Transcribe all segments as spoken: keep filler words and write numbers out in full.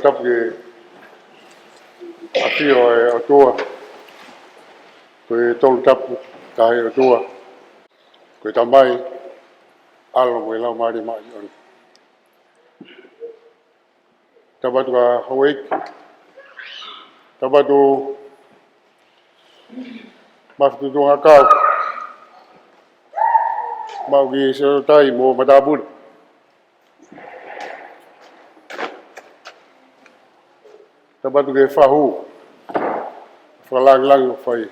Tapu ki he ʻafio ʻa e ʻOtua, ko e Tolu Tapu, taha ʻOtua, ko e Tamai, ʻAlo mo e Laumālie Māʻoniʻoni. Tapu atu ki he houʻeiki. Tapu atu Mafi Tuʻutuʻuni ʻAkau, Maʻu ki Selotai mo Matāpule. Tapu atu ki he fahu, fakalāngilangi ʻoku fai.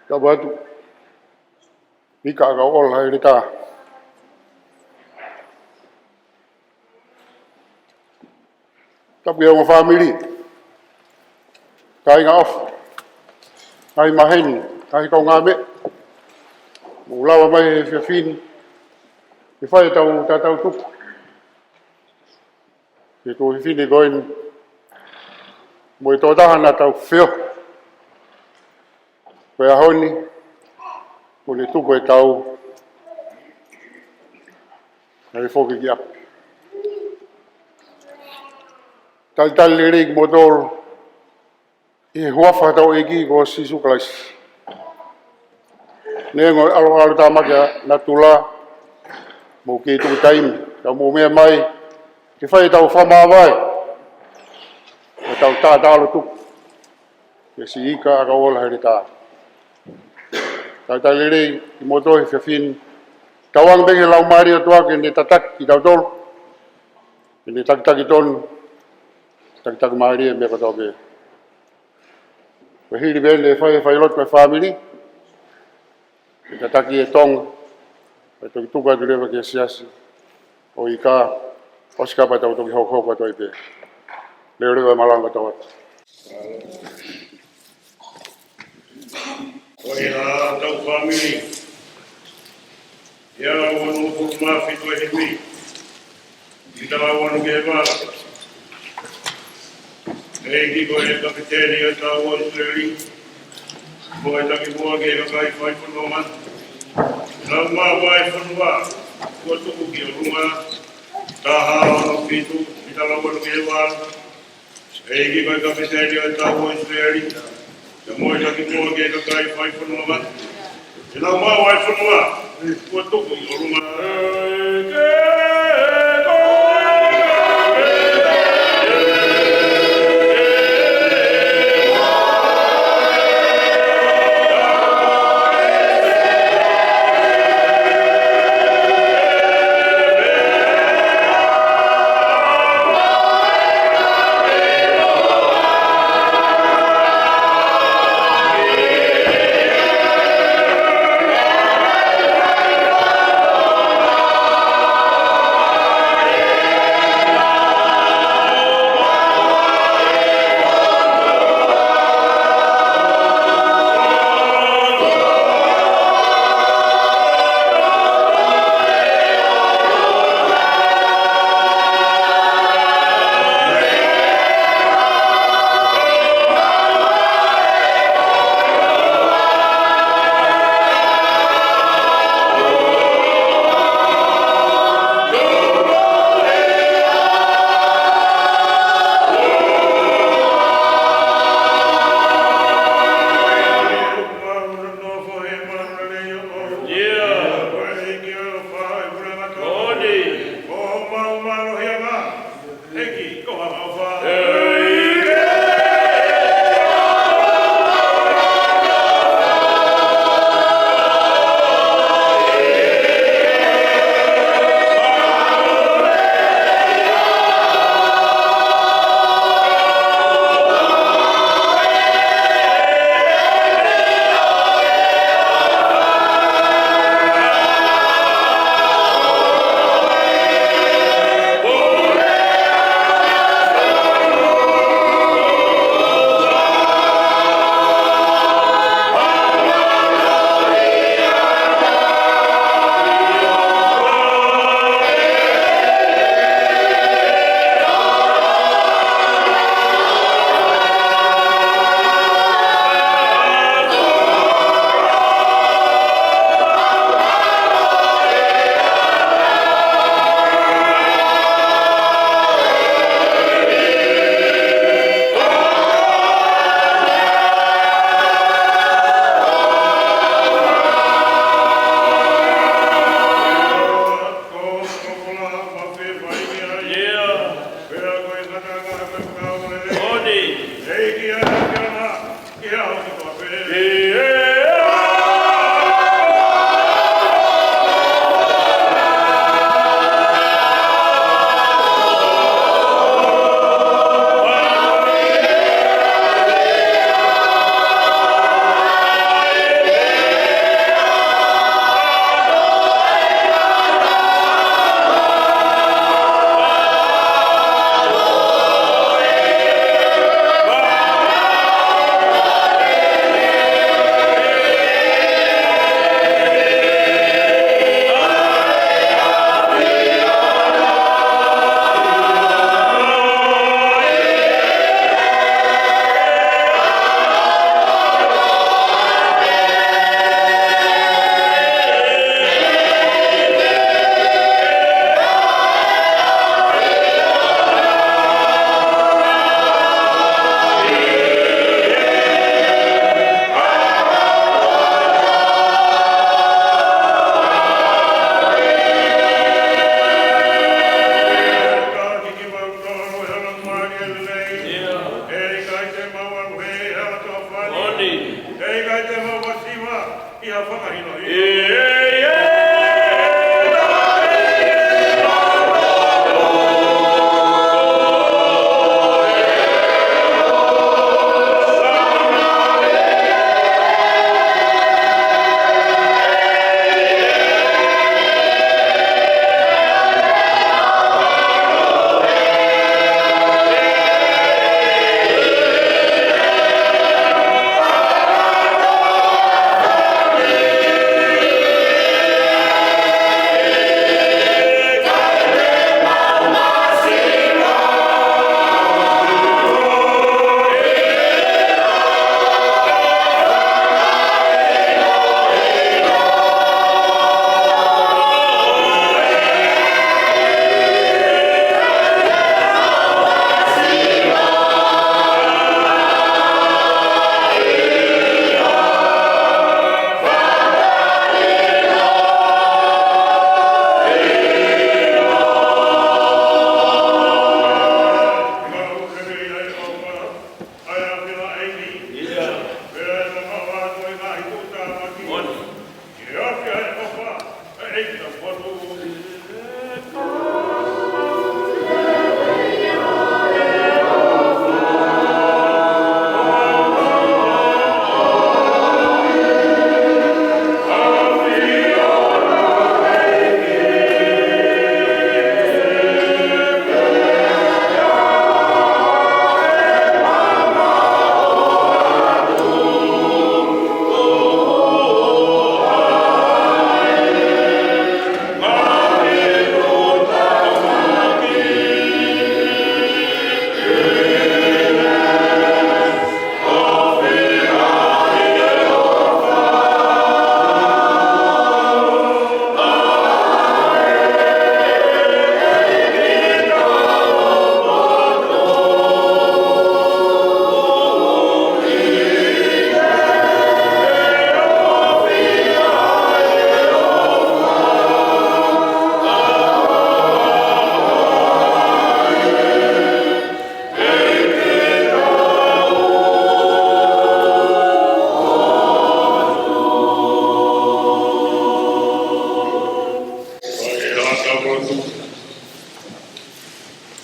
Tapu atu Ika ʻAkauʻola Heletā. Tapu ki he ongo fāmili, kāinga ʻofa, ngaahi maheni, ngaahi kaungāmeʻa, mou lava mai he efiafi ni ke fai ʻetau tatau tuku ki he tuofefine ko eni mo e tokotaha naʻa tau feohi ko e ʻaho ni, kuo ne tuku e tau, naʻe foki ki ʻapi. Talitali lelei kimoutolu ʻi he huafa ʻo hotau ʻEiki ko Sīsū Kalaisi. Neongo e ʻaloʻalo tāmaki ʻa natula, mou kei tuku taimi, ka mou meʻa mai ke fai ʻetau fakamāvae, ʻetau taʻataʻalo tuku kia Siʻi Ika ʻAkauʻola Heletā. Talitali lelei kimoutolu he efiafi ni. Tauange pē ki he Laumālie ʻo e ʻOtua ke ne tataki kitautolu, ke ne takitaki tonu, takitaki mālie e meʻa kotoa pē. Ko e hili pē ʻene fai e failotu e fāmili, ke tataki e Tonga, ke toki tuku atu leva ki he siasi ʻo Ika, ʻosi kapa tau toki hokohoko atu ai pē. Leveleva e malanga tau atu. Ko ia hotau fāmili, ʻi he ua noa fitu ʻa e himi, ʻi he taha ua noa ki he ua. ʻEiki ko e Kapiteni ʻo e tau ʻo ʻIsileli, mo e taki muʻa ki he kakai fai fonua mate. Lau mā vaefonua kuo tuku ki ʻolunga, taha ua noa fitu, ʻi he taha ua noa ki he ua. ʻEiki ko e Kapiteni ʻo e tau ʻo ʻIsileli, pea mo e taki muʻa ki he kakai fai fonua mate. Lau mā vaefonua kuo tuku ki ʻolunga. ʻEiki ʻa e ʻAfiona, ke aʻu ki tuʻa pē.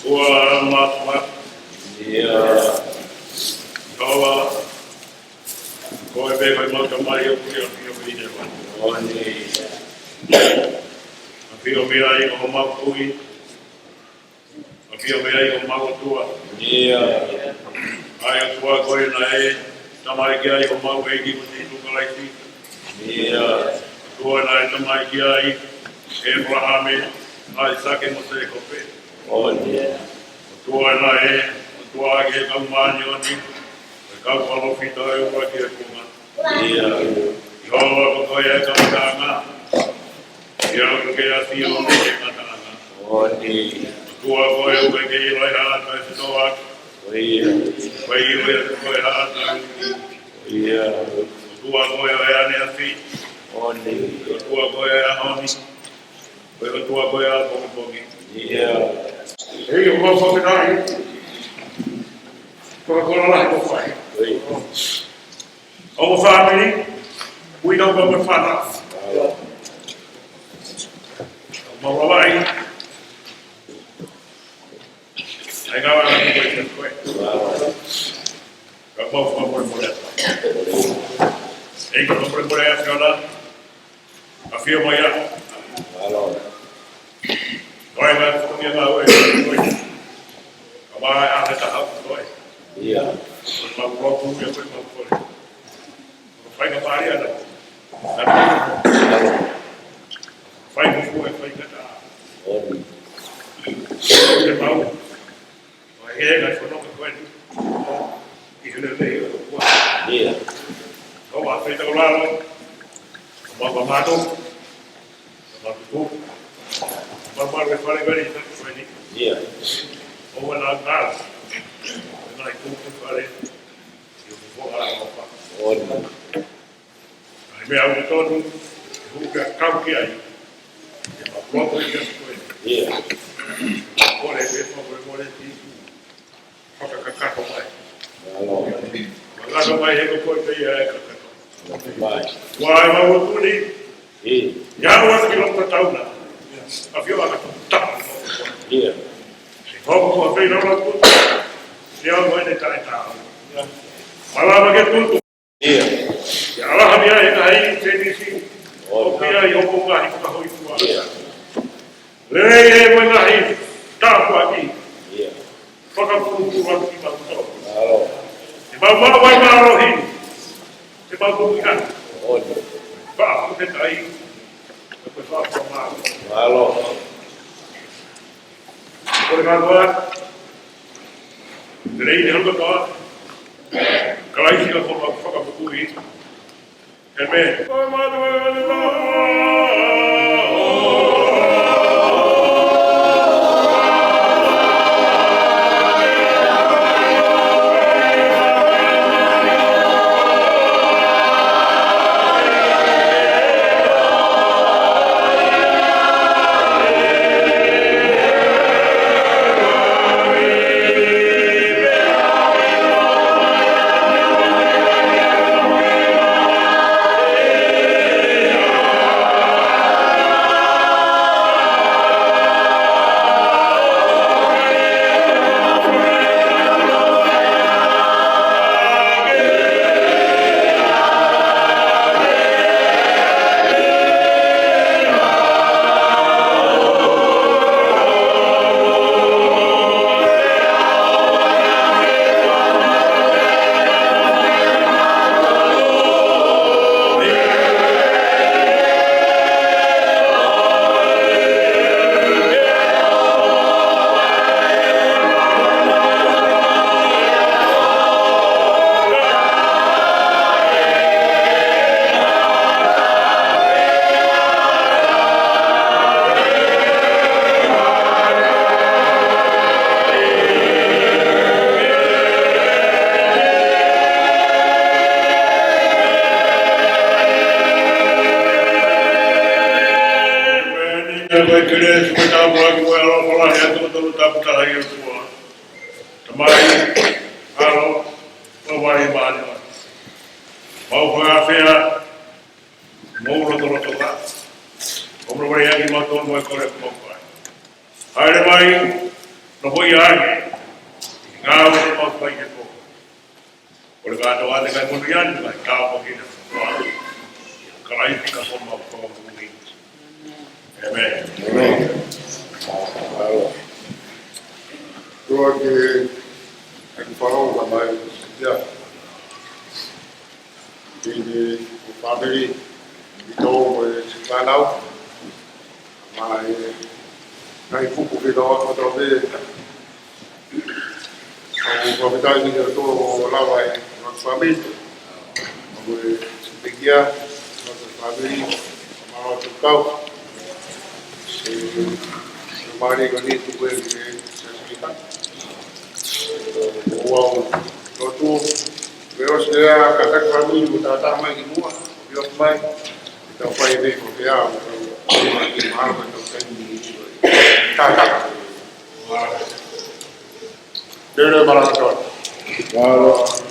Ua ma ma. Ia. Tova. Ko e pē ko e mau tamai ʻoku ke ʻafio mei heʻene ʻafio. ʻOni. ʻAfio mei ai ʻo mau kui. ʻAfio mei ai ʻo mau ʻOtua. Ia. ʻA e ʻOtua ko ē naʻe tamaiki ai ʻo mau ʻEiki ko Sīsū Kalaisi. Ia. ʻOtua naʻe tamaiki ai ʻa ʻĒpalahame, ʻAisake mo Sēkope. ʻOni. ʻOtua naʻe, ʻOtua ʻaki ʻa e kau māʻoniʻoni, ʻa e kau palōfita ʻo e ʻuluaki ʻi he kuonga. Ia. ʻIo, ko koe ʻa e kamataʻanga. Ia, ʻoku ke ʻafio mei he ngataʻanga. ʻOni. ʻOtua ko ē ʻoku ʻikai ke ʻilo ʻe ha ʻato ʻa e fetōʻaki. Ia. ʻOku ʻikai ʻilo ʻe koe ha ʻato ʻa e uki. Ia. ʻOtua ko ē ʻo e ʻaneafi. ʻOni. ʻOtua ko ē ʻo e ʻaho ni. Ko e ʻOtua ko ē ʻo e ʻapongipongi. Ia. ʻEiki, ʻoku mau fakafetaʻi. Ko e koloa lahi ko fai. ʻO mo fāmili, ui nau ka mo fana. Mau lavai. Ai ngā wā ngā koe koe. Ka mau whakamolemole atu. Ei ka molemole atu ʻAfiona. ʻAfio mai ā. Mālō. Ko e ngā whakamia ngā ue koe. Ka mā e ʻaho ʻe taha koe. Ia. Ko e mau lotu ia ko e mau koe. Ko e fai ka pāri ana. Mālō. Fai mo koe fai ka tā. Oi. Ko e mau. Ko e hē ngā whanonga ko eni. ʻI he lelei ʻo e ʻOtua. Ia. Ko e fai tau lalo. Ko e mau ka mātou. Ko e mau tuku. Ko e mau mau e fale veri ko eni. Ia. Ko e mau ngā. Ko e mau tuku fale. Ia ko e mau ngā. Oi. ʻAi meʻa ʻoku tonu, ʻoku ke kau ki ai. ʻE ma kuo ko ia ko e. Ia. Ko e pē ko e mole ti. Fakakakato mai. Mālō. Fakakakato mai he ko e pē ia e kakato. Mai. Ua e mau tuni. Ia. Ia ua ki lo ka tauna. ʻAfio ana ko ta. Ia. Ko ko pē lo lo ko. Ia ua ne taʻe ta. Ia. Mālō ma ke tutu. Ia. Ia ala ha mea e ngaahi tenisi. ʻO pia i hopo ngaahi fakahoi kua. Ia. Lelei e mo e ngaahi tāpuaki. Ia. Fakapulupulu atu ki mau tau. Mālō. Te mau mau vai mālohi. Te mau mau ika. ʻOi. Faʻa ko te tai. Ko te faʻa ko mālō. Mālō. Ko e mālō. Lelei ne hau katoa. Kalaisi ka ko mau fakapupuhi. Amen. Ko e kelesi mo e tāpuaki mo e ʻaloʻofa lahi ʻa e Toko Tolu Tapu Taha ʻo e ʻOtua. Tamai, ʻAlo, mo e Laumālie Māʻoniʻoni. Mau fakafeʻao, mau lotolotonga. Mau lotolotonga, mau kole, mau fai. Haere mai, nofoʻia ange. Ngāue te mau fai ke ko. Kole kātoa te kai monūʻia ni, kai tāpuekina. Kalaisi ka ko mau fakamoʻui. Amen. Amen. Tuʻa ke ʻeku fānau ka mai ia. Ki he fāmili, ki tō mo e fānau. Mai, ngaahi kupu ke tau ako tau pē. Au fakafetaʻi ki he ʻOtua ʻo lava e ngaahi fāmili. Au e pekia, ngaahi fāmili, ma o tu kau. E, e mari ko ni tu kue ke se sika. Ua o lotu, ke o se a ka ka fāmili mo tātā mai ki muʻa, ki o mai. Tau fai pē ko ke au, tau fai ki mahalo ka tau fai ni. Tātā. Tere malakato. Mālō.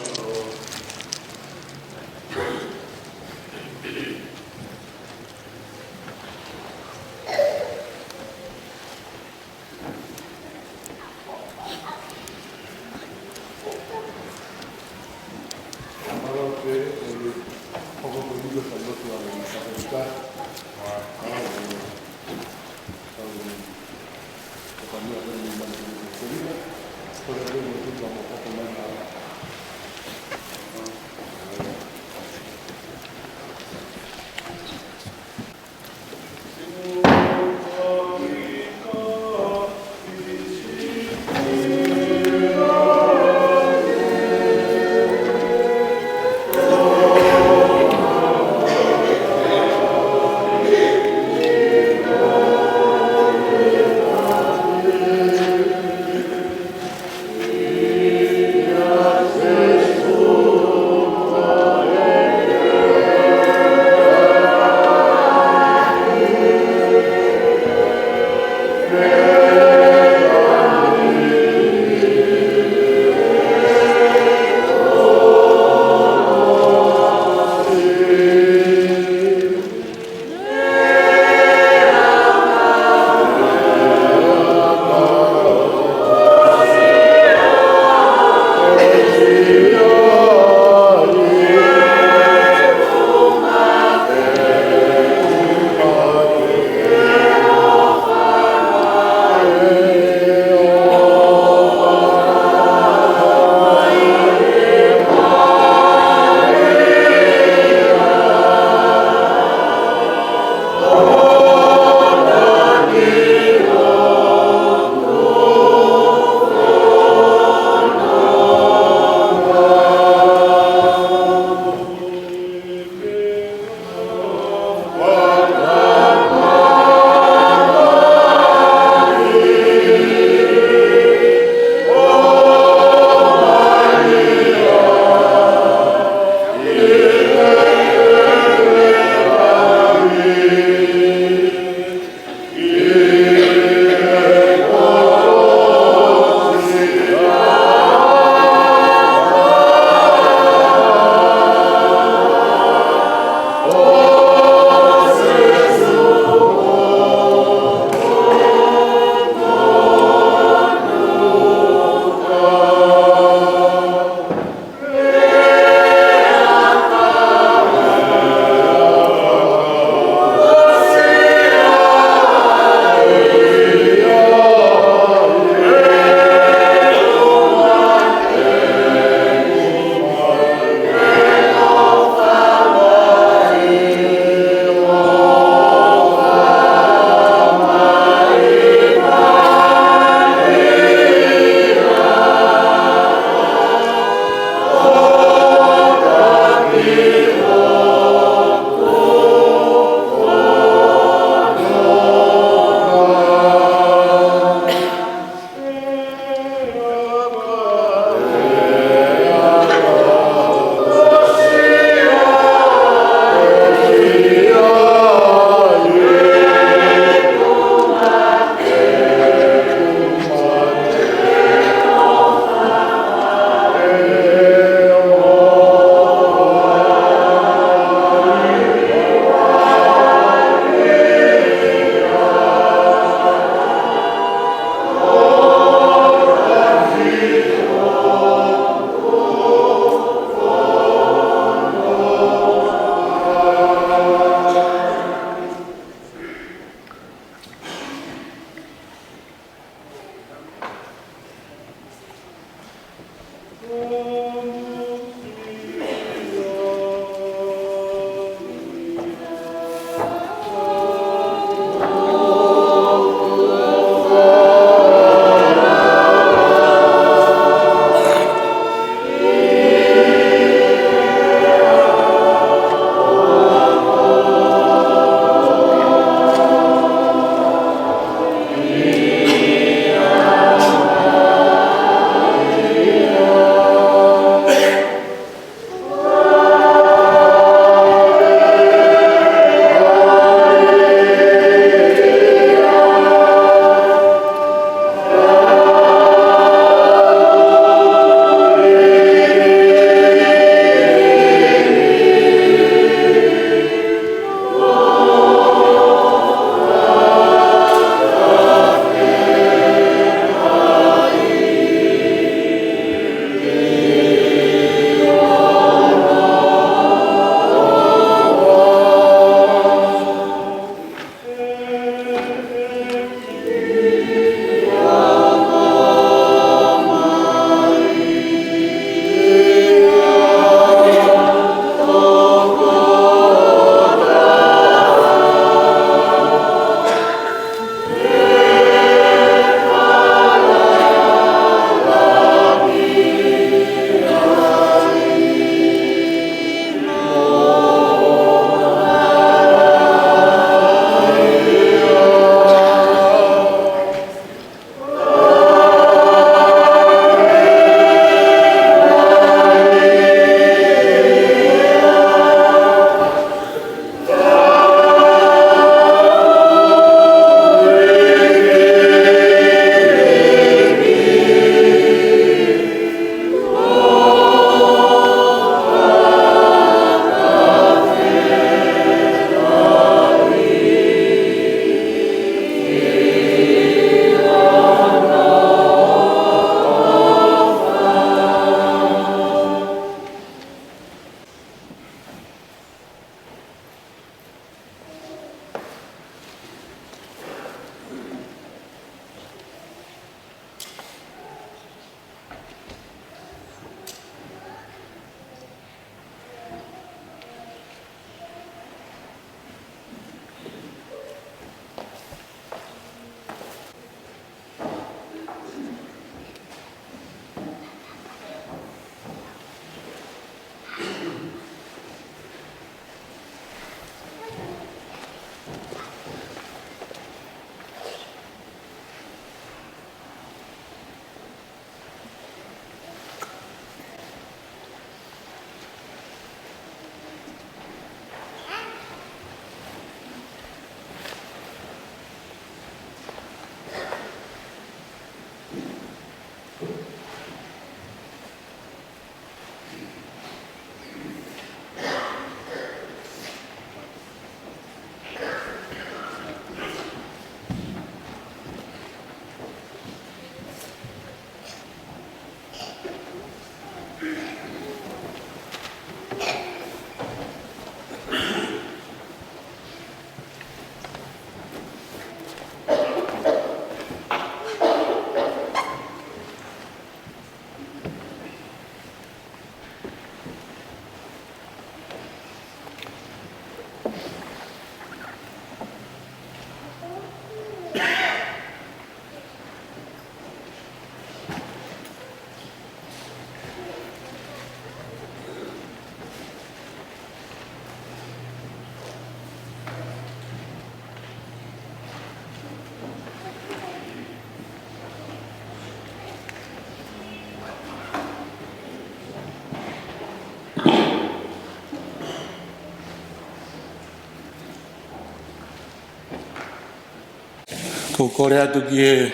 ʻOku ou kole atu ki he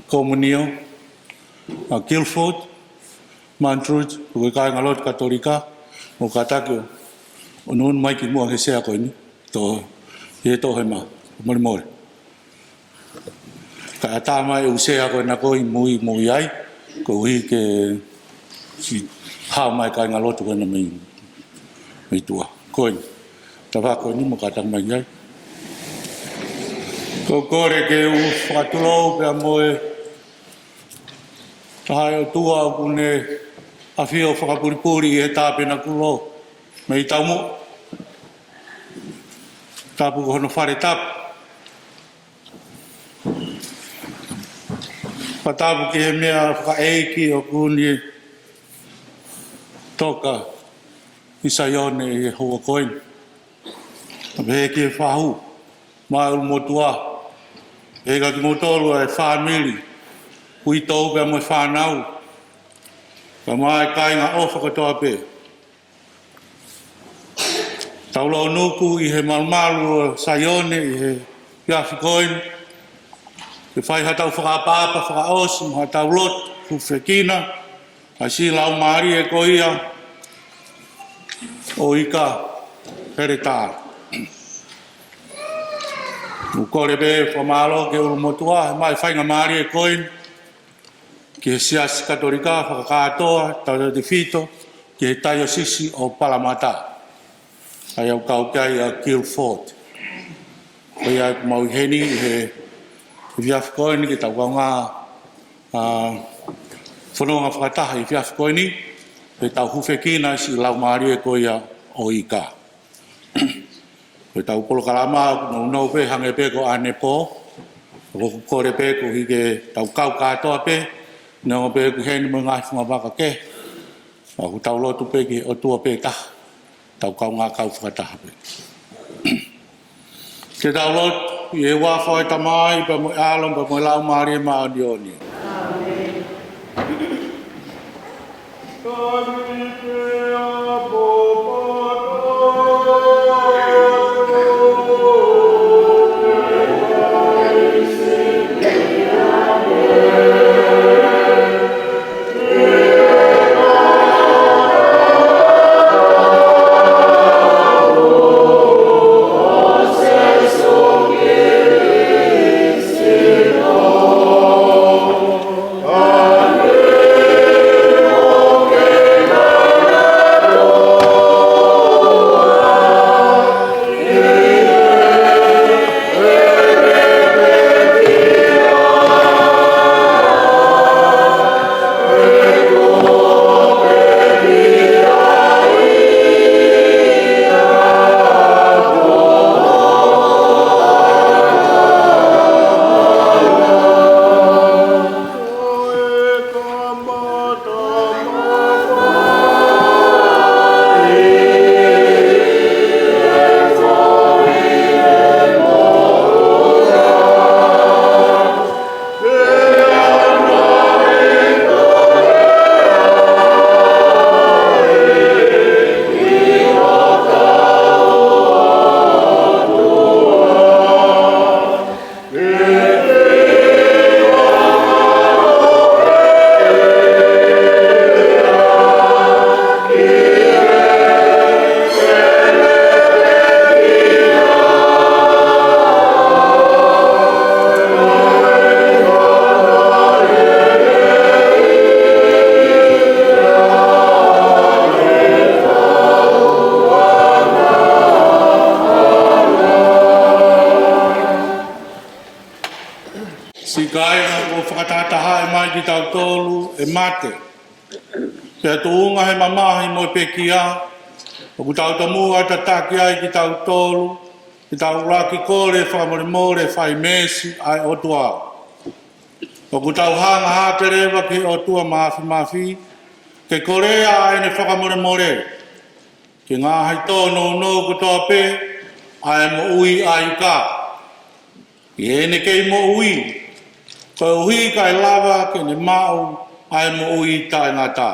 komiunio ʻa Guilford Mountford, ko e kāingalotu Katolika, ʻoku kātaki ʻo ʻunu mai ki muʻa he sea ko eni, tō, he tō he mā, molemole. Kae ʻatā mai ʻeku sea ko ena ko ē ʻi muʻa, muʻa ai, koeʻuhi ke siʻi hao mai kāingalotu ko ena mei, mei tuʻa. Ko eni. Tafaʻaki ko eni mo kātaki mai ai. ʻOku ou kole ke u fakatulou pea mo e taha ʻo e ʻOtua ʻoku ne ʻafio fakapulipuli ʻi he tāpena kulo mei taumuʻa. Tapu ko hono fale tapu. Fakatapu ki he meʻa fakaʻeiki ʻoku ne toka ʻi Saione ʻi he houa ko eni. Pea pehē ki he fahu, mo e ʻulumotuʻa, pehē kia kimoutolu ʻa e fāmili, uitou pea mo e fānau, pea mo e kāinga ʻofa kotoa pē. Tau lau nuku ʻi he malumalu ʻo Saione ʻi he efiafi ko eni, ke fai haʻatau fakaʻapaʻapa fakaʻosi mo haʻatau lotu hūfekina ʻa e siʻi laumālie ko ia ʻo Ika Heletā. ʻOku ou kole pē fakamālō ki he ʻulumotuʻa, he maʻu faingamālie ko eni, ki he Siasi Katolika fakakātoa, tautautefito ki he taiosisi ʻo Palamata, ʻa ia ʻoku kau ki ai ʻa Guilford. Ko ia ʻoku mau ʻi heni ʻi he efiafi ko eni ke tau kaungā, ā, fononga fakataha ʻi he efiafi ko eni, ke tau hūfekina siʻi laumālie ko ia ʻo Ika. Ko ʻetau polokalama ʻoku nounou pē hangē pē ko ʻanepō. ʻOku ou kole pē koeʻuhi ke tau kau kātoa pē, neongo pē ʻoku ʻi heni mo e ngaahi fungavaka kehe, ka ʻoku tau lotu pē ki he ʻOtua pē taha, tau kaungā kau fakataha pē. Ke tau lotu. ʻI he huafa ʻo e Tamai, pea mo e ʻAlo, pea mo e Laumālie Māʻoniʻoni. Siʻi kāinga, kuo fakatahatahaʻi mai kitautolu ʻe mate. Pea tuʻunga he mamahi mo e pekia, ʻoku tau tomuʻa tataki ai kitautolu, ke tau ʻuluaki kole fakamolemole fai meesi ʻa e ʻOtua. ʻOku tau hanga hake leva ki he ʻOtua Māfimafi, ke kolea ʻa ʻene fakamolemole, ke ngaohi tōnounou kotoa pē ʻa e moʻui ʻa Ika ʻi heʻene kei moʻui, koeʻuhi kae lava ke ne maʻu ʻa e moʻui taʻengata.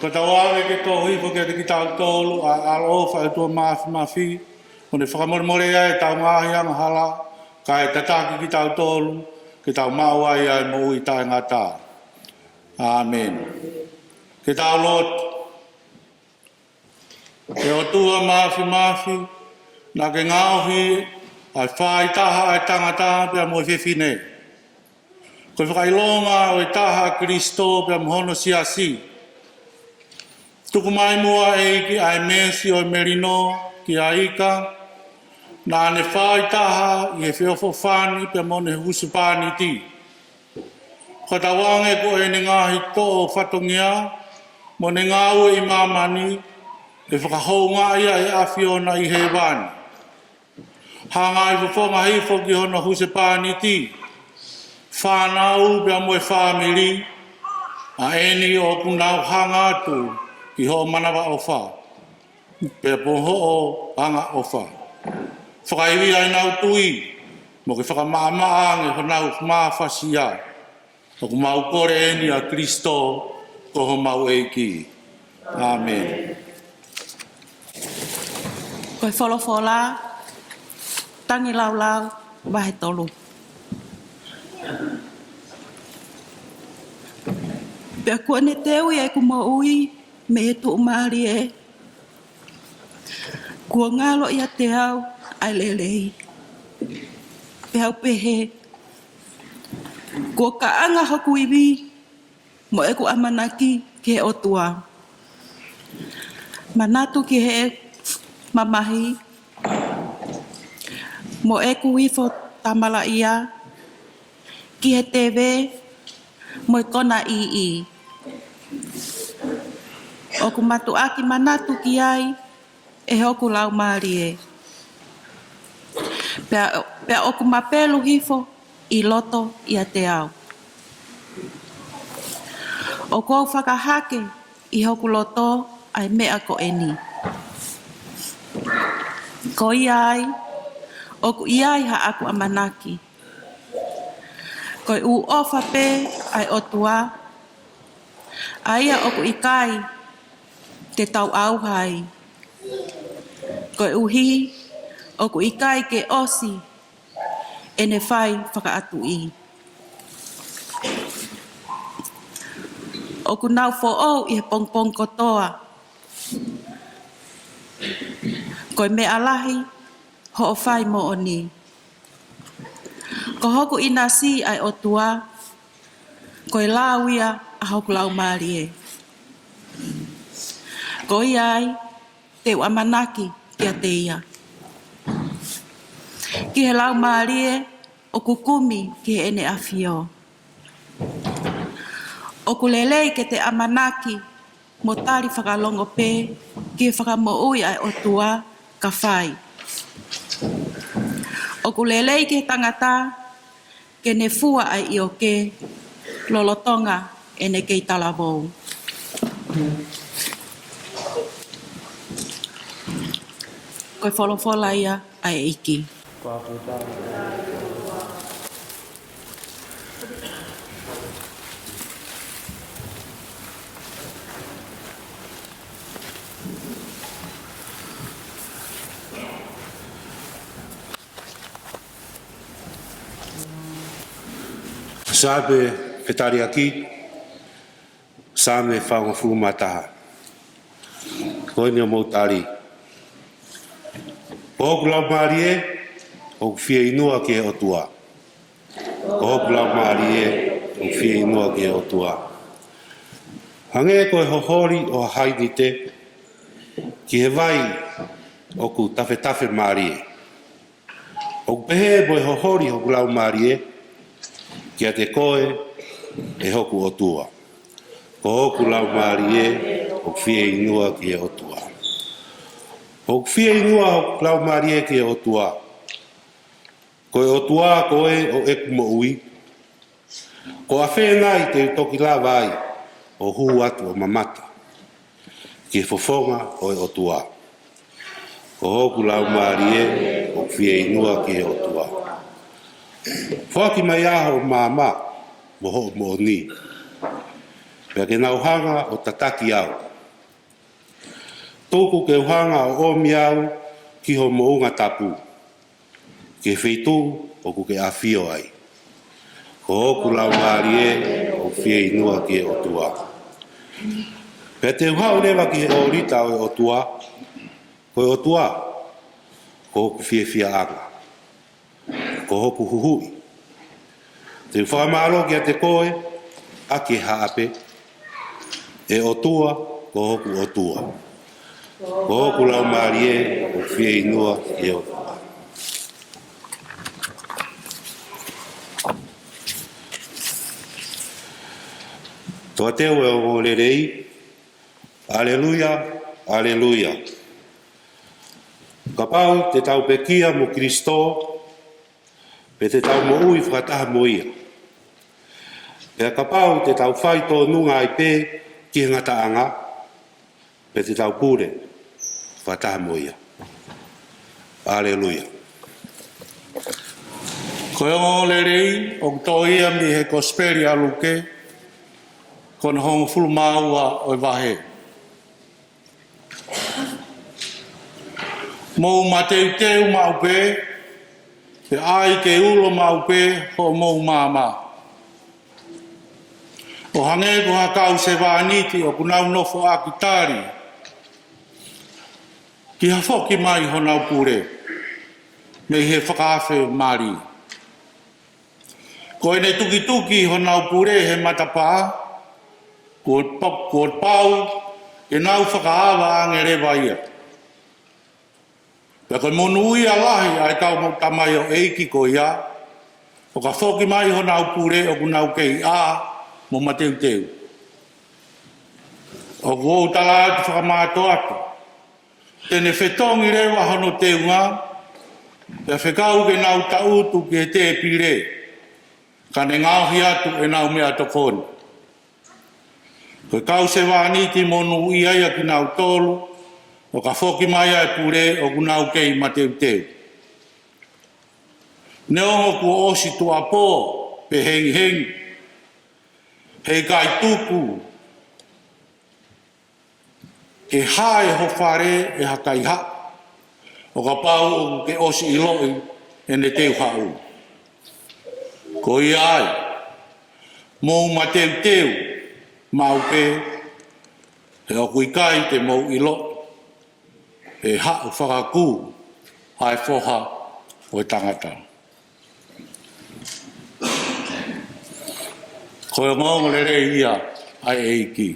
Ko e tau ave ke tō hifo kiate kitautolu ʻa e ʻaloʻofa ʻa e ʻOtua Māfimafi, ʻo ne fakamolemoleʻi ʻetau ngaahi angahala, kae tataki kitautolu ke tau maʻu ai ʻa e moʻui taʻengata. ʻĀmeni. Ke tau lotu. ʻE ʻOtua Māfimafi, naʻa ke ngaohi ʻa e faaitaha ʻa e tangata pea mo e fefine. Ko e fakaʻilonga ʻo e taha ʻa Kalaisi pea mo hono siasi. Tuku mai muʻa ʻEiki ʻa e meesi ʻo e melino kia Ika, naʻa ne faaitaha ʻi he feʻofoʻofani pea mo ʻene husepāniti. Fakatauange ko ʻene ngaahi toʻo fatongia mo ʻene ngāue ʻi māmani, ʻe fakahoungaʻi ʻa e ʻAfiona ʻi hēvani. Hanga ʻo fofonga hifo ki hono husepāniti, fānau pea mo e fāmili, ʻa eni ʻoku nau hanga atu ki hoʻo manavaʻofa pea mo hoʻo angaʻofa. Fakaivia ʻenau tui, mo ke fakamaʻamaʻa ange honau mafasia. ʻOku mau kole eni ʻia Kalaisi ko homau ʻEiki. ʻĀmeni. Ko e Folofola, Tangilāulau, vahe tolu. Pea kuo ne teuʻi ʻeku moʻui mei he tuʻumālie, kuo ngalo ʻiate au ʻa e lelei. Pea u pehē, kuo kaʻanga hoku ivi mo ʻeku ʻamanaki ki he ʻOtua. Manatu ki he mamahi mo ʻeku ifo tamalaʻia, ki he teve mo e konaʻiʻi. ʻOku mātuʻaki manatu ki ai ʻe hoku laumālie. Pea, pea ʻoku mapelu hifo ʻi loto ʻiate au. ʻOku ou fakahake ʻi hoku loto ʻa e meʻa ko eni. Ko ia ai, ʻoku ʻi ai haʻaku ʻamanaki. Ko e ʻū ʻofa pē ʻa e ʻOtua, ʻa ia ʻoku ʻikai te tau ʻauha ai. Koeʻuhi, ʻoku ʻikai ke ʻosi ʻene fai fakaʻatuʻi. ʻOku nau foʻou ʻi he pongipongi kotoa. Ko e meʻa lahi hoʻo fai moʻoni. Ko hoku ʻinasi ʻa e ʻOtua, ko e lau ia ʻa hoku laumālie. Ko ia ai, te u ʻamanaki kiate ia. Ki he laumālie ʻoku kumi ki heʻene ʻafio. ʻOku lelei ke te ʻamanaki mo tali fakalongo pē ki he fakamoʻui ʻa e ʻOtua ka fai. ʻOku lelei ki he tangata ke ne fua ʻa e ʻioke lolotonga ʻene kei talavou. Ko e folofola ia ʻa e ʻEiki. Saame Fetaliaki, Saame fāngofulu mā taha. Ko eni ʻoku mou tali. Ko hoku laumālie ʻoku fieinua ki he ʻOtua. Ko hoku laumālie ʻoku fieinua ki he ʻOtua. Hangē ko e hoholi ʻo ha hainite ki he vai ʻoku tafetafe mālie. ʻOku pehē mo e hoholi hoku laumālie kiate koe, ʻe hoku ʻOtua. Ko hoku laumālie ʻoku fieinua ki he ʻOtua. ʻOku fieinua hoku laumālie ki he ʻOtua. Ko e ʻOtua koe ʻo ʻeku moʻui. Ko ʻafē nai te u toki lava ai ʻo hū atu ʻo mamata ki he fofonga ʻo e ʻOtua? Ko hoku laumālie ʻoku fieinua ki he ʻOtua. Foaki mai ā hoʻo maama mo hoʻo moʻoni, pea ke nau hanga ʻo tataki au. Tuku ke u hanga ʻo ʻomi au ki ho moʻunga tapu, ki he feituʻu ʻoku ke ʻafio ai. Ko hoku laumālie ʻoku fieinua ki he ʻOtua. Pea te u haʻu leva ki he ʻōlita ʻo e ʻOtua, ko e ʻOtua, ko hoku fiefiaʻanga, ko hoku huhuʻi. Te u fakamālō kiate koe ʻaki e haʻape, ʻe ʻOtua, ko hoku ʻOtua. Ko hoku laumālie ʻoku fieinua ki he ʻOtua. Toa teu e ongoongolelei. Aleluia, aleluia. Kapau te tau pekia mo Kristo, pea te tau moʻui fakataha mo ia. Pea kapau te tau fai tōnunga ai pē ki he ngataʻanga, pea te tau pule fakataha mo ia. Aleluia. Ko e ongoongolelei ʻoku toʻo ia mei he Kosipeli ʻa Luke, ko hono hongofulu mā ua ʻo e vahe. Mou mateuteu maʻu pē, pea ʻai ke ulo maʻu pē hoʻomou maama, ʻo hangē ko ha kau sevāniti ʻoku nau nofo ʻaki tali ki ha foki mai honau pule mei he fakaafe mali. Ko ʻene tukituki honau pule he matapā, kuo pa-, kuo pau ke nau fakaava ange leva ia. Pea ko e monūʻia lahi ʻa e kau tamaioʻeiki ko ia, ʻo ka foki mai honau pule ʻoku nau kei ʻā mo mateuteu. ʻOku ou tala atu fakamātoato, te ne fetongi leva hono teunga, pea fekau ke nau taʻutu ki he tēpile, ka ne ngaohi atu ʻenau meʻatokoni. Ko e kau sevāniti monūʻia ia kinautolu, ʻo ka foki mai ʻa e pule ʻoku nau kei mateuteu. Neongo kuo ʻosi tuʻuapō pe hengihengi, heʻikai tuku ke hae ho fale ʻe ha kaihaʻa, ʻo kapau ʻoku ke ʻosi ʻiloʻi ʻene teu haʻu. Ko ia ai, mou mateuteu maʻu pē, he ʻoku ʻikai te mou ʻilo ʻe haʻu fakakū ʻa e Foha ʻo e Tangata. Ko e ongoongolelei ia ʻa e ʻEiki.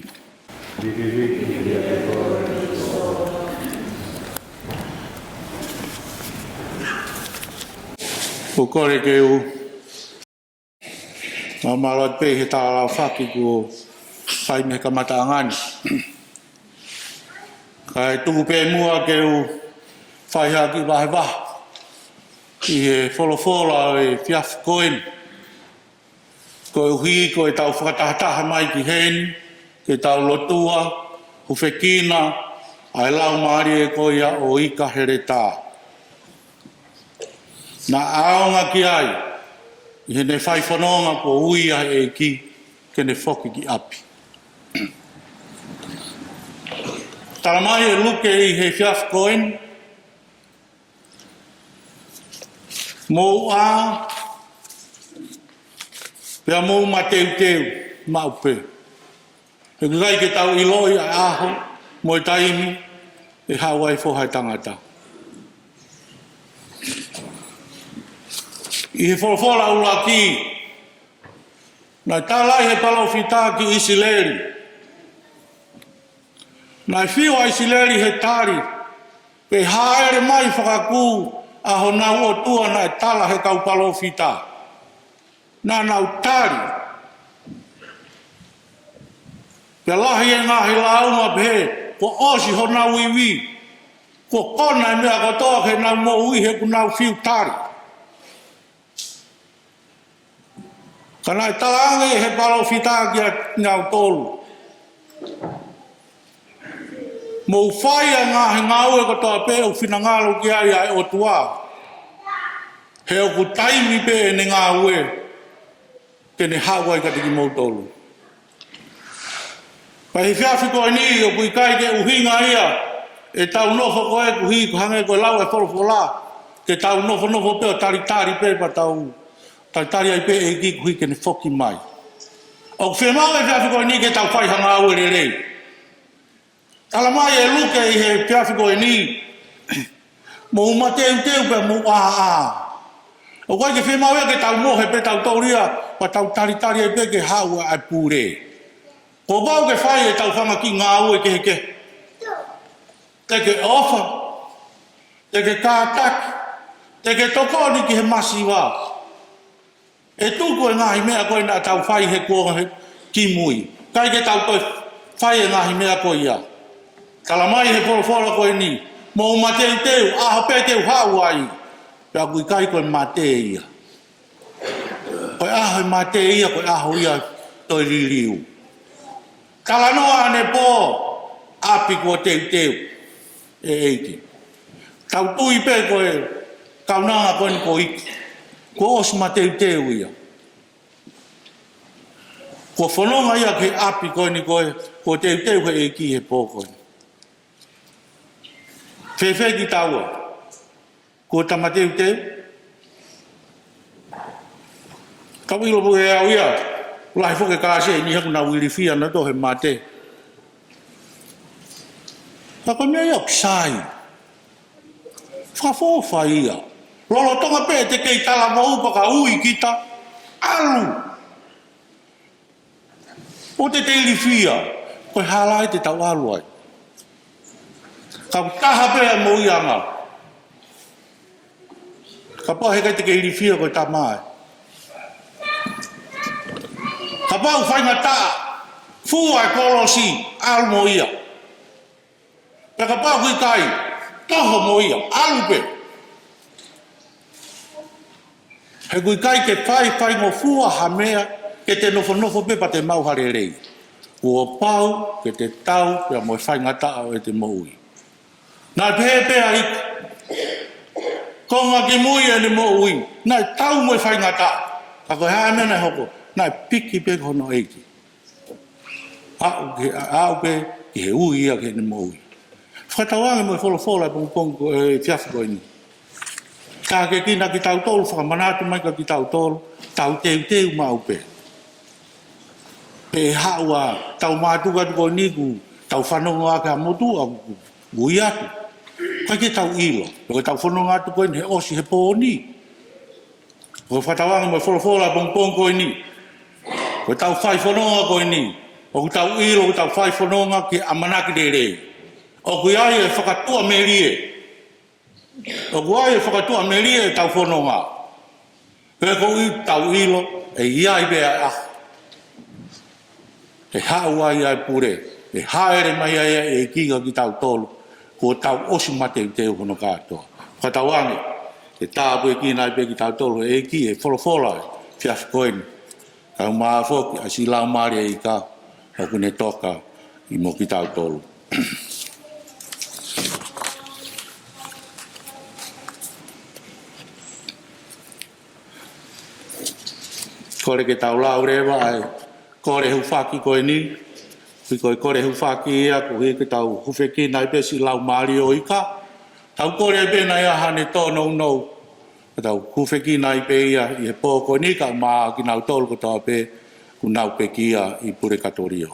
ʻOku ou kole ke u mālōlō atu pē he talafaki kuo fai mei he kamataʻanga ni. Kae tuku pē muʻa ke u fai ha kiʻi vahevahe ʻi he folofola ʻo e efiafi ko eni. Koeʻuhi ko ʻetau fakatahataha mai ki heni, ke tau lotua, hufekina ʻa e laumālie ko ia ʻo Ika Heletā. Naʻa ʻaonga ki ai ʻi heʻene fai fononga kuo ui ʻe he ʻEiki ke ne foki ki ʻapi. Tala mai ʻe Luke ʻi he efiafi ko eni, mou ʻā, pea mou mateuteu maʻu pē. He ʻoku ʻikai ke tau ʻiloʻi ʻa e ʻaho mo e taimi ʻe haʻu ai e Foha ʻo e Tangata. ʻI he folofola ʻuluaki, naʻe tala ʻe he palōfita ki ʻIsileli. Naʻe fiu ʻa ʻIsileli he tali, pea hāʻele mai fakakū ʻa honau ʻOtua naʻe tala ʻe he kau palōfita. Naʻa nau tali. Pea lahi e ngaahi lāunga pehē, kuo ʻosi honau ivi. Kuo kona e meʻa kotoa ke nau moʻui he kuo nau fiu tali. Ka naʻe talaange ʻe he palōfita kiate kinautolu, mou fai ʻa e ngaahi ngāue kotoa pē ʻoku finangalo ki ai ʻa e ʻOtua. He ʻoku taimi pē ʻene ngāue ke ne haʻu ai kiate kimoutolu. Pea ʻi he efiafi ko eni ʻoku ʻikai ke ʻuhinga ia ʻetau nofo ko ē kuo hiki, hangē ko e lau ʻa e folofola, te tau nofonofo pē ʻo talitali pē pea tau talitali ai pē ʻEiki kuo hiki ke ne foki mai. ʻOku fiemaʻu he efiafi ko eni ke tau fai ha ngāue lelei. Tala mai ʻe Luke ʻi he efiafi ko eni, mou mateuteu pea mou ʻāʻā. ʻOku ʻikai ke fiemaʻu ia ke tau mohe pē tautolu ia, pea tau talitali ai pē ke haʻu ʻa e pule. Kuo pau ke fai ʻetau fanga kiʻi ngāue kehekehe. Te ke ʻofa, te ke kātaki, te ke tokoni ki he masiva. ʻE tuku e ngaahi meʻa ko ē naʻa tau fai he kuonga kimui, ʻikai ke tau toe fai e ngaahi meʻa ko ia. Tala mai he folofola ko eni, mou mateuteu, ʻaho pē te u haʻu ai. Pea ʻoku ʻikai ko e mate ia. Ko e ʻaho e mate ia, ko e ʻaho ia toe liliu. Talanoa ʻanepō, ʻapi kuo teuteu ʻe ʻEiki. Tau tui pē ko e kaunanga ko eni ko ʻEiki, kuo ʻosi mateuteu ia. Kuo fononga ia ki he ʻapi ko eni ko ē kuo teuteu he ʻEiki he pō ko eni. Fēfē kitaua? Kuo ta mateuteu? Ka ʻilo pē ʻe au ia, lahi foki e kāsia ʻi he ʻaho ni ʻoku nau ilifia nautolu he mate. Ka ko e meʻa ia ʻoku sai. Fakaʻofoʻofa ia. Lolotonga pē te kei talavou pea ka ui kita, ʻalu. ʻOua te te ilifia, ko e hala ia te tau ʻalu ai. Ka ʻoku taha pē ʻa e moʻuiʻanga. Kapau he ʻikai te ke ilifia, ko e tama ē. Kapau faingataʻa, fua e kolosi, ʻalu mo ia. Pea kapau ʻoku ʻikai, toho mo ia, ʻalu pē. He ʻoku ʻikai ke fai faingofua ha meʻa ke te nofonofo pē pea te maʻu ha lelei. Kuo pau ke te tau pea mo e faingataʻa ʻo ʻete moʻui. Naʻe pehē pē ʻa e konga kimui ʻene moʻui, naʻe tau mo e faingataʻa. Ka ko e hā e meʻa naʻe hoko? Naʻe piki pē ki hono ʻeiki. Aʻu ke, aʻu pē ki he ui ia ki heʻene moʻui. Fakatauange mo e folofola ʻi he pongipongi ko ē, efiafi ko eni. Ka ke kina kitautolu, fakamanatu mai kia kitautolu, tau teuteu maʻu pē. Pea haʻu ʻa e tau mātuku atu ko eni kuo tau fanongo ʻaki ʻa e motuʻa kuo ui atu. ʻIkai ke tau ʻilo, ko e tau fononga atu ko eni he ʻosi he pō ni. Ko e fakatauange mo e folofola pongipongi ko eni. Ko e tau fai fononga ko eni, ʻoku tau ʻilo, ʻoku tau fai fononga ki he ʻamanaki lelei. ʻOku ʻi ai e fakatuʻamelie. ʻOku ʻi ai e fakatuʻamelie ʻetau fononga. Pea ko e tau ʻilo, ʻe ʻi ai pē ʻa e ʻaho ʻe haʻu ai ʻa e pule, ʻe hāʻele mai ai ʻa e ʻEiki kia kitautolu, kuo tau ʻosi mateuteu hono kātoa. Fakatauange, ʻe tāpuekina ai pē kitautolu ʻe he ʻEiki, ʻe folofola ʻi he efiafi ko eni. Kae ʻumaʻā foki ʻa e siʻi Laumālie ʻo e ʻEiki, ʻoku ne toka ʻi mo kitautolu. Kole ke tau lau leva ʻa e kole hūfaki ko eni. Ko e kole hūfaki ia, koeʻuhi ke tau hūfekina ai pē siʻi Laumālie ʻo e ʻEiki. Tau kole ai pē naʻa ʻi ai haʻane tōnounou. Ka tau hūfekina ai pē ia ʻi he pō ko eni kae ʻumaʻā kinautolu kotoa pē ʻoku nau pekia ʻi Pulekatōlio.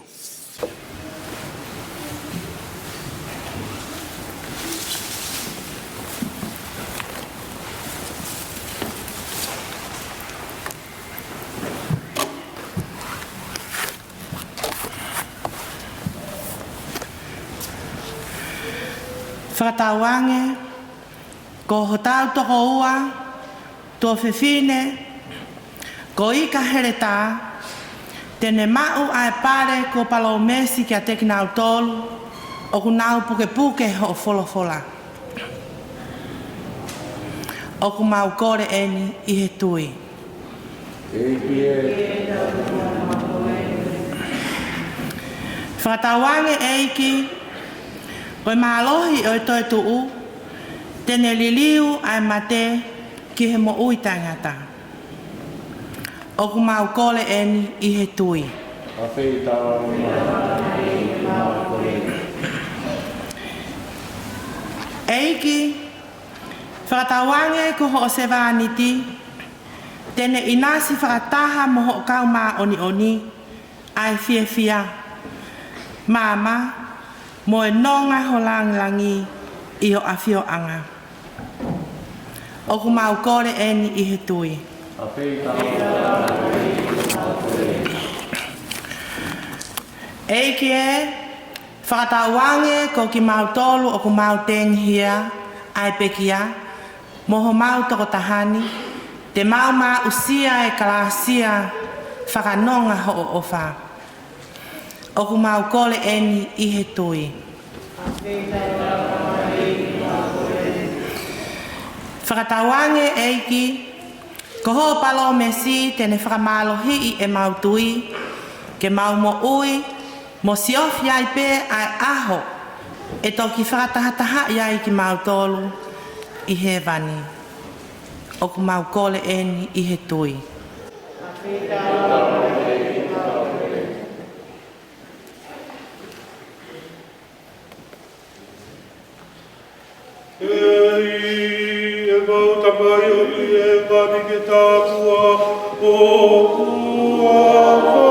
Fakatauange, ko hotau tokoua, tuofefine, ko ʻIka Heletā, te ne maʻu ʻa e pale kuo palōmesi kiate kinautolu ʻoku nau pukepuke hoʻo folofola. ʻOku mau kole eni ʻi he tui. Fakatauange ʻEiki, ko e mālohi ʻo e toetuʻu, te ne liliu ʻa e mate ki he moʻui taʻengata. ʻOku mau kole eni ʻi he tui. ʻEiki, fakatauange ko hoʻo sevāniti te ne ʻinasi fakataha mo hoʻo kau māʻoniʻoni ʻa e fiefia, maama, mo e nonga ho langilangi ʻi ho ʻafioʻanga. ʻOku mau kole eni ʻi he tui. ʻEiki ē, fakatauange ko kimautolu ʻoku mau tengihia ʻa e pekia mo homau tokotaha ni, te mau maʻusia e kalāsia fakanonga hoʻo ʻofa. ʻOku mau kole eni ʻi he tui. Fakatauange ʻEiki, ko hoʻo palōmesi te ne fakamālohiʻi ʻemau tui, ke mau moʻui mo siofi ai pē ʻa e ʻaho ʻe toki fakatahatahaʻi ai kimautolu ʻi hēvani. ʻOku mau kole eni ʻi he tui. ʻEiki, ʻemau Tamai ʻoku ʻi hēvani, ke tāpuaki hoʻo huafa.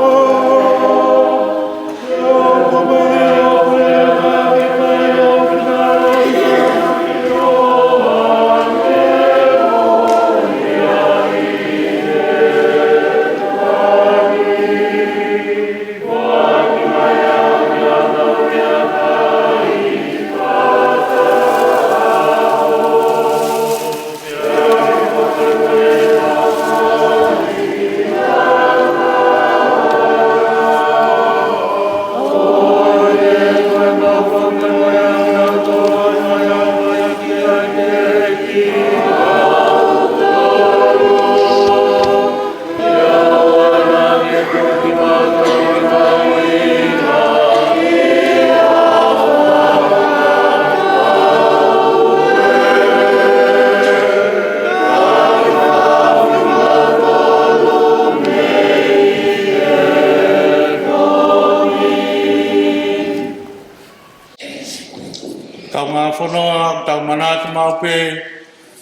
Tau māfanoa, tau manatu maʻu pē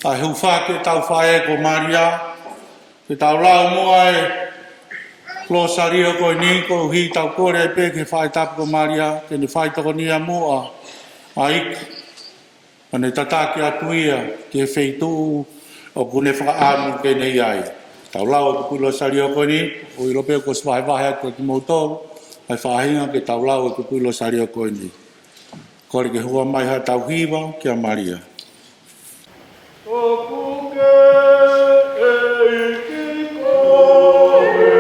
ʻa e hūfaki ʻetau faʻē ko Malia. Ke tau lau muʻa e Losalio ko eni, koeʻuhi tau kole pē ki he faʻē tapu ko Malia ke ne fai tokonia muʻa ʻa e iku, ʻo ne tataki atu ia ki he feituʻu ʻoku ne fakaʻamu ke ne ʻi ai. Tau lau e kupuʻi Losalio ko eni, ʻoku ou ʻilo pē kuo ʻosi vahevahe atu kiate kimoutolu ʻa e faʻahinga ke tau lau e kupuʻi Losalio ko eni. Kole ke hua mai haʻatau hiva kia Malia. ʻOku ke ʻEiki koe.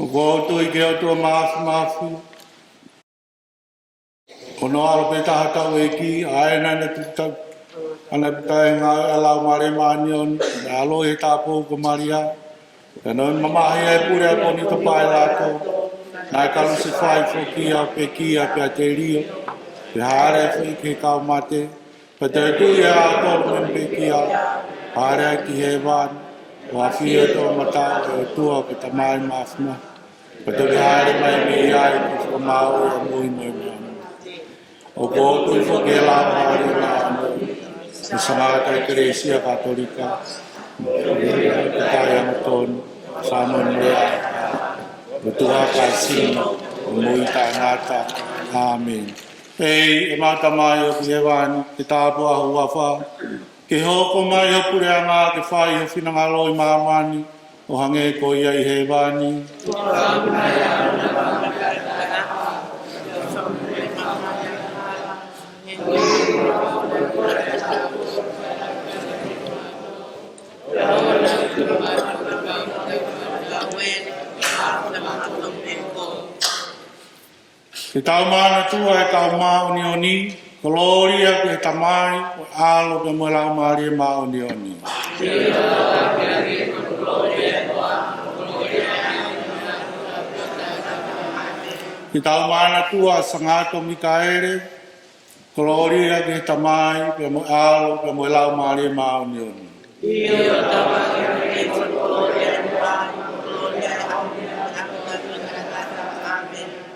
ʻOku ou tui ki he ʻOtua Māfimafi, ko hono ʻAlo pē taha taʻeʻiʻaki, ʻa ia naʻa ne tuku atu ʻa e ngaahi ʻa e Laumālie Māʻoniʻoni, naʻe ʻaloʻi he tāupoʻou ko Malia, Pea naʻe mamahi ʻa e pule ʻa Ponito Pailato, naʻe kalusefai foki ʻo pekia pea telio, pea hāʻele foki ki he kau mate, pea toe tuli ʻa e tolu mei he pekia, hāʻele ki hēvani, ʻo ʻafio ʻi he toʻomataʻu ʻo e ʻOtua ko e Tamai Māfimafi. Pea toe hāʻele mai mei ai ke fakamāuʻi ʻa e moʻui mo e meʻa. ʻOku ou tui foki ki he Laumālie Māʻoniʻoni, mo e Sangata ʻo e Kelesi Katolika, mo e ʻū kakai angatonu, fāmili mo e ʻOtua kae sino, mo e moʻui taʻengata. ʻĀmeni. ʻEiki, ʻemau Tamai ʻoku ʻi hēvani, ke tāpuhā ho huafa, ke hoko mai ho puleʻanga, ke fai ho finangalo ʻi māmani, ʻo hangē ko ia ʻi hēvani. Ke tau manatua e Tau Māʻoniʻoni, kolōlia ki he Tamai, mo e ʻAlo, pea mo e Laumālie Māʻoniʻoni. Ke tau manatua Sangato Mikaele, kolōlia ki he Tamai, pea mo e ʻAlo, pea mo e Laumālie Māʻoniʻoni.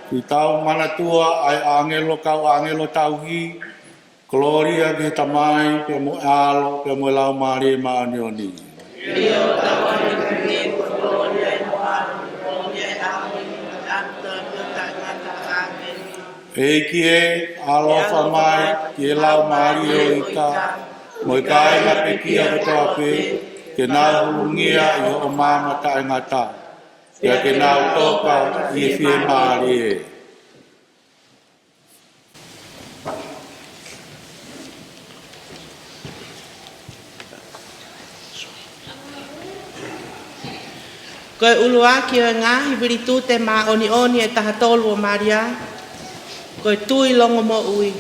Ke tau manatua ʻa e ʻāngelo, kau ʻāngelo tauhi, kolōlia ki he Tamai, pea mo e ʻAlo, pea mo e Laumālie Māʻoniʻoni. ʻEiki ē, ʻaloʻofa mai ki he laumālie ʻo e ika, mo e kāinga pekia kotoa pē, ke nau hulungia ʻi hoʻo maama taʻengata, pea ke nau toka ʻi he fiemālie. Ko e ʻuluaki ʻo e ngaahi vilitute māʻoniʻoni ʻe taha tolu ʻo Malia, ko e tui longomoʻui.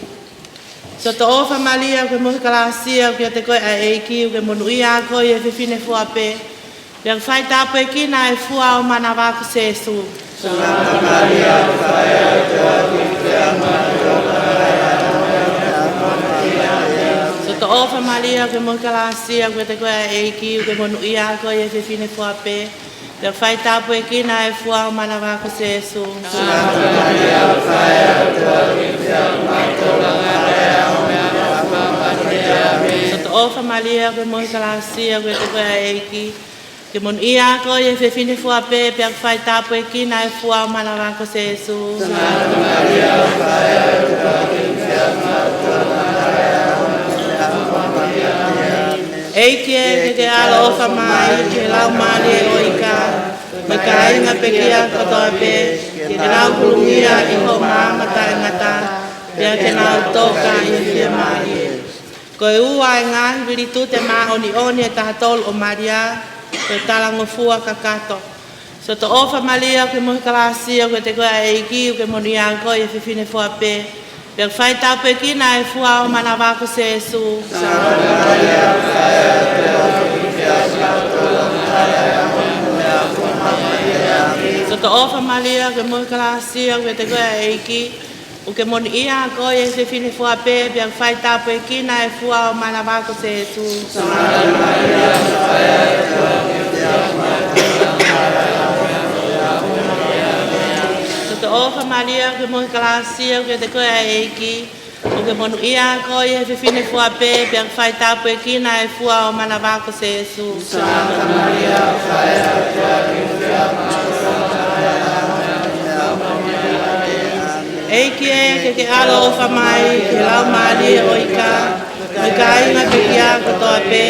Siʻoto ʻofa Malia, ʻoku ke mohe kalāsia, ʻoku ʻiate koe ʻa e ʻEiki, ʻoku ke monūʻia koe ʻi he fefine fua pē, pea ʻoku fai tāpuekina ʻa e fua ʻo ho manava ko Sēsū. Siʻoto ʻofa Malia, ʻoku ke mohe kalāsia, ʻoku ʻiate koe ʻa e ʻEiki, ʻoku ke monūʻia koe ʻi he fefine fua pē, pea ʻoku fai tāpuekina ʻa e fua ʻo ho manava ko Sēsū. Siʻoto ʻofa Malia, ʻoku ke mohe kalāsia, ʻoku ʻiate koe ʻa e ʻEiki, ʻoku ke monūʻia koe ʻi he fefine fua pē, pea ʻoku fai tāpuekina ʻa e fua ʻo ho manava ko Sēsū. ʻEiki ē, ke ke ʻaloʻofa mai ki he laumālie ʻo e ika, mo e kāinga pekia kotoa pē, ke nau hulungia ʻi hoʻo maama taʻengata, pea ke nau toka ʻi he fiemālie. Ko e ua ʻo e ngaahi vilitute māʻoniʻoni ʻe taha tolu ʻo Malia, ko e talangofua kakato. Siʻoto ʻofa Malia, ʻoku ke mohe kalāsia, ʻoku ʻiate koe ʻa e ʻEiki, ʻoku ke monūʻia koe ʻi he fefine fua pē, pea ʻoku fai tāpuekina ʻa e fua ʻo ho manava ko Sēsū. Siʻoto ʻofa Malia, ʻoku ke mohe kalāsia, ʻoku ʻiate koe ʻa e ʻEiki, ʻoku ke monūʻia koe ʻi he fefine fua pē, pea ʻoku fai tāpuekina ʻa e fua ʻo ho manava ko Sēsū. Siʻoto ʻofa Malia, ʻoku ke mohe kalāsia, ʻoku ʻiate koe ʻa e ʻEiki, ʻoku ke monūʻia koe ʻi he fefine fua pē, pea ʻoku fai tāpuekina ʻa e fua ʻo ho manava ko Sēsū. ʻEiki ē, ke ke ʻaloʻofa mai ki he laumālie ʻo e ika, mo e kāinga pekia kotoa pē,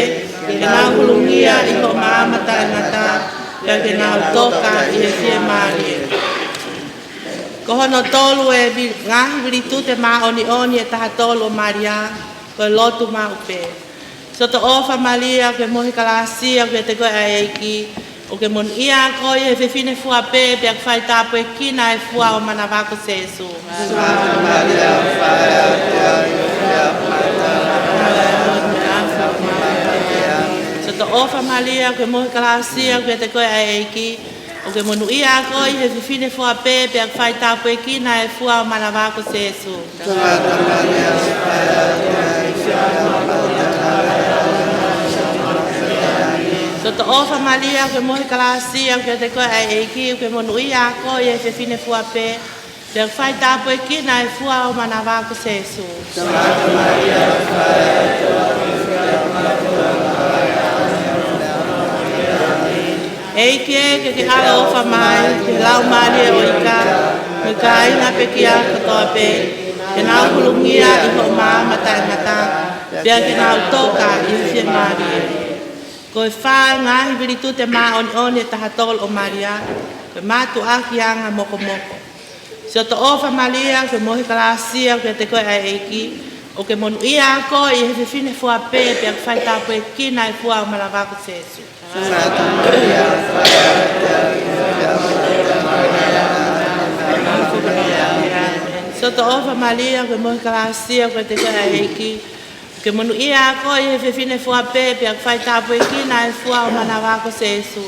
ke nau hulungia ʻi hoʻo maama taʻengata, pea ke nau toka ʻi he fiemālie. Ko hono tolu ʻo e vi-, ngaahi vilitute māʻoniʻoni ʻe taha tolu ʻo Malia, ko e lotu maʻu pē. Siʻoto ʻofa Malia, ʻoku ke mohe kalāsia, ʻoku ʻiate koe ʻa e ʻEiki, ʻoku ke monūʻia koe ʻi he fefine fua pē, pea ʻoku fai tāpuekina ʻa e fua ʻo ho manava ko Sēsū. Siʻoto Siʻoto ʻofa Malia, ʻoku ke mohe kalāsia, ʻoku ʻiate koe ʻa e ʻEiki, ʻoku ke monūʻia koe ʻi he fefine fua pē, pea ʻoku faitāpuekina ʻa e fua ʻo ho manava ko Sēsū. Siʻoto ʻofa Malia, ʻoku ke mohe kalāsia, ʻoku ʻiate koe ʻa e ʻEiki, ʻoku ke monūʻia koe ʻi he fefine fua pē, pea ʻoku faitāpuekina ʻa e fua ʻo ho manava ko Sēsū. ʻEiki ē, ke ke ʻaloʻofa mai ki he laumālie ʻo e ika, mo e kāinga pekia kotoa pē, ke nau hulungia ʻi hoʻo maama taʻengata, pea ke nau toka ʻi he fiemālie. Ko e fā ngaahi vilitute māʻoniʻoni ʻe taha tolu ʻo Malia, ko e mātuʻaki anga mokomoko. Siʻoto ʻofa Malia, ʻoku ke mohe kalāsia, ʻoku ʻiate koe ʻa e ʻEiki, ʻoku ke monūʻia koe ʻi he fefine fua pē, pea ʻoku faitāpuekina ʻa e fua ʻo ho manava ko Sēsū. Siʻoto ʻofa Malia, ʻoku ke mohe kalāsia, ʻoku ʻiate koe ʻa e ʻEiki, ʻoku ke monūʻia koe ʻi he fefine fua pē, pea ʻoku faitāpuekina ʻa e fua ʻo ho manava ko Sēsū.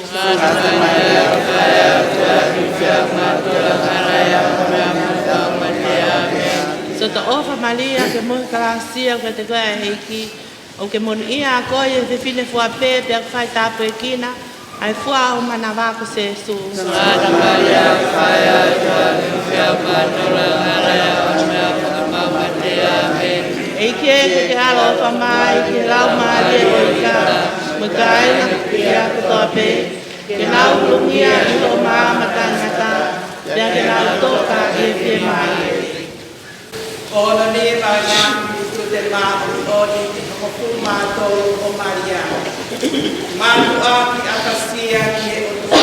Siʻoto ʻofa Malia, ʻoku ke mohe kalāsia, ʻoku ʻiate koe ʻa e ʻEiki, ʻoku ke monūʻia koe ʻi he fefine fua pē, pea ʻoku faitāpuekina ʻa e fua ʻo ho manava ko Sēsū. ʻEiki ē, ke ke ʻaloʻofa mai ki he laumālie ʻo e ika, mo e kāinga pekia kotoa pē, ke nau hulungia ʻi hoʻo maama taʻengata, pea ke nau toka ʻi he fiemālie. Ko hono nima ʻo e ngaahi vilitute māʻoniʻoni ʻe hongofulu mā tolu ʻo Malia. Mātuʻaki ʻakasia ki he ʻOtua.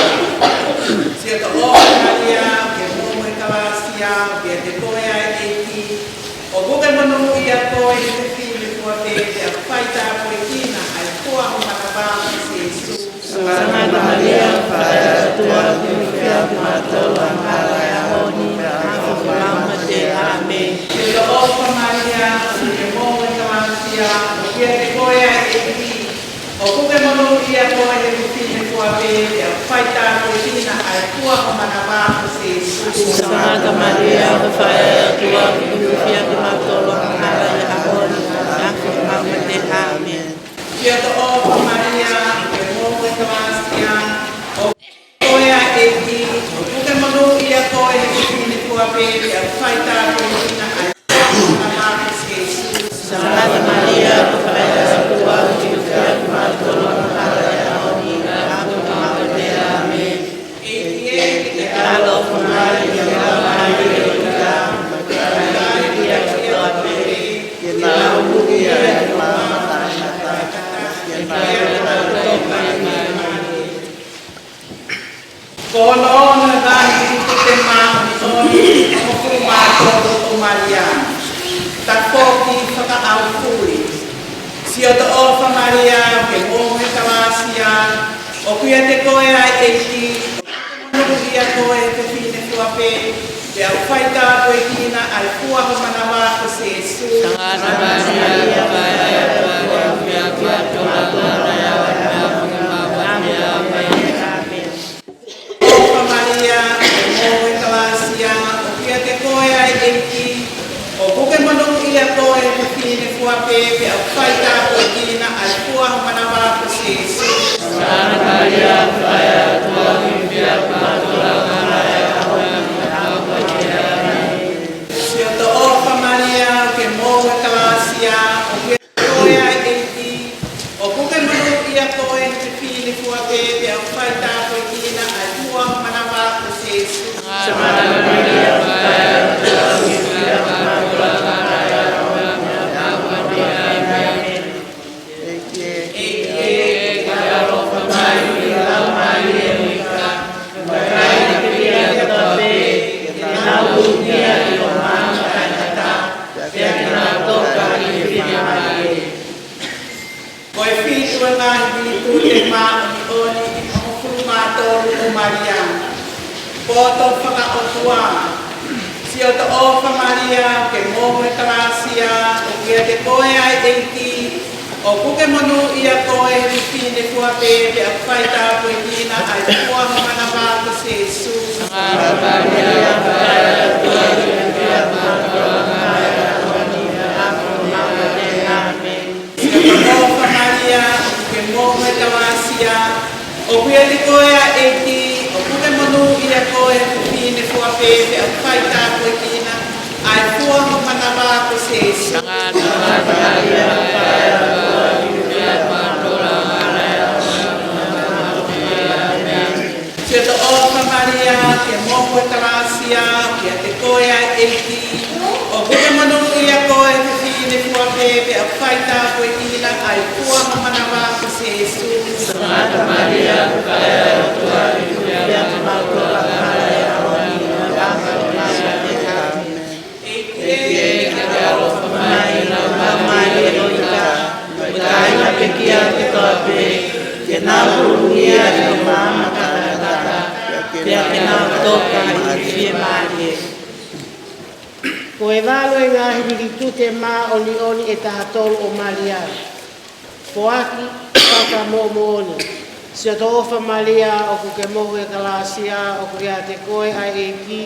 Siʻoto ʻofa Malia, ʻoku ke mohe kalāsia, ʻoku ʻiate koe ʻa e ʻEiki, ʻoku ke monūʻia koe ʻi he fefine fua pē, pea ʻoku faitāpuekina ʻa e fua ʻo ho manava ko Sēsū. Sangata Malia, ʻofa ʻa e ʻOtua, ʻoku ke hūfia kimautolu angahala ʻo e ʻaho ni, pea ʻafio kimautolu ʻi he mate. ʻĀmeni. Siʻoto ʻofa Malia, ʻoku ke mohe kalāsia, ʻoku ʻiate koe ʻa e ʻEiki, ʻoku ke monūʻia koe ʻi he fefine fua pē, pea ʻoku faitāpuekina ʻa e fua ʻo ho manava ko Sēsū. Sangata Malia, ʻofa ʻa e ʻOtua, ʻoku ke hūfia kimautolu angahala ʻo e ʻaho ni, pea ʻafio kimautolu ʻi he mate. ʻĀmeni. Siʻoto ʻofa Malia, ʻoku ke mohe kalāsia, ʻoku ʻiate koe ʻa e ʻEiki, ʻoku ke monūʻia koe ʻi he fefine fua pē, pea ʻoku faitāpuekina ʻa e fua ʻo ho manava ko Sēsū. Sangata Malia, ʻofa ʻa e ʻOtua, ʻoku ke hūfia kimautolu angahala ʻo e ʻaho ni, pea ʻafio kimautolu ʻi he mate. ʻĀmeni. ʻEiki ē, ke ke ʻaloʻofa mai ki he laumālie ʻo e ika, mo e kāinga pekia kotoa pē, ke nau hulungia ʻi hoʻo maama taʻengata, pea ke nau toka ʻi he fiemālie. Ko hono ono ʻo e ngaahi vilitute māʻoniʻoni ʻe hongofulu mā tolu ʻo Malia. Tafoki fakaʻaufuli. Siʻoto ʻofa Malia, ʻoku ke mohe kalāsia, ʻoku ʻiate koe ʻa e ʻEiki, ʻoku ke monūʻia koe ʻi he fefine fua pē, pea ʻoku faitāpuekina ʻa e fua ʻo ho manava ko Sēsū. Sangata Malia, ʻofa ʻa e ʻOtua, ʻoku ke hūfia kimautolu angahala ʻo e ʻaho ni, pea ʻafio kimautolu ʻi he mate. ʻĀmeni. ʻOfa Malia, ʻoku ke mohe kalāsia, ʻoku ʻiate koe ʻa e ʻEiki, ʻoku ke monūʻia koe ʻi he fefine fua pē, pea ʻoku faitāpuekina ʻa e fua ʻo ho manava ko Sēsū. Sangata Malia, ʻofa ʻa e ʻOtua, ʻoku ke hūfia kimautolu angahala ʻo e ʻaho ni, pea ʻafio kimautolu ʻi he mate. ʻĀmeni. Siʻoto ʻofa Malia, ʻoku ke mohe kalāsia, ʻoku ʻiate koe ʻa e ʻEiki, ʻoku ke monūʻia koe ʻi he fefine fua pē, pea ʻoku faitāpuekina ʻa e fua ʻo ho manava ko Sēsū. Sangata Malia, ʻofa ʻa e ʻOtua, ʻoku ke hūfia kimautolu angahala ʻo e ʻaho ni, pea ʻafio kimautolu ʻi he mate. ʻĀmeni. ʻEiki ē, ke ke ʻaloʻofa mai ki he laumālie ʻo e ika, mo e kāinga pekia kotoa pē, ke nau hulungia ʻi hoʻo maama taʻengata, pea ke nau toka ʻi he fiemālie. Ko e fitu ʻo e ngaahi vilitute māʻoniʻoni ʻe hongofulu mā tolu ʻo Malia. Poto fakaʻotua. Siʻoto ʻofa Malia, ʻoku ke mohe kalāsia, ʻoku ʻiate koe ʻa e ʻEiki, ʻOku ke monūʻia koe he fefine fua pē, pea ʻoku faitāpuekina ʻa e fua ho manava ko Sēsū. Siʻoto ʻofa Malia, ʻoku ke mohu he kalasia, ʻoku ʻiate koe ʻa e ʻEiki, ʻoku ke monūʻia koe he fefine fua pē, pea ʻoku faitāpuekina ʻa e fua ho manava ko Sēsū. Siʻoto ʻofa Malia, ʻoku ke mohu he kalasia, ʻoku ʻiate koe ʻa e ʻEiki, ʻoku ke monūʻia koe he fefine fua pē, pea ʻoku faitāpuekina ʻa e fua ho manava ko Sēsū. ʻEiki, ke ke ʻaloʻofa mai ki he laumālie ʻo e ʻOtua, mo e kāinga pekia kotoa pē, ke nau hūfia ʻi hoʻo maama taʻengata, pea ke nau toka ʻi he fiemālie. Ko e valu e ngaahi vilitute māʻoniʻoni ʻe taha tolu ʻo Malia. Foaki fakamoʻomoʻoni. Siʻoto ʻofa Malia, ʻoku ke mohu he kalasia, ʻoku ʻiate koe ʻa e ʻEiki,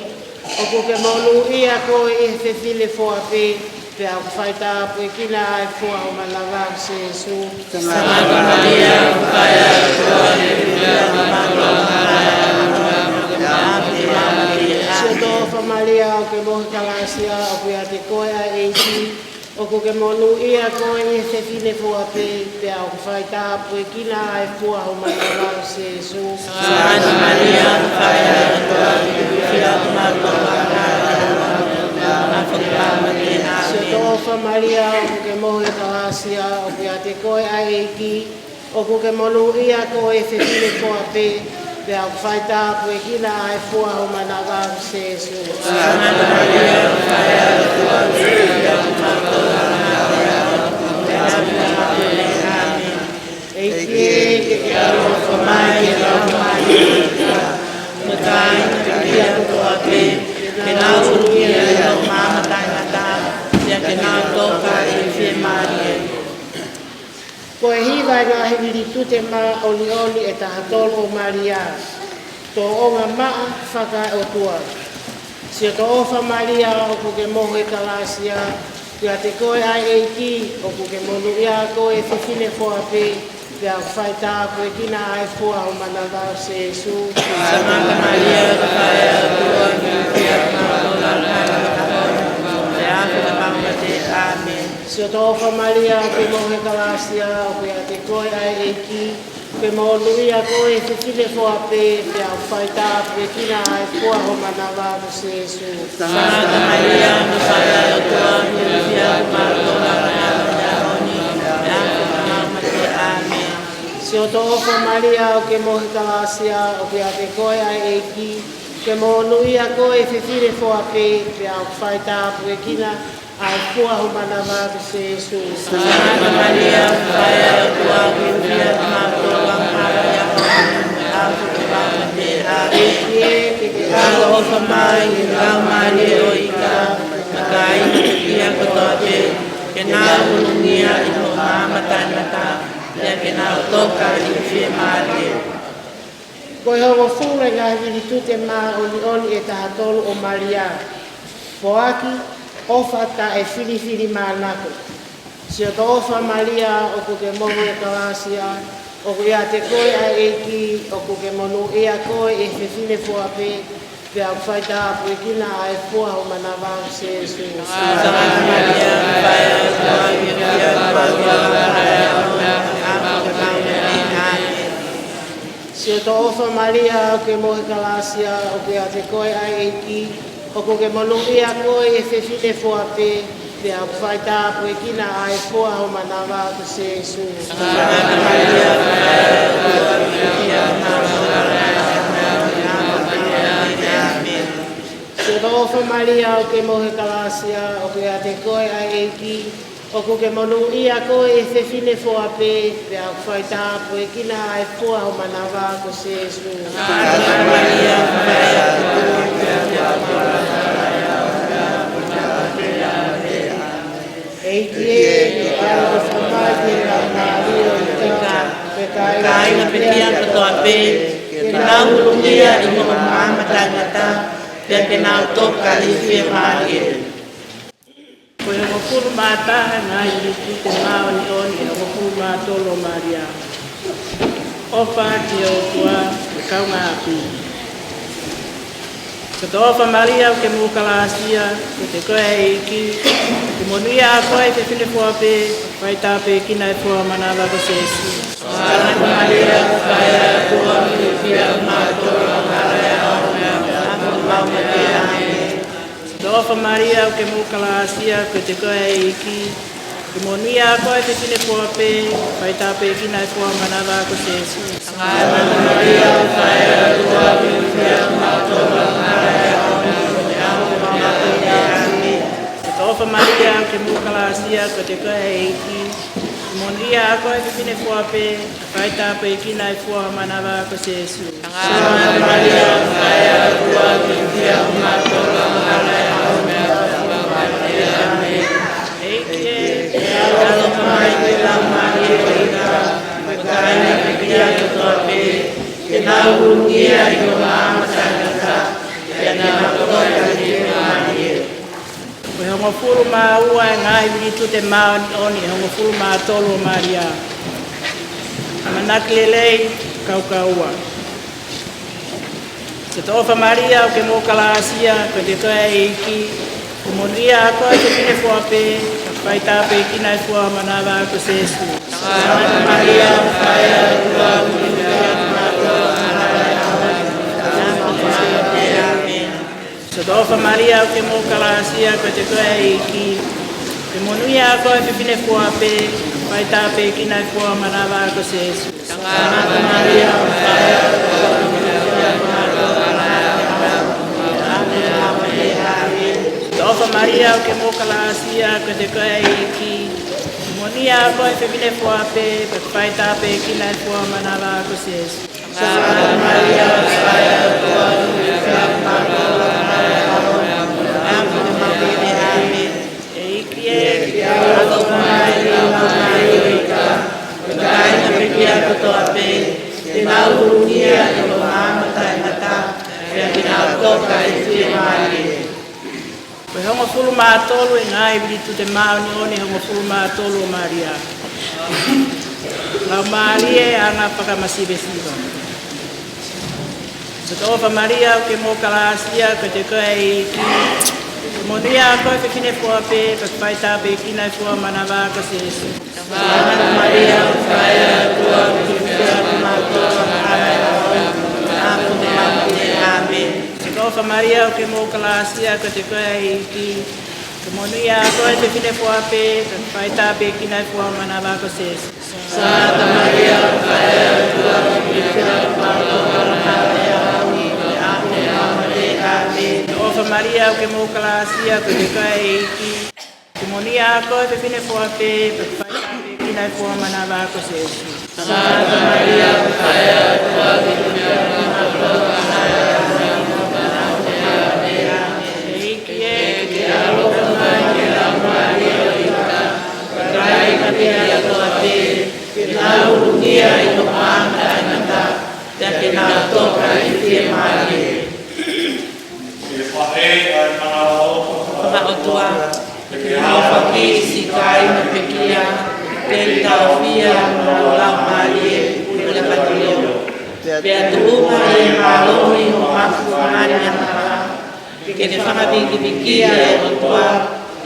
ʻoku ke monūʻia koe ʻi he fefine fua pē, pea ʻoku faitāpuekina ʻa e fua ho manava ko Sēsū. Siʻoto ʻofa Malia, ʻoku ke mohu he kalasia, ʻoku ʻiate koe ʻa e ʻEiki, ʻoku ke monūʻia koe ʻi he fefine fua pē, pea ʻoku faitāpuekina ʻa e fua ho manava ko Sēsū. Siʻoto ʻofa Malia, ʻoku ke mohu he kalasia, ʻoku ʻiate koe ʻa e ʻEiki, ʻoku ke monūʻia koe ʻi he fefine fua pē, pea ʻoku faitāpuekina ʻa e fua ho manava ko Sēsū. ʻEiki, ke ke ʻaloʻofa mai ki he laumālie ʻo e ʻOtua, mo e kāinga pekia kotoa pē, ke nau hūfia ʻi hoʻo maama taʻengata, pea ke nau toka ʻi he fiemālie. Ko e hiva e ngaahi vilitute māʻoniʻoni ʻe taha tolu ʻo Malia. Tōʻonga maʻa fakaʻotua. Siʻoto ʻofa Malia, ʻoku ke mohu he kalasia, ʻoku ʻiate koe ʻa e ʻEiki, ʻoku ke monūʻia koe ʻi he fefine fua pē, pea ʻoku faitāpuekina ʻa e fua ho manava ko Sēsū. Siʻoto ʻofa Malia, ʻoku ke mohu he kalasia, ʻoku ʻiate koe ʻa e ʻEiki, ʻoku ke monūʻia koe ʻi he fefine fua pē, pea ʻoku faitāpuekina ʻa e fua ho manava ko Sēsū. Siʻoto ʻofa Malia, ʻoku ke mohu he kalasia, ʻoku ʻiate koe ʻa e ʻEiki, ʻoku ke monūʻia koe ʻi he fefine fua pē, pea ʻoku faitāpuekina ʻa e fua ho manava ko Sēsū. ʻEiki, ke ke ʻaloʻofa mai ki he laumālie ʻo e ʻOtua, mo e kāinga pekia kotoa pē, ke nau hūfia ʻi hoʻo maama taʻengata, pea ke nau toka ʻi he fiemālie. Ko e hongofulu e ngaahi vilitute māʻoniʻoni ʻe taha tolu ʻo Malia. Foaki ʻofa taʻefilifilimānako. Siʻoto ʻofa Malia, ʻoku ke mohu he kalasia, ʻoku ʻiate koe ʻa e ʻEiki, ʻoku ke monūʻia koe ʻi he fefine fua pē, pea ʻoku faitāpuekina ʻa e fua ho manava ko Sēsū. Siʻoto ʻofa Malia, ʻoku ke mohu he kalasia, ʻoku ʻiate koe ʻa e ʻEiki, ʻoku ke monūʻia koe ʻi he fefine fua pē, pea ʻoku faitāpuekina ʻa e fua ho manava ko Sēsū. Siʻoto ʻofa Malia, ʻoku ke mohu he kalasia, ʻoku ʻiate koe ʻa e ʻEiki, ʻoku ke monūʻia koe ʻi he fefine fua pē, pea ʻoku faitāpuekina ʻa e fua ho manava ko Sēsū. ʻEiki, ke ke ʻaloʻofa mai ki he laumālie Ka, kāinga pekia kotoa pē, ke nau hulungia ʻi hoʻo maama taʻengata, pea ke nau toka ʻi he fiemālie. Ko e hongofulu mā taha e ngaahi vilitute māʻoniʻoni, ʻe hongofulu mā tolu ʻo Malia. ʻOfa ki he ʻOtua, ʻe kaungāʻapi. Ko e ʻofa Malia, ʻoku ke moʻua kalāsia, ko e ʻEiki, ʻoku monūʻia ʻa koe ʻi he fefine foha pē, fai tāpuekina ʻa e foha ʻo ho manava ko Sēsū. Sangata Malia, fai ʻa e ʻOtua, ʻoku ke fiefia ʻi mātou, ʻa e hala ʻo e ʻaho ni, pea mo e ʻaho ʻo e mate. ʻĒmeni. Ko e ʻofa Malia, ʻoku ke moʻua kalāsia, ko e ʻEiki, ʻoku monūʻia ʻa koe ʻi he fefine foha pē, fai tāpuekina ʻa e foha ʻo ho manava ko Sēsū. Sangata Malia, fai ʻa e ʻOtua, ʻoku ke fiefia ʻi mātou, ʻa e hala ʻo e ʻaho ni, pea mo e ʻaho ʻo e mate. ʻĒmeni. Ko e ʻofa Malia, ʻoku ke moʻua kalāsia, ko e ʻEiki, ʻoku monūʻia ʻa koe ʻi he fefine foha pē, fai tāpuekina ʻa e foha ʻo ho manava ko Sēsū. Sangata Malia, fai ʻa e ʻOtua, ʻoku ke fiefia ʻi mātou, ʻa e hala ʻo e ʻaho ni, pea mo e ʻaho ʻo e mate. ʻĒmeni. ʻEiki ē, ke ʻaloʻofa mai ki he laumālie ʻo e ika, mo e kāinga pekia kotoa pē, ke nau hulungia ʻi hoʻo maama taʻengata, pea ke nau toka ʻi he fiemālie. Ko e hongofulu mā ua e ngaahi vilitute māʻoniʻoni, ʻe hongofulu mā tolu ʻo Malia. ʻAmanaki lelei, kaukaua. Ko e ʻofa Malia, ʻoku ke moʻua kalāsia, ko e ʻEiki, ʻoku monūʻia ʻa koe ʻi he fefine foha pē, fai tāpuekina ʻa e foha ʻo ho manava ko Sēsū. Sangata Malia, fai ʻa e ʻOtua, ʻoku ke fiefia ʻi mātou, ʻa e hala ʻo e ʻaho ni, pea mo e ʻaho ʻo e mate. ʻĒmeni. Ko e ʻofa Malia, ʻoku ke moʻua kalāsia, ko e ʻEiki, ʻoku monūʻia ʻa koe ʻi he fefine foha pē, fai tāpuekina ʻa e foha ʻo ho manava ko Sēsū. Sangata Malia, fai ʻa e ʻOtua, ʻoku ke fiefia ʻi mātou, ʻa e hala ʻo e ʻaho ni, pea mo e ʻaho ʻo e mate. ʻĒmeni. Ko e ʻofa Malia, ʻoku ke moʻua kalāsia, ko e ʻEiki, ʻoku monūʻia ʻa koe ʻi he fefine foha pē, fai tāpuekina ʻa e foha ʻo ho manava ko Sēsū. Sangata Malia, fai ʻa e ʻOtua, ʻoku ke fiefia ʻi mātou, ʻa e hala ʻo e ʻaho ni, pea mo e ʻaho ʻo e mate. ʻĒmeni. ʻEiki ē, ke ʻaloʻofa mai ki he laumālie ʻo e ika, mo e kāinga pekia kotoa pē, ke nau hulungia ʻi hoʻo maama taʻengata, pea ke nau toka ʻi he fiemālie. Ko e hongofulu mā tolu e ngaahi vilitute māʻoniʻoni, ʻe hongofulu mā tolu ʻo Malia. Laumālie ʻo e anga fakamasivesiva. Ko e ʻofa Malia, ʻoku ke moʻua kalāsia, ko e ʻEiki, ʻoku monūʻia ʻa koe ʻi he fefine foha pē, fai tāpuekina ʻa e foha ʻo ho manava ko Sēsū. Sangata Malia, fai ʻa e ʻOtua, ʻoku ke fiefia ʻi mātou, ʻa e hala ʻo e ʻaho ni, pea mo e ʻaho ʻo e mate. ʻĒmeni. Ko e ʻofa Malia, ʻoku ke moʻua kalāsia, ko e ʻEiki, ʻoku monūʻia ʻa koe ʻi he fefine foha pē, fai tāpuekina ʻa e foha ʻo ho manava ko Sēsū. Sangata Malia, fai ʻa e ʻOtua, ʻoku ke fiefia ʻi mātou, ʻa e hala ʻo e ʻaho ni, pea mo e ʻaho ʻo e mate. ʻĒmeni. Ko e ʻofa Malia, ʻoku ke moʻua kalāsia, ko e ʻEiki, ʻoku monūʻia ʻa koe ʻi he fefine foha pē, fai tāpuekina ʻa e foha ʻo ho manava ko Sēsū. Sangata Malia, fai ʻa e ʻOtua, ʻoku ke fiefia ʻi mātou, ʻa e hala ʻo e ʻaho ni, pea mo e ʻaho ʻo e mate. ʻĒmeni. ʻEiki ē, ke ʻaloʻofa mai ki he laumālie ʻo e ika, mo e kāinga pekia kotoa pē, ke nau hulungia ʻi hoʻo maama taʻengata, pea ke nau toka ʻi he fiemālie. Ke faʻē ʻa e fanga ʻotua. Fanga ʻotua. Ke nau fakakisi kāinga pekia, ke taofia mo e laumālie ʻo e pule patulio. Pea tuʻunga ʻi he mālohi ʻo e mafu fangani angahala, ke ne fakavikivikiʻi ʻa e ʻOtua,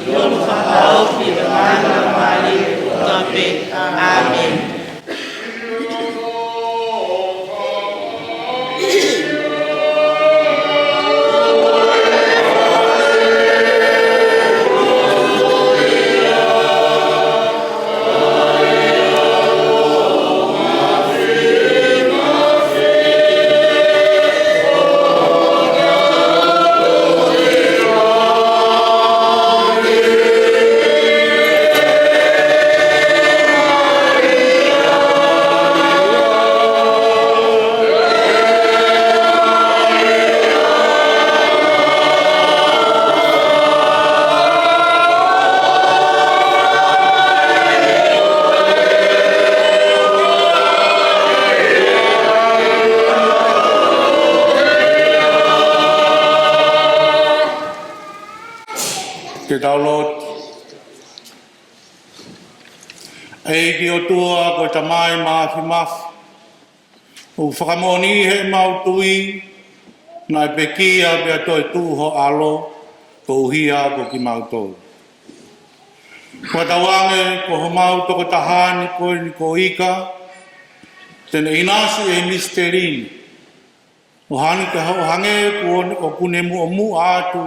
ʻi hono fakahaofi ʻa e ngaahi laumālie kotoa pē. ʻĒmeni. Ke tau lotu. ʻEiki ʻOtua, ko e Tamai Māfimafi, ʻoku fakamoʻoniʻi heʻemau tui naʻe pekia pea toetuʻu ho ʻAlo koeʻuhi ko kimautolu. Fakatauange ko homau tokotaha ni ko eni ko Ika, te ne ʻinasi ʻi he misiteli ni, ʻo hangē, ʻo hangē kuo ne, ʻoku ne muʻomuʻa atu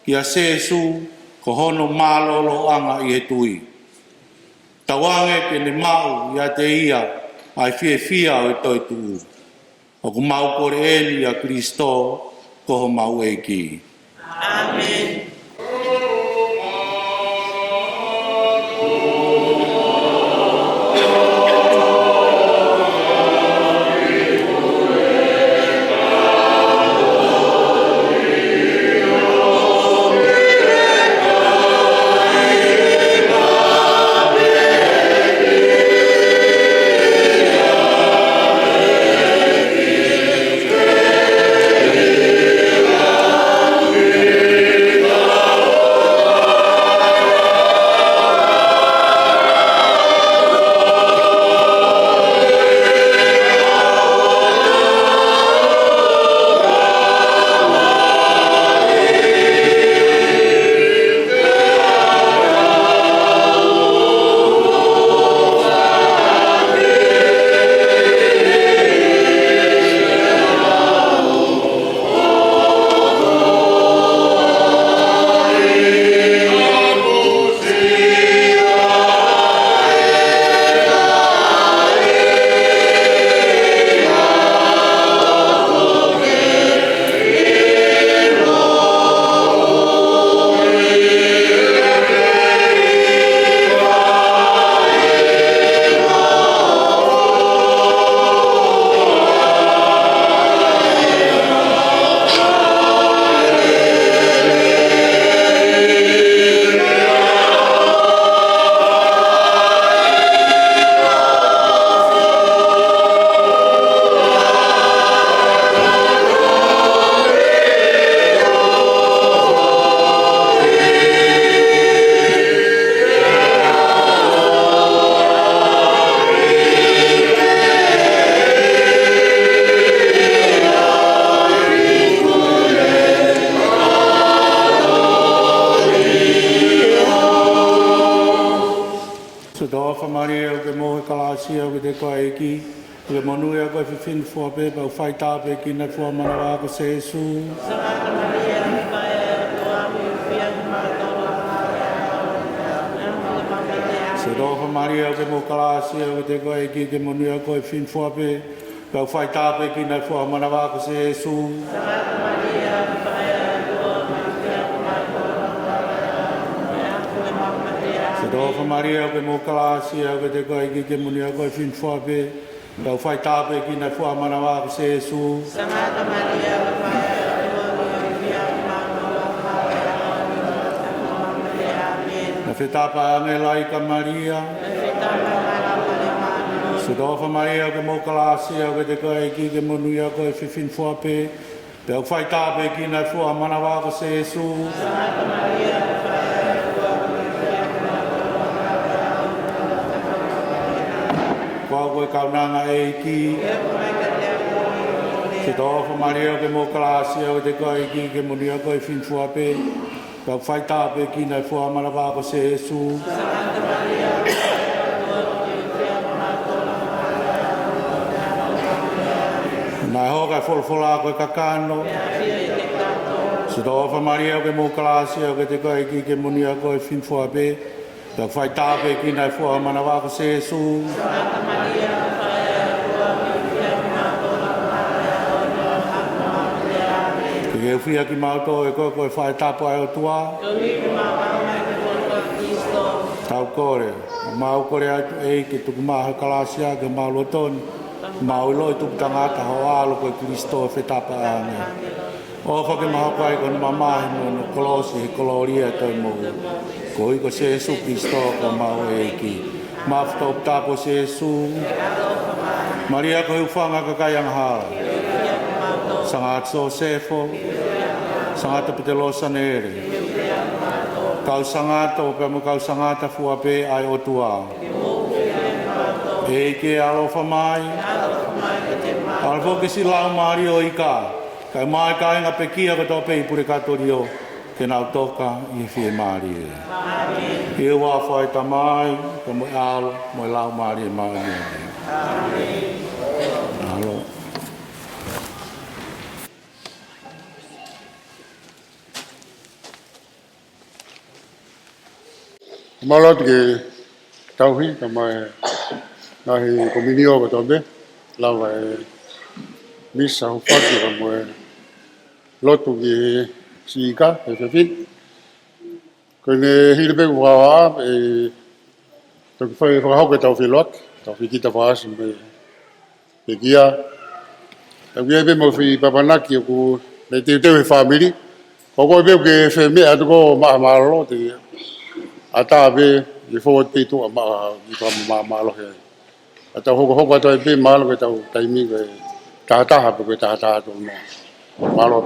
kia Sēsū, ko hono mālōlōʻanga ʻi he tui. Tauange ke ne maʻu ʻiate ia ʻa e fiefia ʻo e toetuʻu. ʻOku mau kole eni ʻia Kilisitō ko homau ʻEiki. ʻĀmeni. Sitōfa Malia, ʻoku ke moʻui he kalāsia, ʻoku ʻiate koe ʻa e ʻEiki, ʻoku ke monūʻia koe ʻi he fefine fua pē, pea ʻoku faitāpuekina ʻa e fuʻu ʻamanaua ko Sēsū. Sangata Malia, ʻoku ke ʻi he ʻaho ni, ʻoku ke fai ʻa e mātuʻa. Sitōfa Malia, ʻoku ke moʻui he kalāsia, ʻoku ʻiate koe ʻa e ʻEiki, ʻoku ke monūʻia koe ʻi he fefine fua pē, pea ʻoku faitāpuekina ʻa e fuʻu ʻamanaua ko Sēsū. Sitōfa Malia, ʻoku ke moʻui he kalāsia, ʻoku ʻiate koe ʻa e ʻEiki, ʻoku ke monūʻia koe ʻi he fefine fua pē, pea ʻoku faitāpuekina ʻa e fuʻu ʻamanaua ko Sēsū. Sangata Malia, ʻoku ke ʻi he ʻaho ni, ʻoku ke fai ʻa e mātuʻa. Naʻe fetapa ʻa e ʻāngelo kia Malia. Sitōfa Malia, ʻoku ke moʻui he kalāsia, ʻoku ʻiate koe ʻa e ʻEiki, ʻoku ke monūʻia koe ʻi he fefine fua pē, pea ʻoku faitāpuekina ʻa e fuʻu ʻamanaua ko Sēsū. Ko au ko e kaunanga ʻa e ʻEiki. Sitōfa Malia, ʻoku ke moʻui he kalāsia, ʻoku ʻiate koe ʻa e ʻEiki, ʻoku ke monūʻia koe ʻi he fefine fua pē, pea ʻoku faitāpuekina ʻa e fuʻu ʻamanaua ko Sēsū. Naʻe hoko ʻa e folofola ko e kakano. Sitōfa Malia, ʻoku ke moʻui he kalāsia, ʻoku ʻiate koe ʻa e ʻEiki, ʻoku ke monūʻia koe ʻi he fefine fua pē, pea ʻoku faitāpuekina ʻa e fuʻu ʻamanaua ko Sēsū. Ke ke ʻufia kimautolu ʻe koe ko e faʻē tapu ʻa e ʻOtua. Tau kole. Mau kole atu ʻEiki, tuku mai ho kalāsia ki homau loto ni, mau ʻiloʻi tupu tangata ho ʻAlo ko Kilisitō, fetapa ʻa e ʻāngelo. ʻOfa ke mau hoko ai ki hono mamahi mo hono kolosi he kolōlia ʻo e moʻui. Koeʻuhi ko Sēsū Kilisitō ko homau ʻEiki. Maʻu e foʻi toputapu ʻo Sēsū. Malia ko e hūfanga ʻo e kakai angahala. Sangata Siosefa. Sangata Petelō Sanele. Kau sangata, pea mo e kau sangata fua pē ʻa e ʻOtua. ʻEiki, ʻaloʻofa mai. ʻAloʻofa mai ki he Laumālie ʻo e ʻEiki, kae ʻumaʻā e kāinga pekia kotoa pē ʻi Pulekatolio, ke nau toka ʻi he fiemālie. ʻI he huafa ʻo e Tamai, pea mo e ʻAlo, mo e Laumālie Māʻoniʻoni. ʻAlo. Mālō atu ki he tauhi, kae ʻumaʻā e ngaahi komiunio kotoa pē, lava e misa hūfaki, kae ʻumaʻā e lotu ki he siʻi ika, he fefine. Ko ʻene hili pē ʻeku fakahā, ʻe toki fai fakahoko ʻetau feʻiloaki, ʻetau fekita fakaʻosi mo e pekia. ʻOku ʻi ai pē mo e foʻi papanaki ʻoku ne teuteu he fāmili. Ko koe pē ʻoku ke fie meʻa atu ko e maʻa mālōlō, te ke ʻatā pē, ke forward pē ʻi tuʻa maʻa, ʻi tuʻa maʻa mālōlō he. ʻA tau hokohoko atu ai pē mālōlō ko ʻetau taimi ko e taha taha pe ko e taha taha atu mo. Mālō.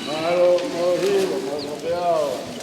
Mālō, mālō, mālō, mālō, mālō.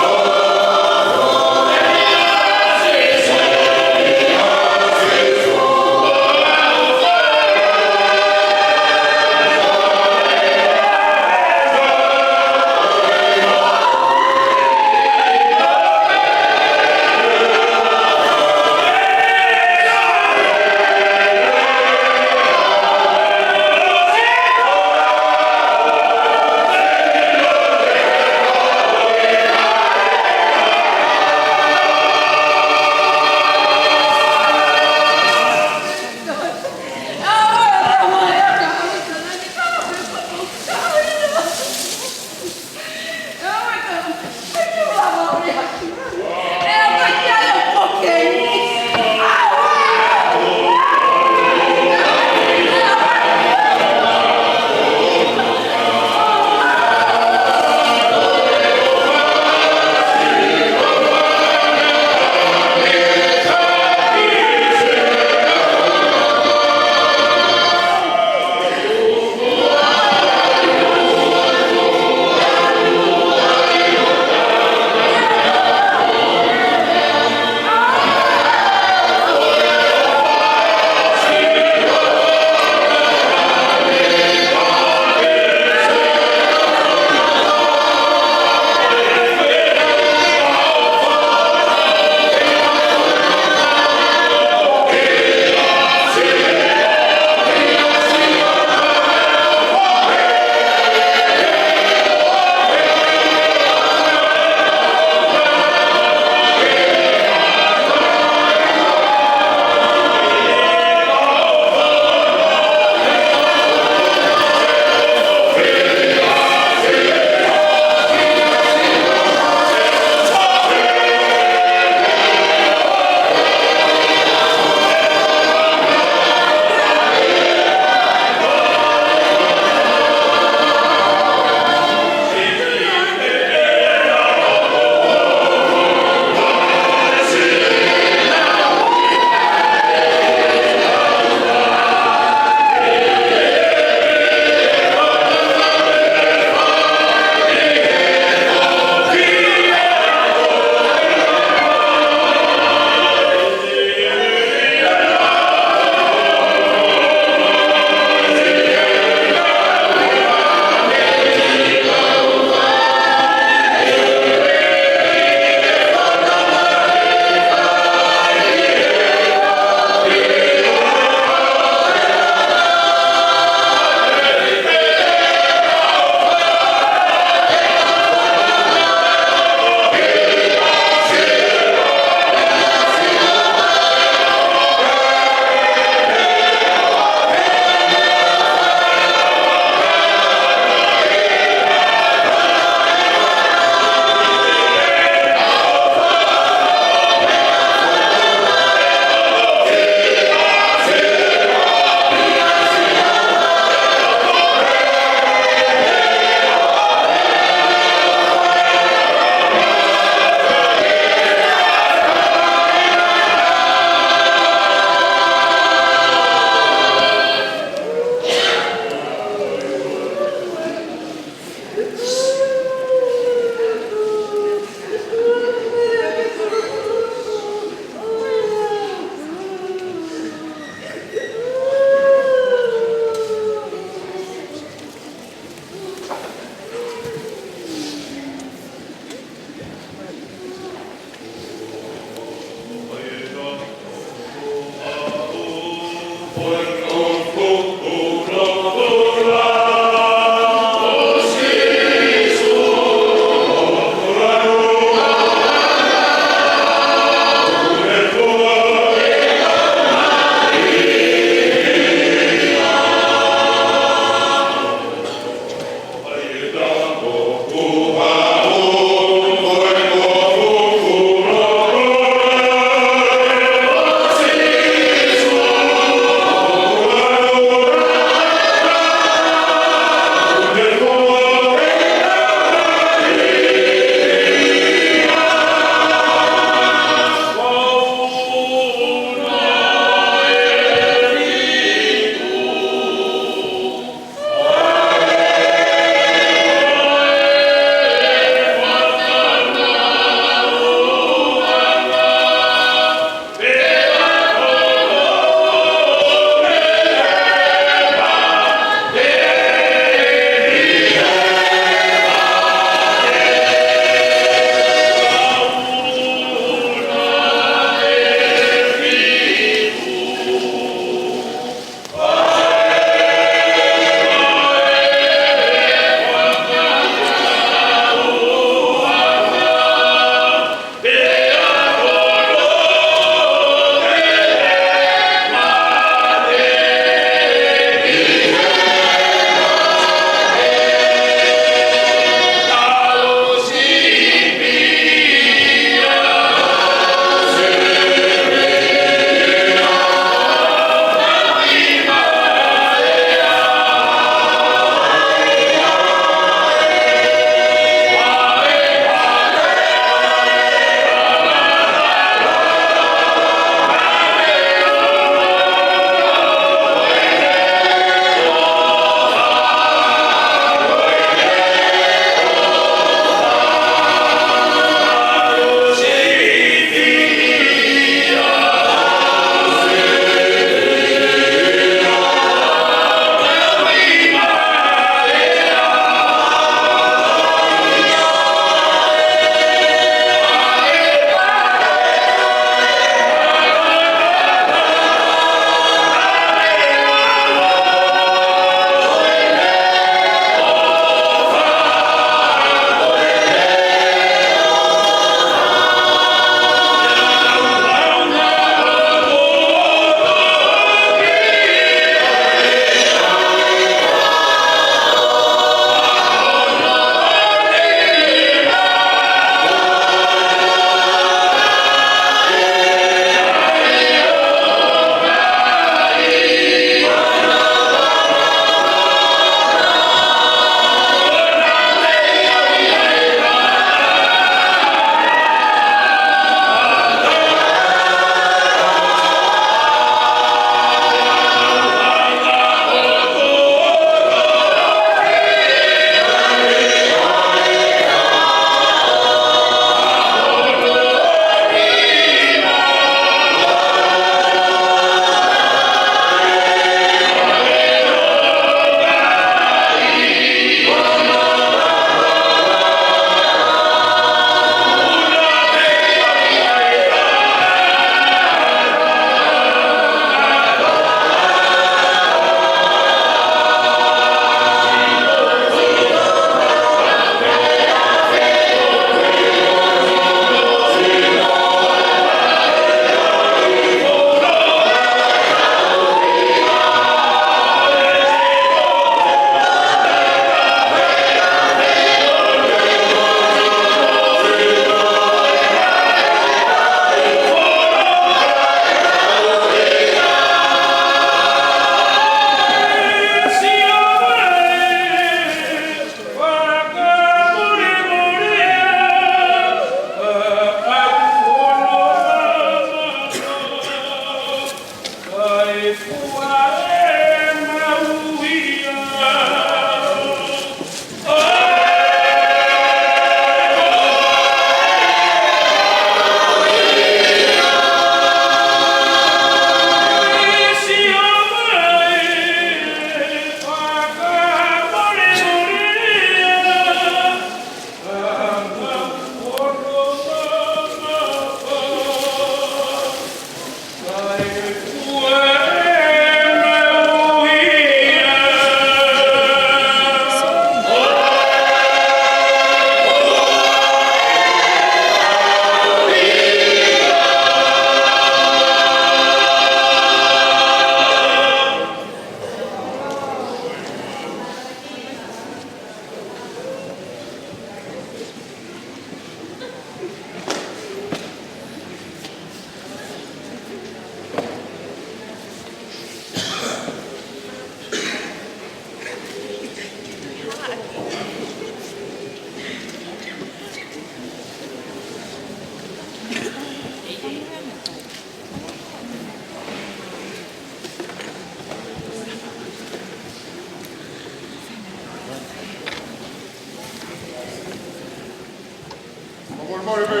Ko e pē,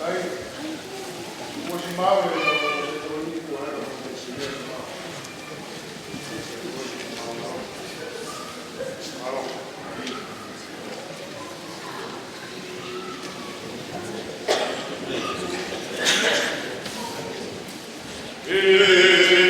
ai, ua si mau e, e, e,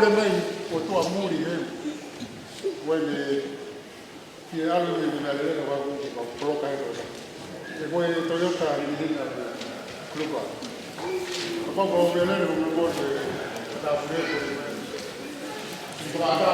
Mai ʻo tuʻa muli he. Ko eni, ke ʻalu ni, ni meʻa lelei ka ʻoku, ʻoku poloka ʻe koe. ʻE ko e Toyota ni hina Krupa. Ka ko e meʻa lelei ko e mo e tāpule ko e. Ni ko ata.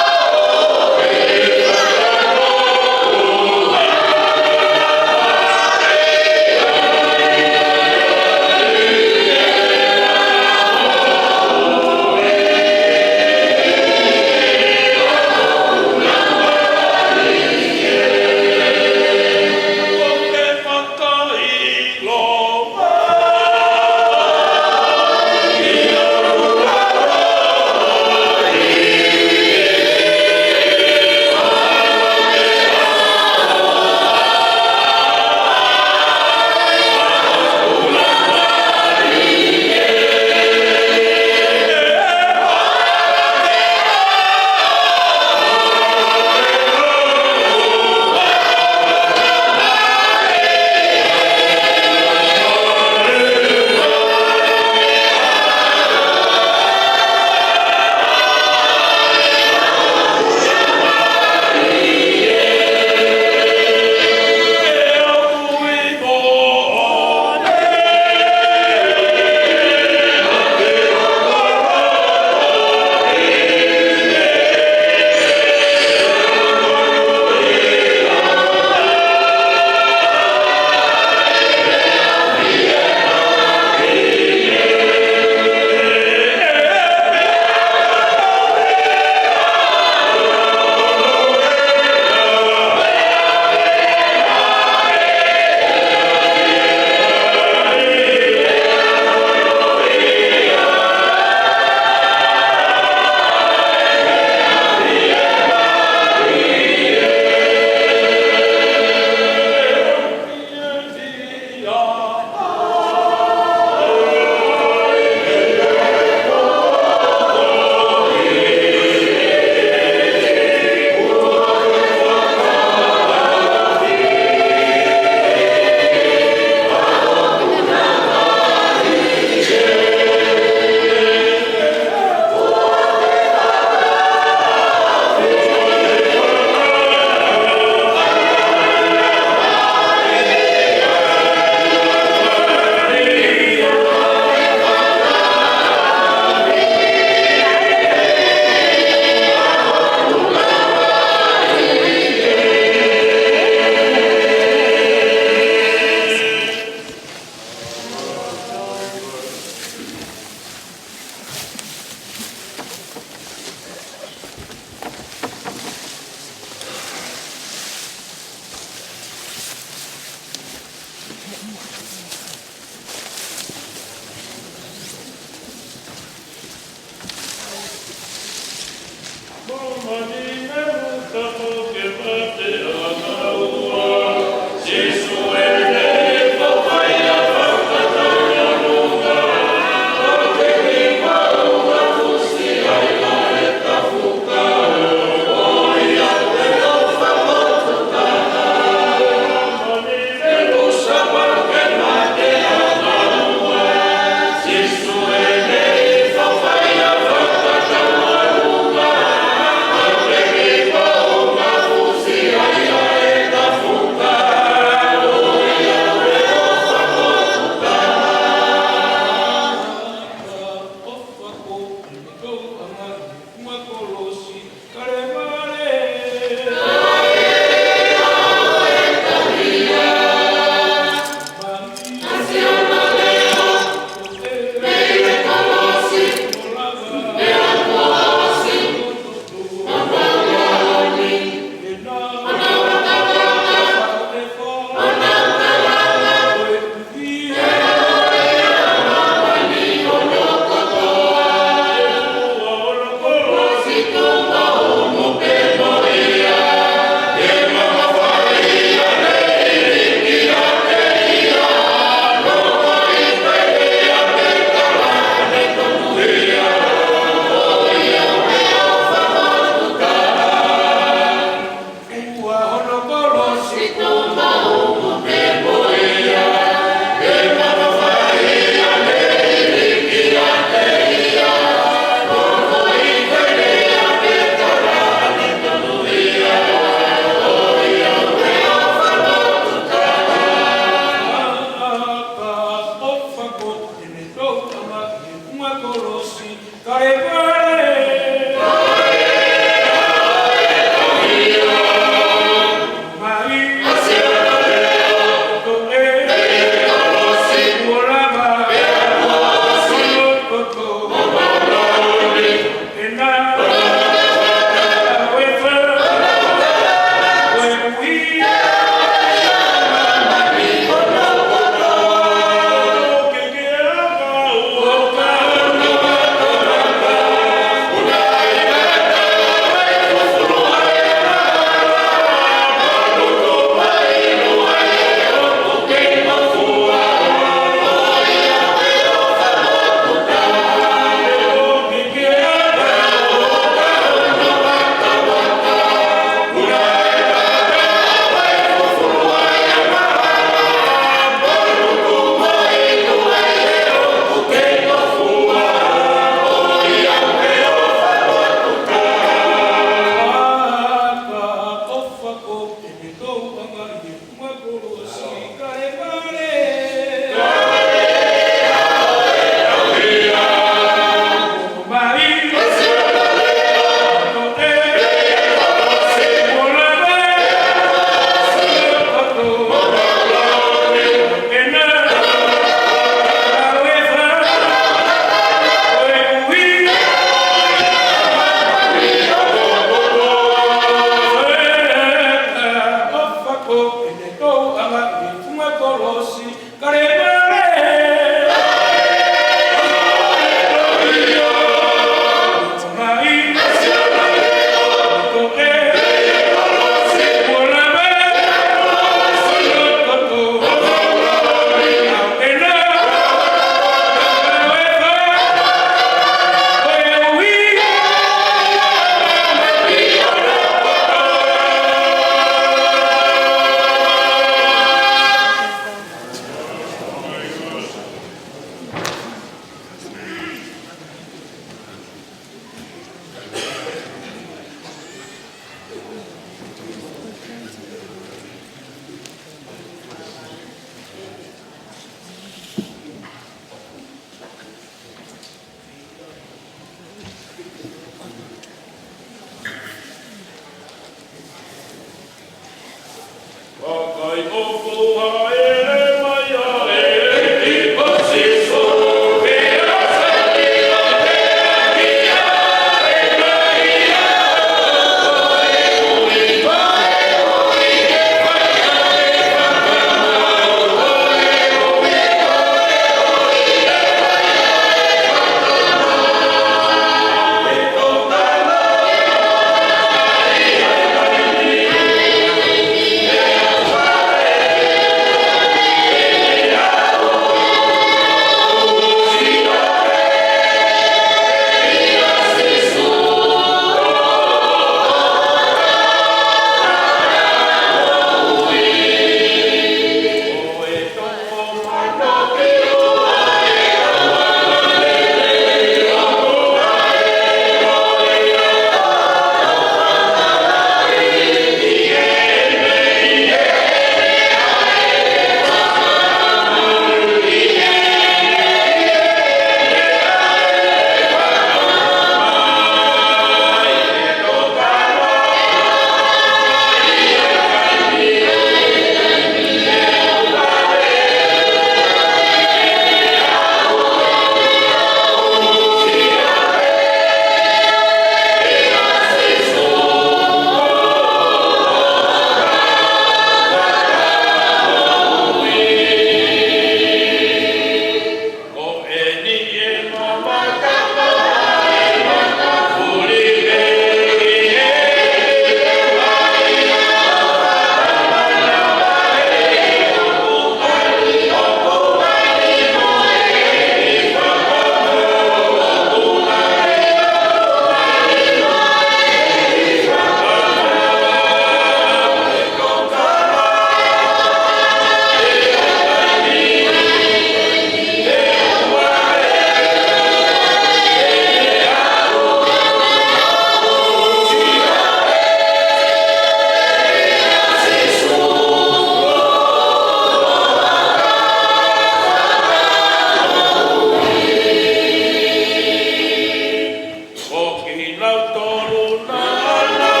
Kinautolu naʻa nau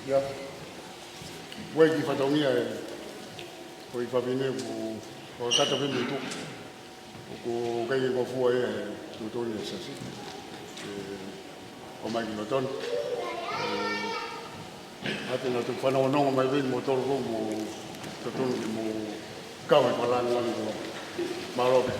Ia, ʻoku ʻi ai e kiʻi fatongia ʻo e kiʻi fafine ʻoku, ʻoku kakato pē mei tuʻa. ʻOku ʻikai ke ngofua ia he tuʻutuʻuni ʻa e siasi. ʻE, ʻomai ki loto ni. ʻE, ʻoatu ʻa e fanongonongo mai pē mo tolu ko mo totonu ke mo kau he palani wani ko. Mālō pē.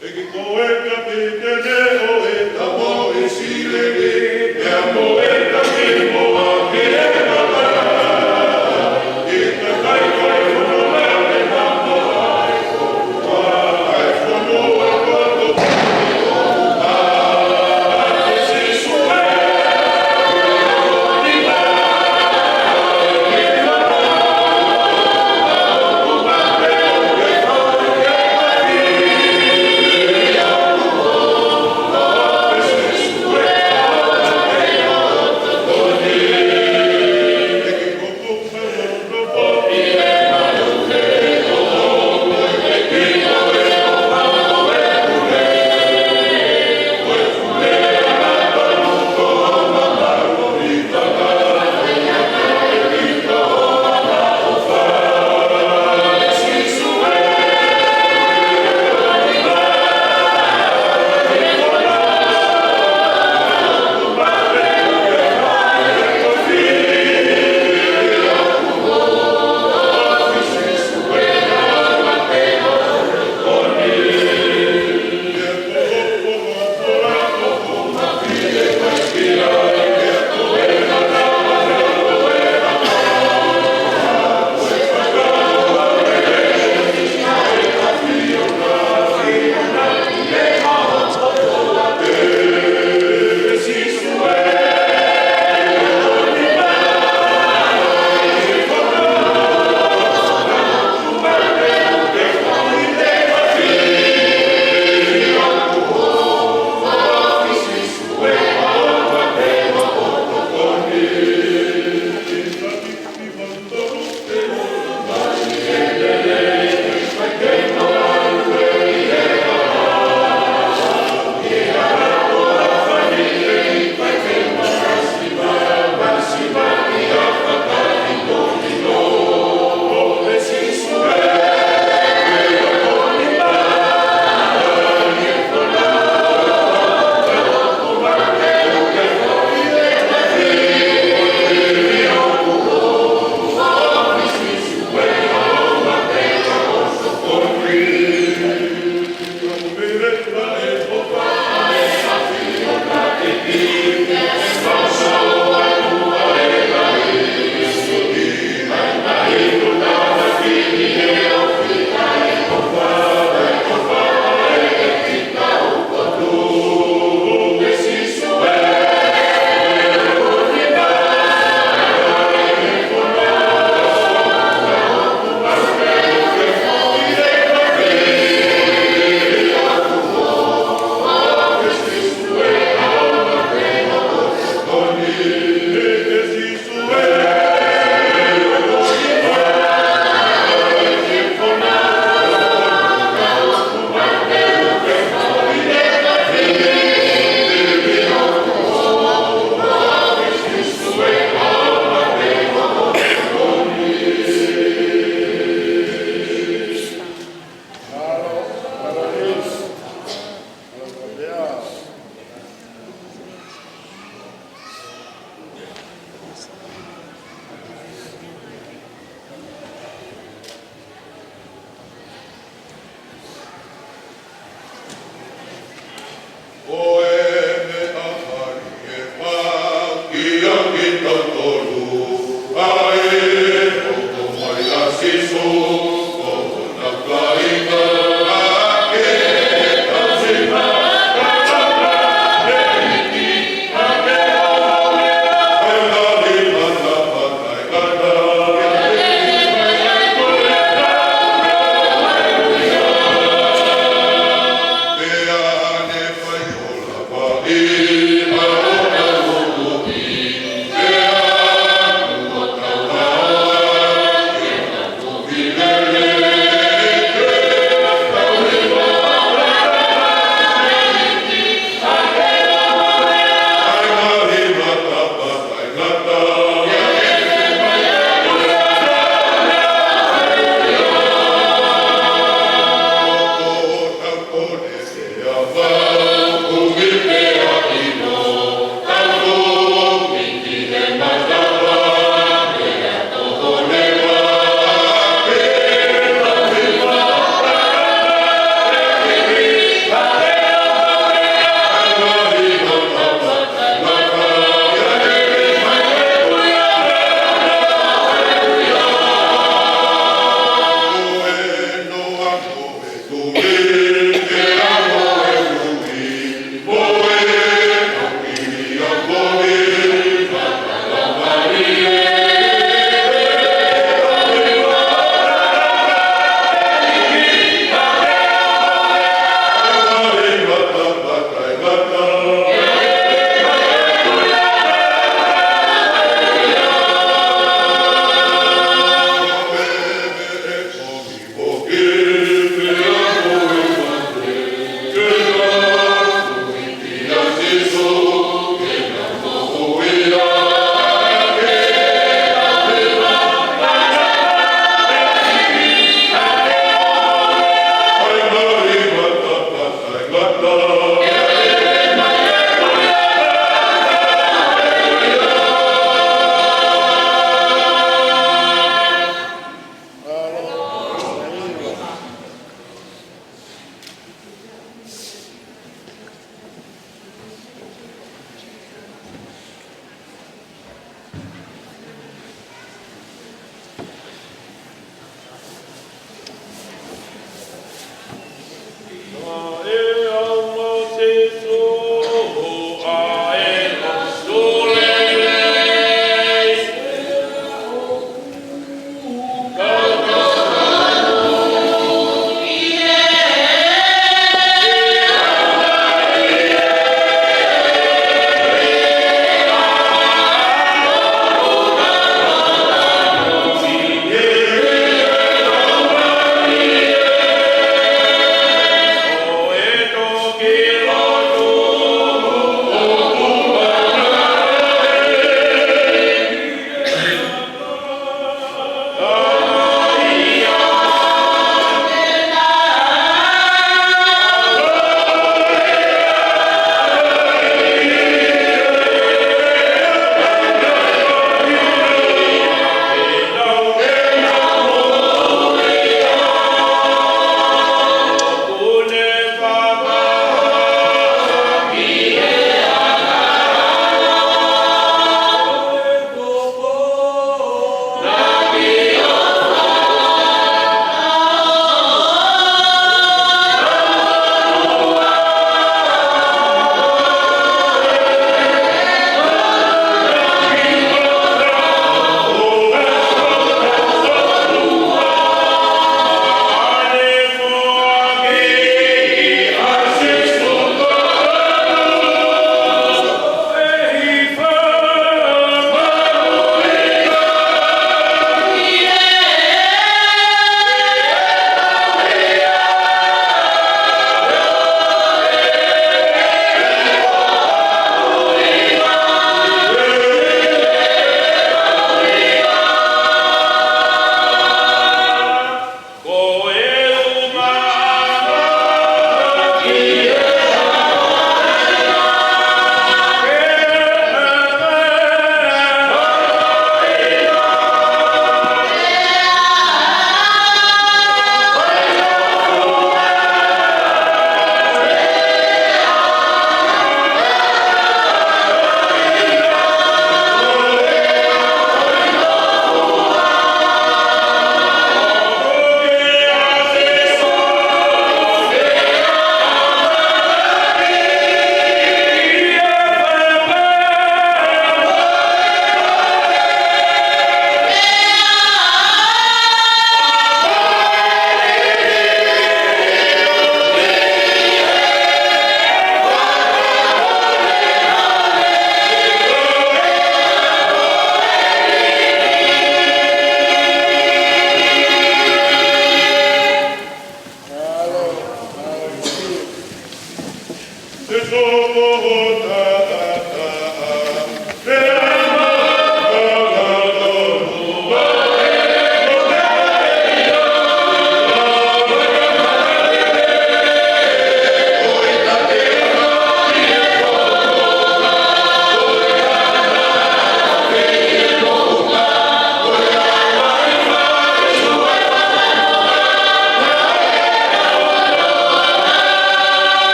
ʻEiki ko e kapiteni ʻo e tau ʻo ʻIsileli, pea mo e taki moa ki he kaka, ʻi he kakai ko e fonua ke hamo ai kotoa, ʻa e fonua kotoa.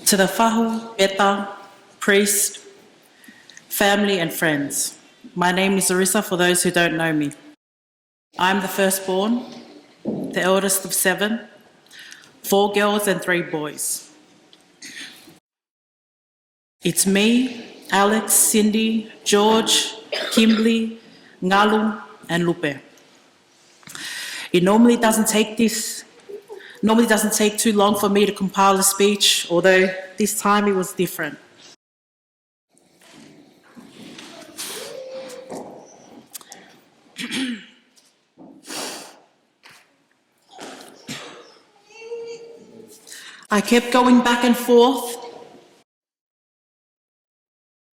To the fahu, peta, priest, family and friends. My name is Larissa for those who don't know me. I'm the firstborn, the eldest of seven, four girls and three boys. It's me, Alex, Cindy, George, Kimberly, Ngalu, and Lupe. It normally doesn't take this, normally doesn't take too long for me to compile a speech, although this time it was different. I kept going back and forth,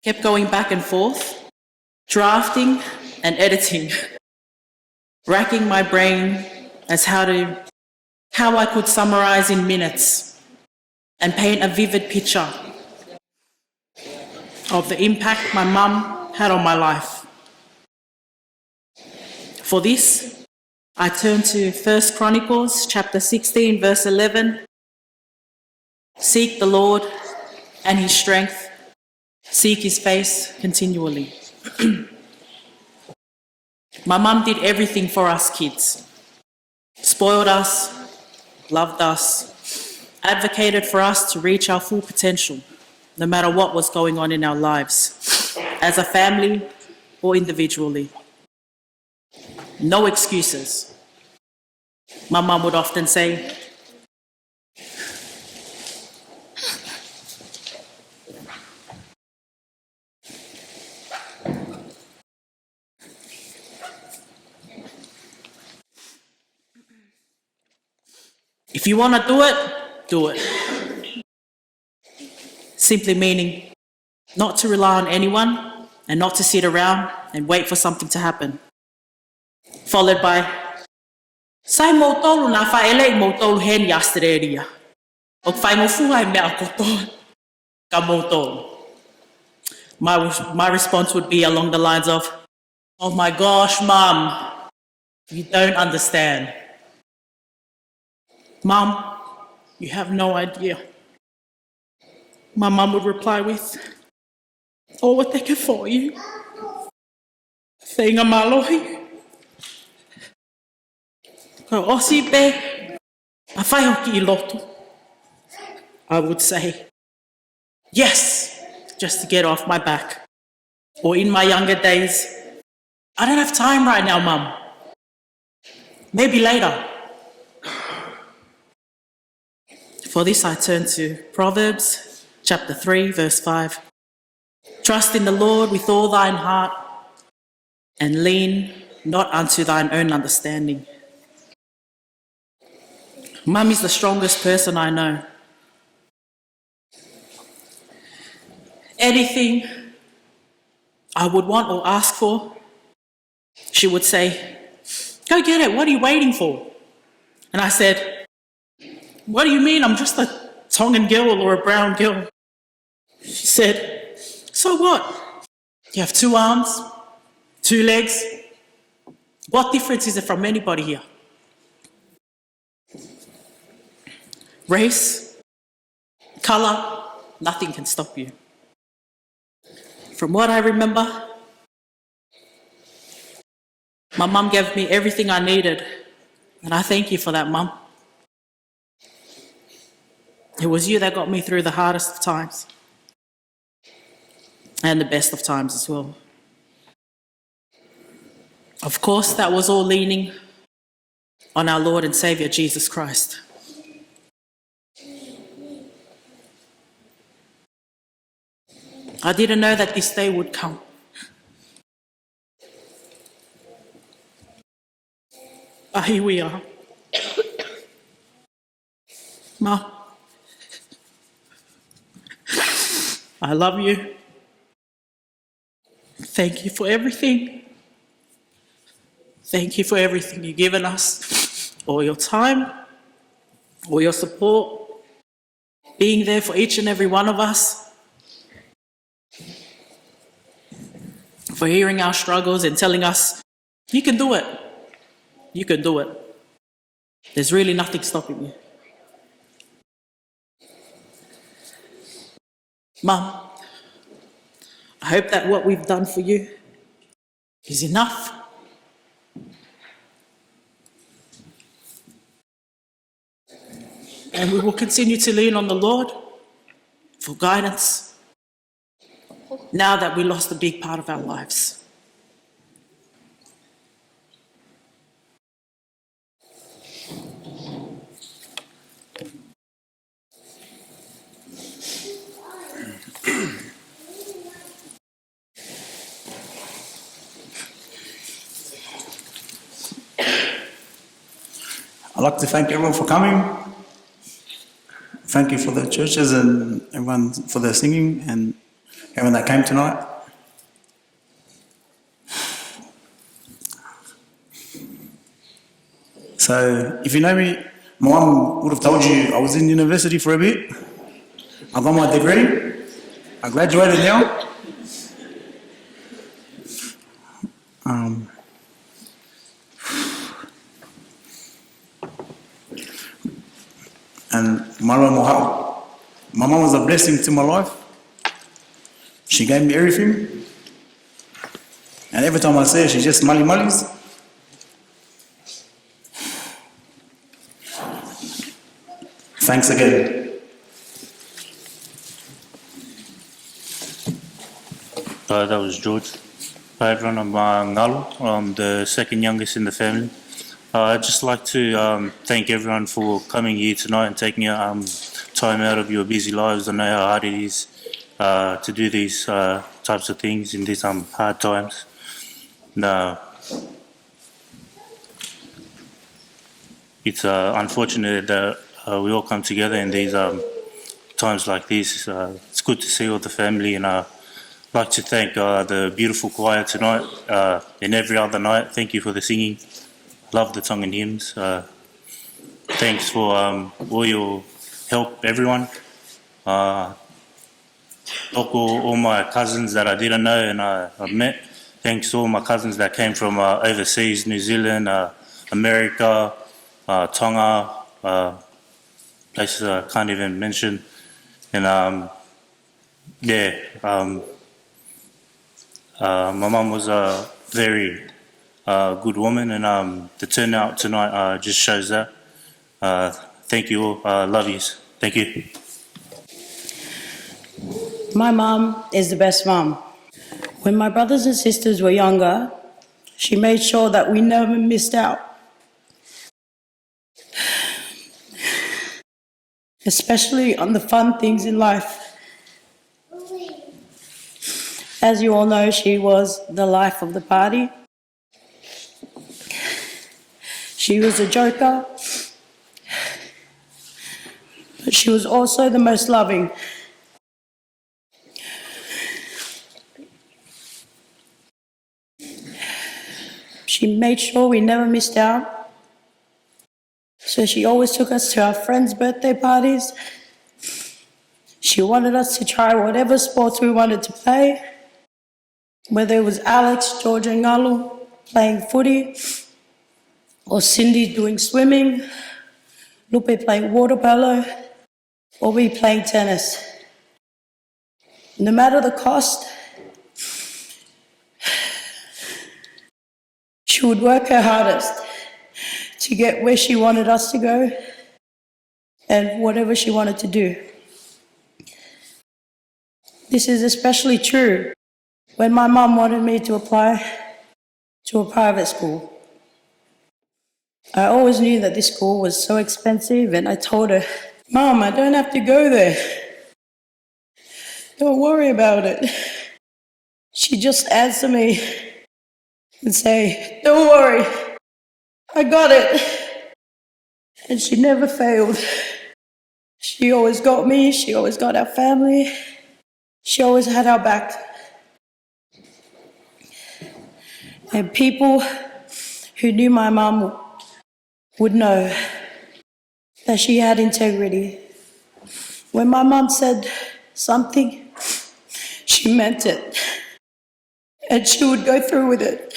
kept going back and forth, drafting and editing, racking my brain as how to, how I could summarize in minutes and paint a vivid picture of the impact my mum had on my life. For this, I turn to First Chronicles chapter sixteen, verse eleven. "Seek the Lord and his strength. Seek his face continually." My mum did everything for us kids. Spoiled us, loved us, advocated for us to reach our full potential, no matter what was going on in our lives, as a family or individually. No excuses. My mum would often say, "If you wanna do it, do it." Simply meaning not to rely on anyone and not to sit around and wait for something to happen. Followed by, "Sai moutolu naʻa faʻa ʻelei moutolu heni ʻAositelēlia. ʻOku faingofua e meʻa kotoa kia moutolu." My, my response would be along the lines of, "Oh my gosh, Mum, you don't understand. Mum, you have no idea." My mum would reply with, "ʻOua te ke foʻi, feinga mālohi. Ka ʻosi pē ʻa e fai hoʻo kiʻi lotu." I would say, "Yes," just to get off my back. Or in my younger days, "I don't have time right now, Mum. Maybe later." For this, I turn to Proverbs chapter three, verse five. "Trust in the Lord with all thine heart, and lean not unto thine own understanding." Mum is the strongest person I know. Anything I would want or ask for, she would say, "Go get it, what are you waiting for?" And I said, "What do you mean? I'm just a Tongan girl or a brown girl." She said, "So what? You have two arms, two legs. What difference is it from anybody here? Race, color, nothing can stop you." From what I remember, my mum gave me everything I needed, and I thank you for that, Mum. It was you that got me through the hardest of times and the best of times as well. Of course, that was all leaning on our Lord and Savior, Jesus Christ. I didn't know that this day would come. But here we are. Mum, I love you. Thank you for everything. Thank you for everything you've given us. All your time, all your support, being there for each and every one of us, for hearing our struggles and telling us, "You can do it. You can do it. There's really nothing stopping you." Mum, I hope that what we've done for you is enough. And we will continue to lean on the Lord for guidance now that we lost a big part of our lives. I'd like to thank everyone for coming. Thank you for the churches and everyone for their singing and everyone that came tonight. So, if you know me, my mum would have told you I was in university for a bit. I got my degree. I graduated now. Um, and my mum, my mum was a blessing to my life. She gave me everything. And every time I see her, she just mali malis. Thanks again. Uh, that was George. Hi everyone, I'm uh, Ngalo. I'm the second youngest in the family. Uh, I'd just like to um, thank everyone for coming here tonight and taking um, time out of your busy lives. I know how hard it is uh, to do these uh, types of things in these um, hard times. Now, it's uh, unfortunate that uh, we all come together in these um, times like this. Uh, it's good to see all the family, and I'd like to thank uh, the beautiful choir tonight uh, and every other night. Thank you for the singing. Love the Tongan hymns. Uh, thanks for um, all your help, everyone. Uh, Toko, all my cousins that I didn't know and I, I met. Thanks to all my cousins that came from uh, overseas, New Zealand, uh, America, uh, Tonga, uh, places I can't even mention. And um, yeah, um, uh, my mum was a very uh, good woman, and um, the turnout tonight uh, just shows that. Uh, thank you all. Uh, love yous. Thank you. My mum is the best mum. When my brothers and sisters were younger, she made sure that we never missed out, especially on the fun things in life. As you all know, she was the life of the party. She was a joker, but she was also the most loving. She made sure we never missed out. So she always took us to our friends' birthday parties. She wanted us to try whatever sports we wanted to play. Whether it was Alex, George and Ngalo playing footy, or Cindy doing swimming, Lupe playing water polo, or me playing tennis. No matter the cost, she would work her hardest to get where she wanted us to go and whatever she wanted to do. This is especially true when my mum wanted me to apply to a private school. I always knew that this school was so expensive, and I told her, "Mum, I don't have to go there. Don't worry about it." She just answered me and say, "Don't worry, I got it." And she never failed. She always got me, she always got our family. She always had our back. And people who knew my mum would know that she had integrity. When my mum said something, she meant it. And she would go through with it.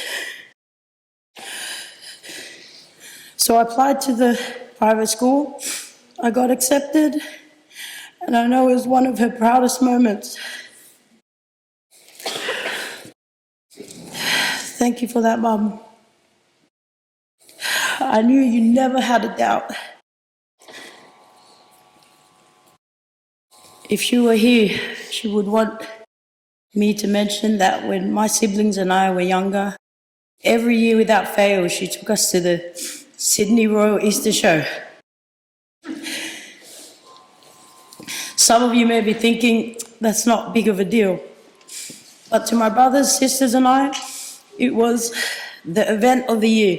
So I applied to the private school. I got accepted. And I know it was one of her proudest moments. Thank you for that, Mum. I knew you never had a doubt. If she were here, she would want me to mention that when my siblings and I were younger, every year without fail, she took us to the Sydney Royal Easter Show. Some of you may be thinking, "That's not big of a deal." But to my brothers, sisters, and I, it was the event of the year,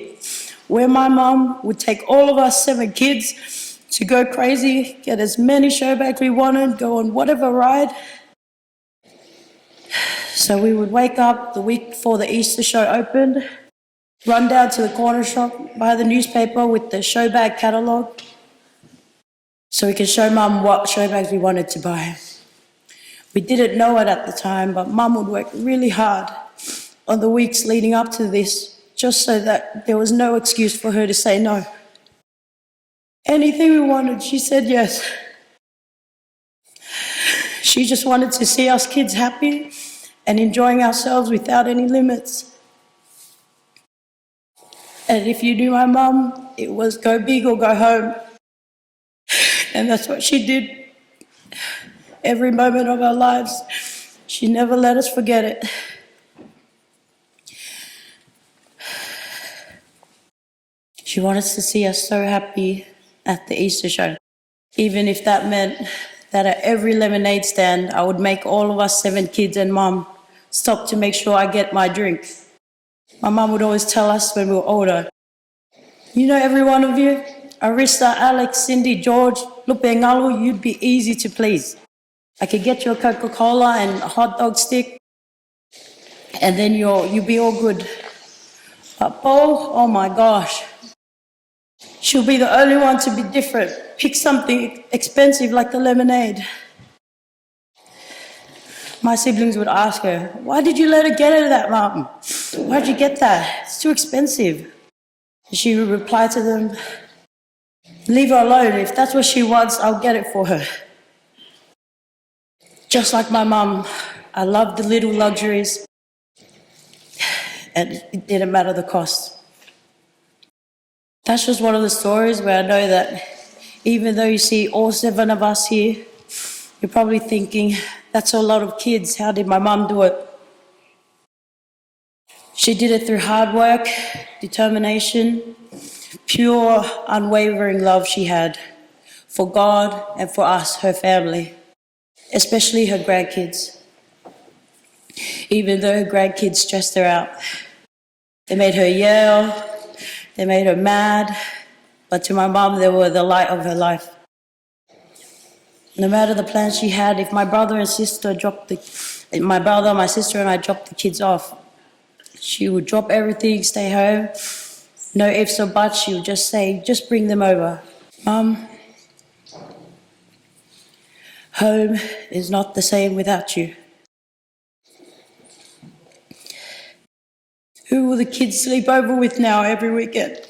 where my mum would take all of us seven kids to go crazy, get as many show bags we wanted, go on whatever ride. So we would wake up the week before the Easter show opened, run down to the corner shop, buy the newspaper with the show bag catalogue, so we can show Mum what show bags we wanted to buy. We didn't know it at the time, but Mum would work really hard on the weeks leading up to this, just so that there was no excuse for her to say no. Anything we wanted, she said yes. She just wanted to see us kids happy and enjoying ourselves without any limits. And if you knew my mum, it was go big or go home. And that's what she did every moment of our lives. She never let us forget it. She wanted to see us so happy at the Easter show, even if that meant that at every lemonade stand, I would make all of us seven kids and mum stop to make sure I get my drink. My mum would always tell us when we were older, "You know every one of you, Arisa, Alex, Cindy, George, Lupe, Ngalu, you'd be easy to please. I could get you a Coca-Cola and a hot dog stick, and then you're, you'll be all good. But Paul, oh my gosh." She'll be the only one to be different. Pick something expensive like the lemonade. My siblings would ask her, "Why did you let her get her that, Mum? Why'd you get that? It's too expensive." And she would reply to them, "Leave her alone. If that's what she wants, I'll get it for her." Just like my mum, I love the little luxuries, and it didn't matter the cost. That's just one of the stories where I know that even though you see all seven of us here, you're probably thinking, "That's a lot of kids. How did my mum do it?" She did it through hard work, determination, pure, unwavering love she had for God and for us, her family, especially her grandkids. Even though her grandkids stressed her out, they made her yell, they made her mad, but to my mum, they were the light of her life. No matter the plans she had, if my brother and sister dropped the, if my brother, my sister, and I dropped the kids off, she would drop everything, stay home. No ifs or buts, she would just say, "Just bring them over." Mum, home is not the same without you. Who will the kids sleep over with now every weekend?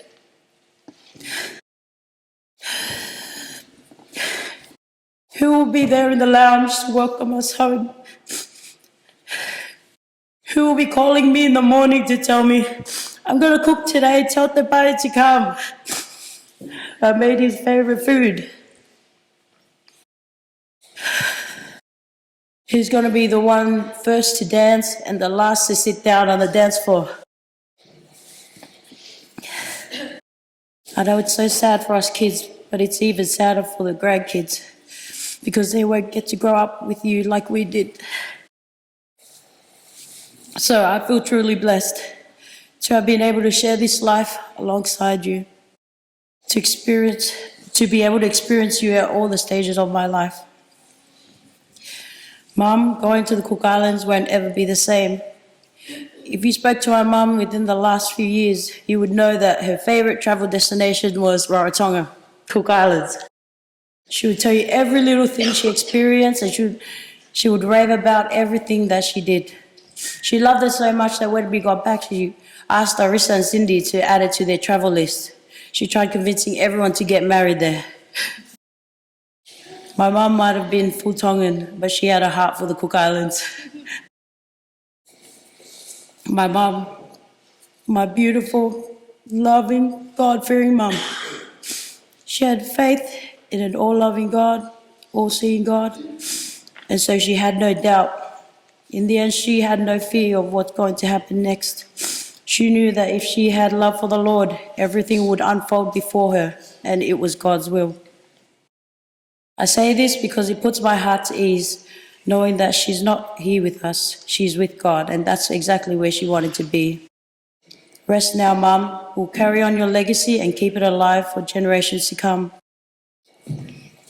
Who will be there in the lounge to welcome us home? Who will be calling me in the morning to tell me, "I'm gonna cook today, tell the party to come. I made his favorite food"? Who's gonna be the one first to dance and the last to sit down on the dance floor? I know it's so sad for us kids, but it's even sadder for the grandkids because they won't get to grow up with you like we did. So I feel truly blessed to have been able to share this life alongside you, to experience, to be able to experience you at all the stages of my life. Mum, going to the Cook Islands won't ever be the same. If you spoke to my mum within the last few years, you would know that her favorite travel destination was Rarotonga, Cook Islands. She would tell you every little thing she experienced, and she would, she would rave about everything that she did. She loved it so much that when we got back, she asked Arisa and Cindy to add it to their travel list. She tried convincing everyone to get married there. My mum might have been full Tongan, but she had a heart for the Cook Islands. My mum, my beautiful, loving, God-fearing mum. She had faith in an all-loving God, all-seeing God, and so she had no doubt. In the end, she had no fear of what's going to happen next. She knew that if she had love for the Lord, everything would unfold before her, and it was God's will. I say this because it puts my heart to ease, knowing that she's not here with us, she's with God, and that's exactly where she wanted to be. Rest now, Mum. We'll carry on your legacy and keep it alive for generations to come.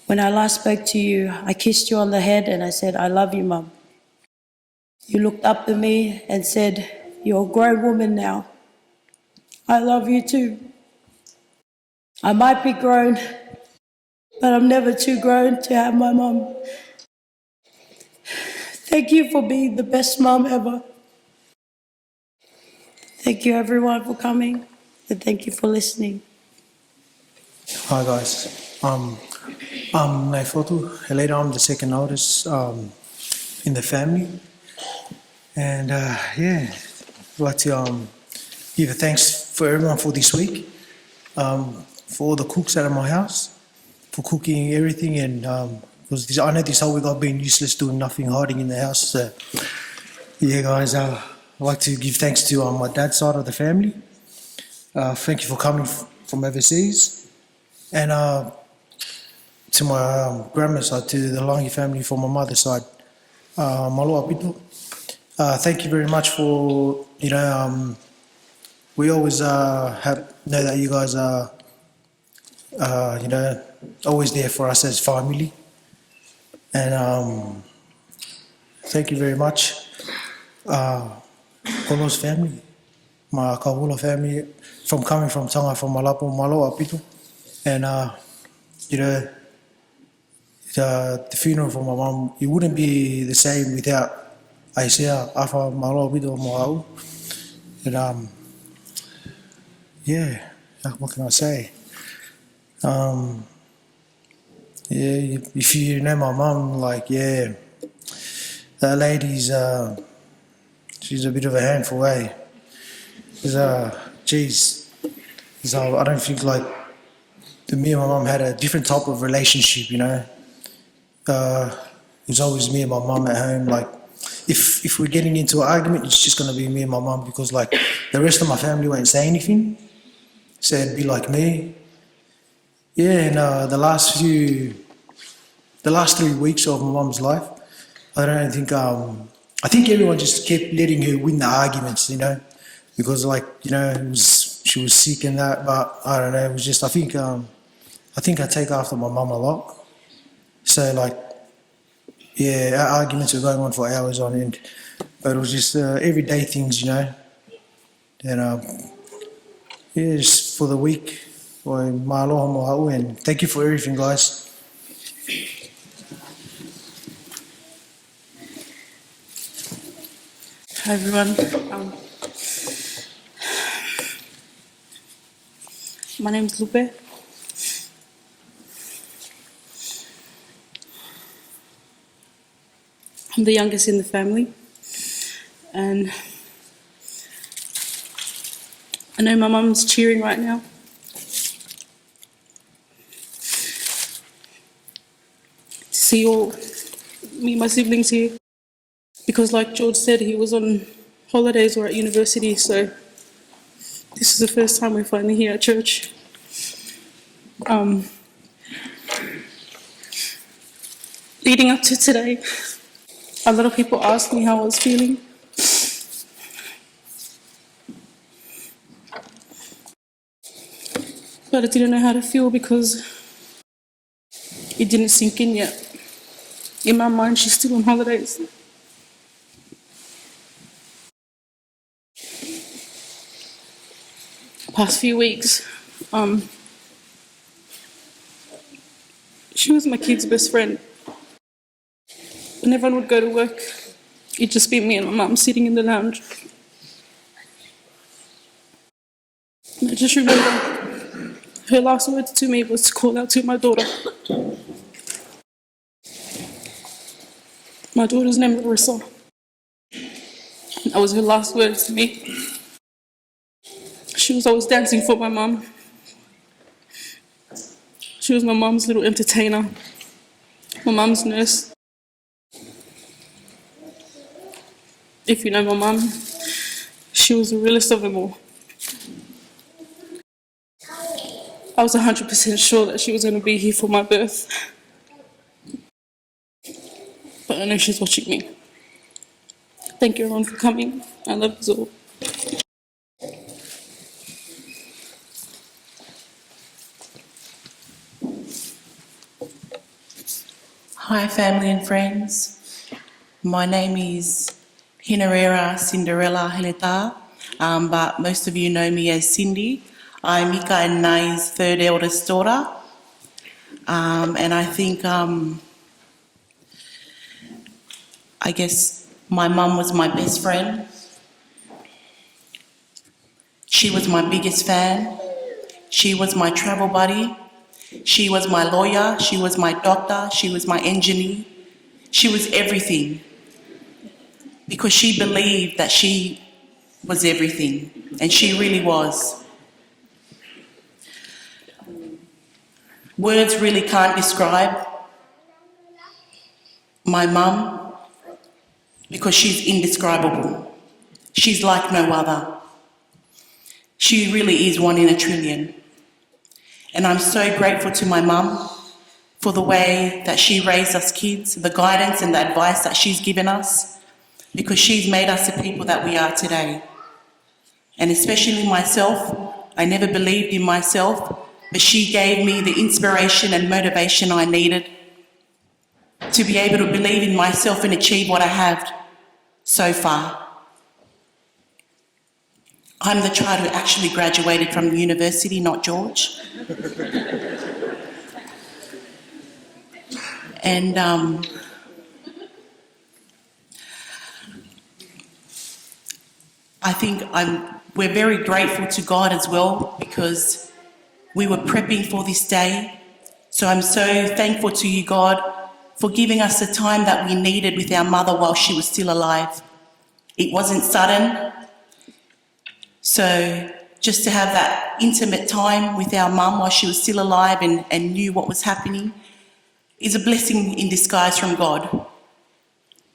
When I last spoke to you, I kissed you on the head and I said, "I love you, Mum." You looked up at me and said, "You're a grown woman now. I love you too." I might be grown, but I'm never too grown to have my mum. Thank you for being the best mum ever. Thank you everyone for coming, and thank you for listening. Hi guys. Um, I'm Naifotu Heleda. I'm the second oldest um, in the family. And uh, yeah, I'd like to um, give a thanks for everyone for this week, um, for all the cooks at my house, for cooking everything, and um, because this, I know this whole week I've been useless, doing nothing, hiding in the house. So, yeah, guys, uh, I'd like to give thanks to um, my dad's side of the family. Uh, thank you for coming f- from overseas, and uh, to my um, grandma's side, to the Langi family from my mother's side. Uh, mālō ʻaupito. Uh, thank you very much for, you know, um, we always uh, have know that you guys are, uh, you know, always there for us as family. And um, thank you very much, uh, Kolo's family, my Kawula family, from coming from Tonga, from Malapo, mālō ʻaupito. And uh, you know, the, the funeral for my mum, it wouldn't be the same without Aisea Afa, mālō ʻaupito mo au. And um, yeah, uh, what can I say? Um, yeah, if you know my mum, like, yeah, that lady's, uh, she's a bit of a handful, eh? She's, uh, geez. So I don't think, like, me and my mum had a different type of relationship, you know. Uh, it was always me and my mum at home. Like, if if we're getting into an argument, it's just gonna be me and my mum because, like, the rest of my family won't say anything. So it'd be like me. Yeah, and uh, the last few, the last three weeks of my mum's life, I don't think um, I think everyone just kept letting her win the arguments, you know, because, like, you know, it was she was sick and that, but I don't know, it was just I think um, I think I take after my mum a lot, so, like, yeah, our arguments were going on for hours on end, but it was just uh, everyday things, you know. And uh, yeah, just for the week, ʻoku mālō hoʻomou haʻu, and thank you for everything, guys. Hi everyone. Um, my name's Lupe. I'm the youngest in the family, and I know my mum's cheering right now to see all me and my siblings here, because, like George said, he was on holidays or at university, so this is the first time we're finally here at church. Um, leading up to today, a lot of people asked me how I was feeling. But I didn't know how to feel because it didn't sink in yet. In my mind, she's still on holidays. Past few weeks, um, she was my kid's best friend. When everyone would go to work, it'd just be me and my mum sitting in the lounge. And I just remember her last words to me was to call out to my daughter. My daughter's name is Larissa. That was her last word to me. She was always dancing for my mum. She was my mum's little entertainer, my mum's nurse. If you know my mum, she was the realest of them all. I was a hundred percent sure that she was gonna be here for my birth. But I know she's watching me. Thank you everyone for coming. I love you all. Hi, family and friends. My name is Hinerera Cinderella Heletā, um, but most of you know me as Cindy. I'm Mika and Nai's third eldest daughter. Um, and I think, um, I guess my mum was my best friend. She was my biggest fan. She was my travel buddy. She was my lawyer. She was my doctor. She was my engineer. She was everything. Because she believed that she was everything. And she really was. Words really can't describe my mum because she's indescribable. She's like no other. She really is one in a trillion. And I'm so grateful to my mum for the way that she raised us kids, the guidance and the advice that she's given us, because she's made us the people that we are today. And especially myself, I never believed in myself, but she gave me the inspiration and motivation I needed to be able to believe in myself and achieve what I have so far. I'm the child who actually graduated from the university, not George. And, um, I think I'm, we're very grateful to God as well because we were prepping for this day. So I'm so thankful to you, God, for giving us the time that we needed with our mother while she was still alive. It wasn't sudden. So just to have that intimate time with our mum while she was still alive and, and knew what was happening is a blessing in disguise from God.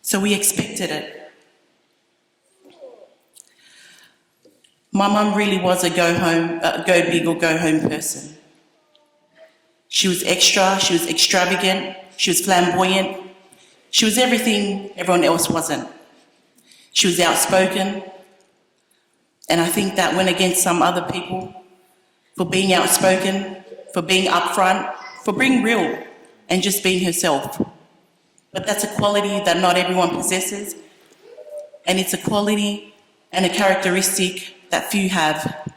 So we expected it. My mum really was a go home, uh, go big or go home person. She was extra, she was extravagant, she was flamboyant. She was everything everyone else wasn't. She was outspoken, and I think that went against some other people for being outspoken, for being upfront, for being real, and just being herself. But that's a quality that not everyone possesses, and it's a quality and a characteristic that few have.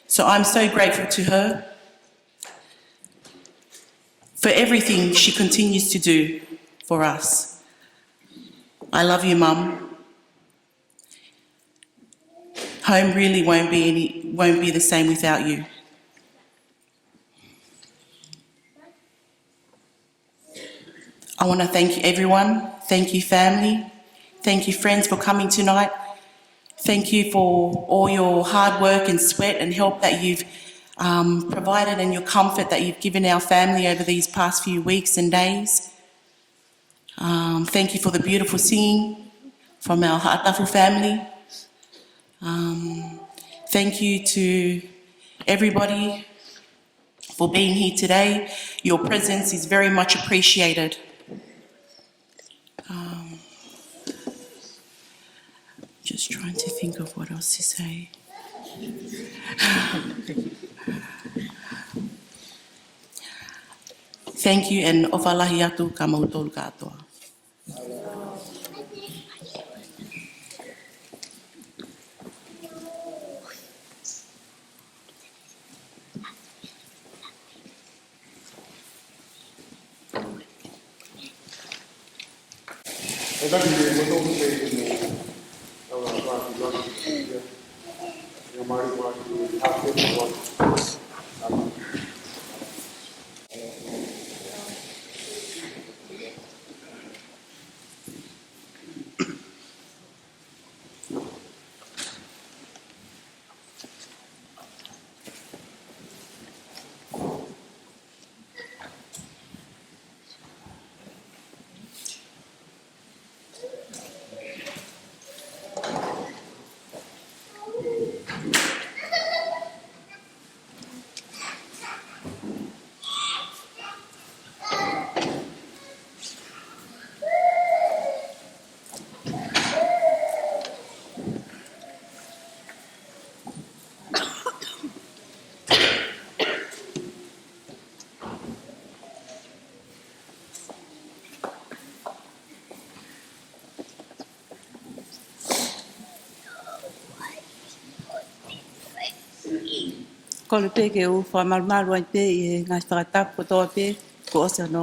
So I'm so grateful to her for everything she continues to do for us. I love you, Mum. Home really won't be any, won't be the same without you. I wanna thank you, everyone. Thank you, family. Thank you, friends, for coming tonight. Thank you for all your hard work and sweat and help that you've, um, provided and your comfort that you've given our family over these past few weeks and days. Um, thank you for the beautiful singing from our Haʻatafu family. Um, thank you to everybody for being here today. Your presence is very much appreciated. Um, just trying to think of what else to say. Thank you and ʻofa lahi atu kia moutolu kātoa. Kole pē ke u fakamalumalu ai pē ʻi he ngaahi fakatapu kotoa pē kuo ʻosi hono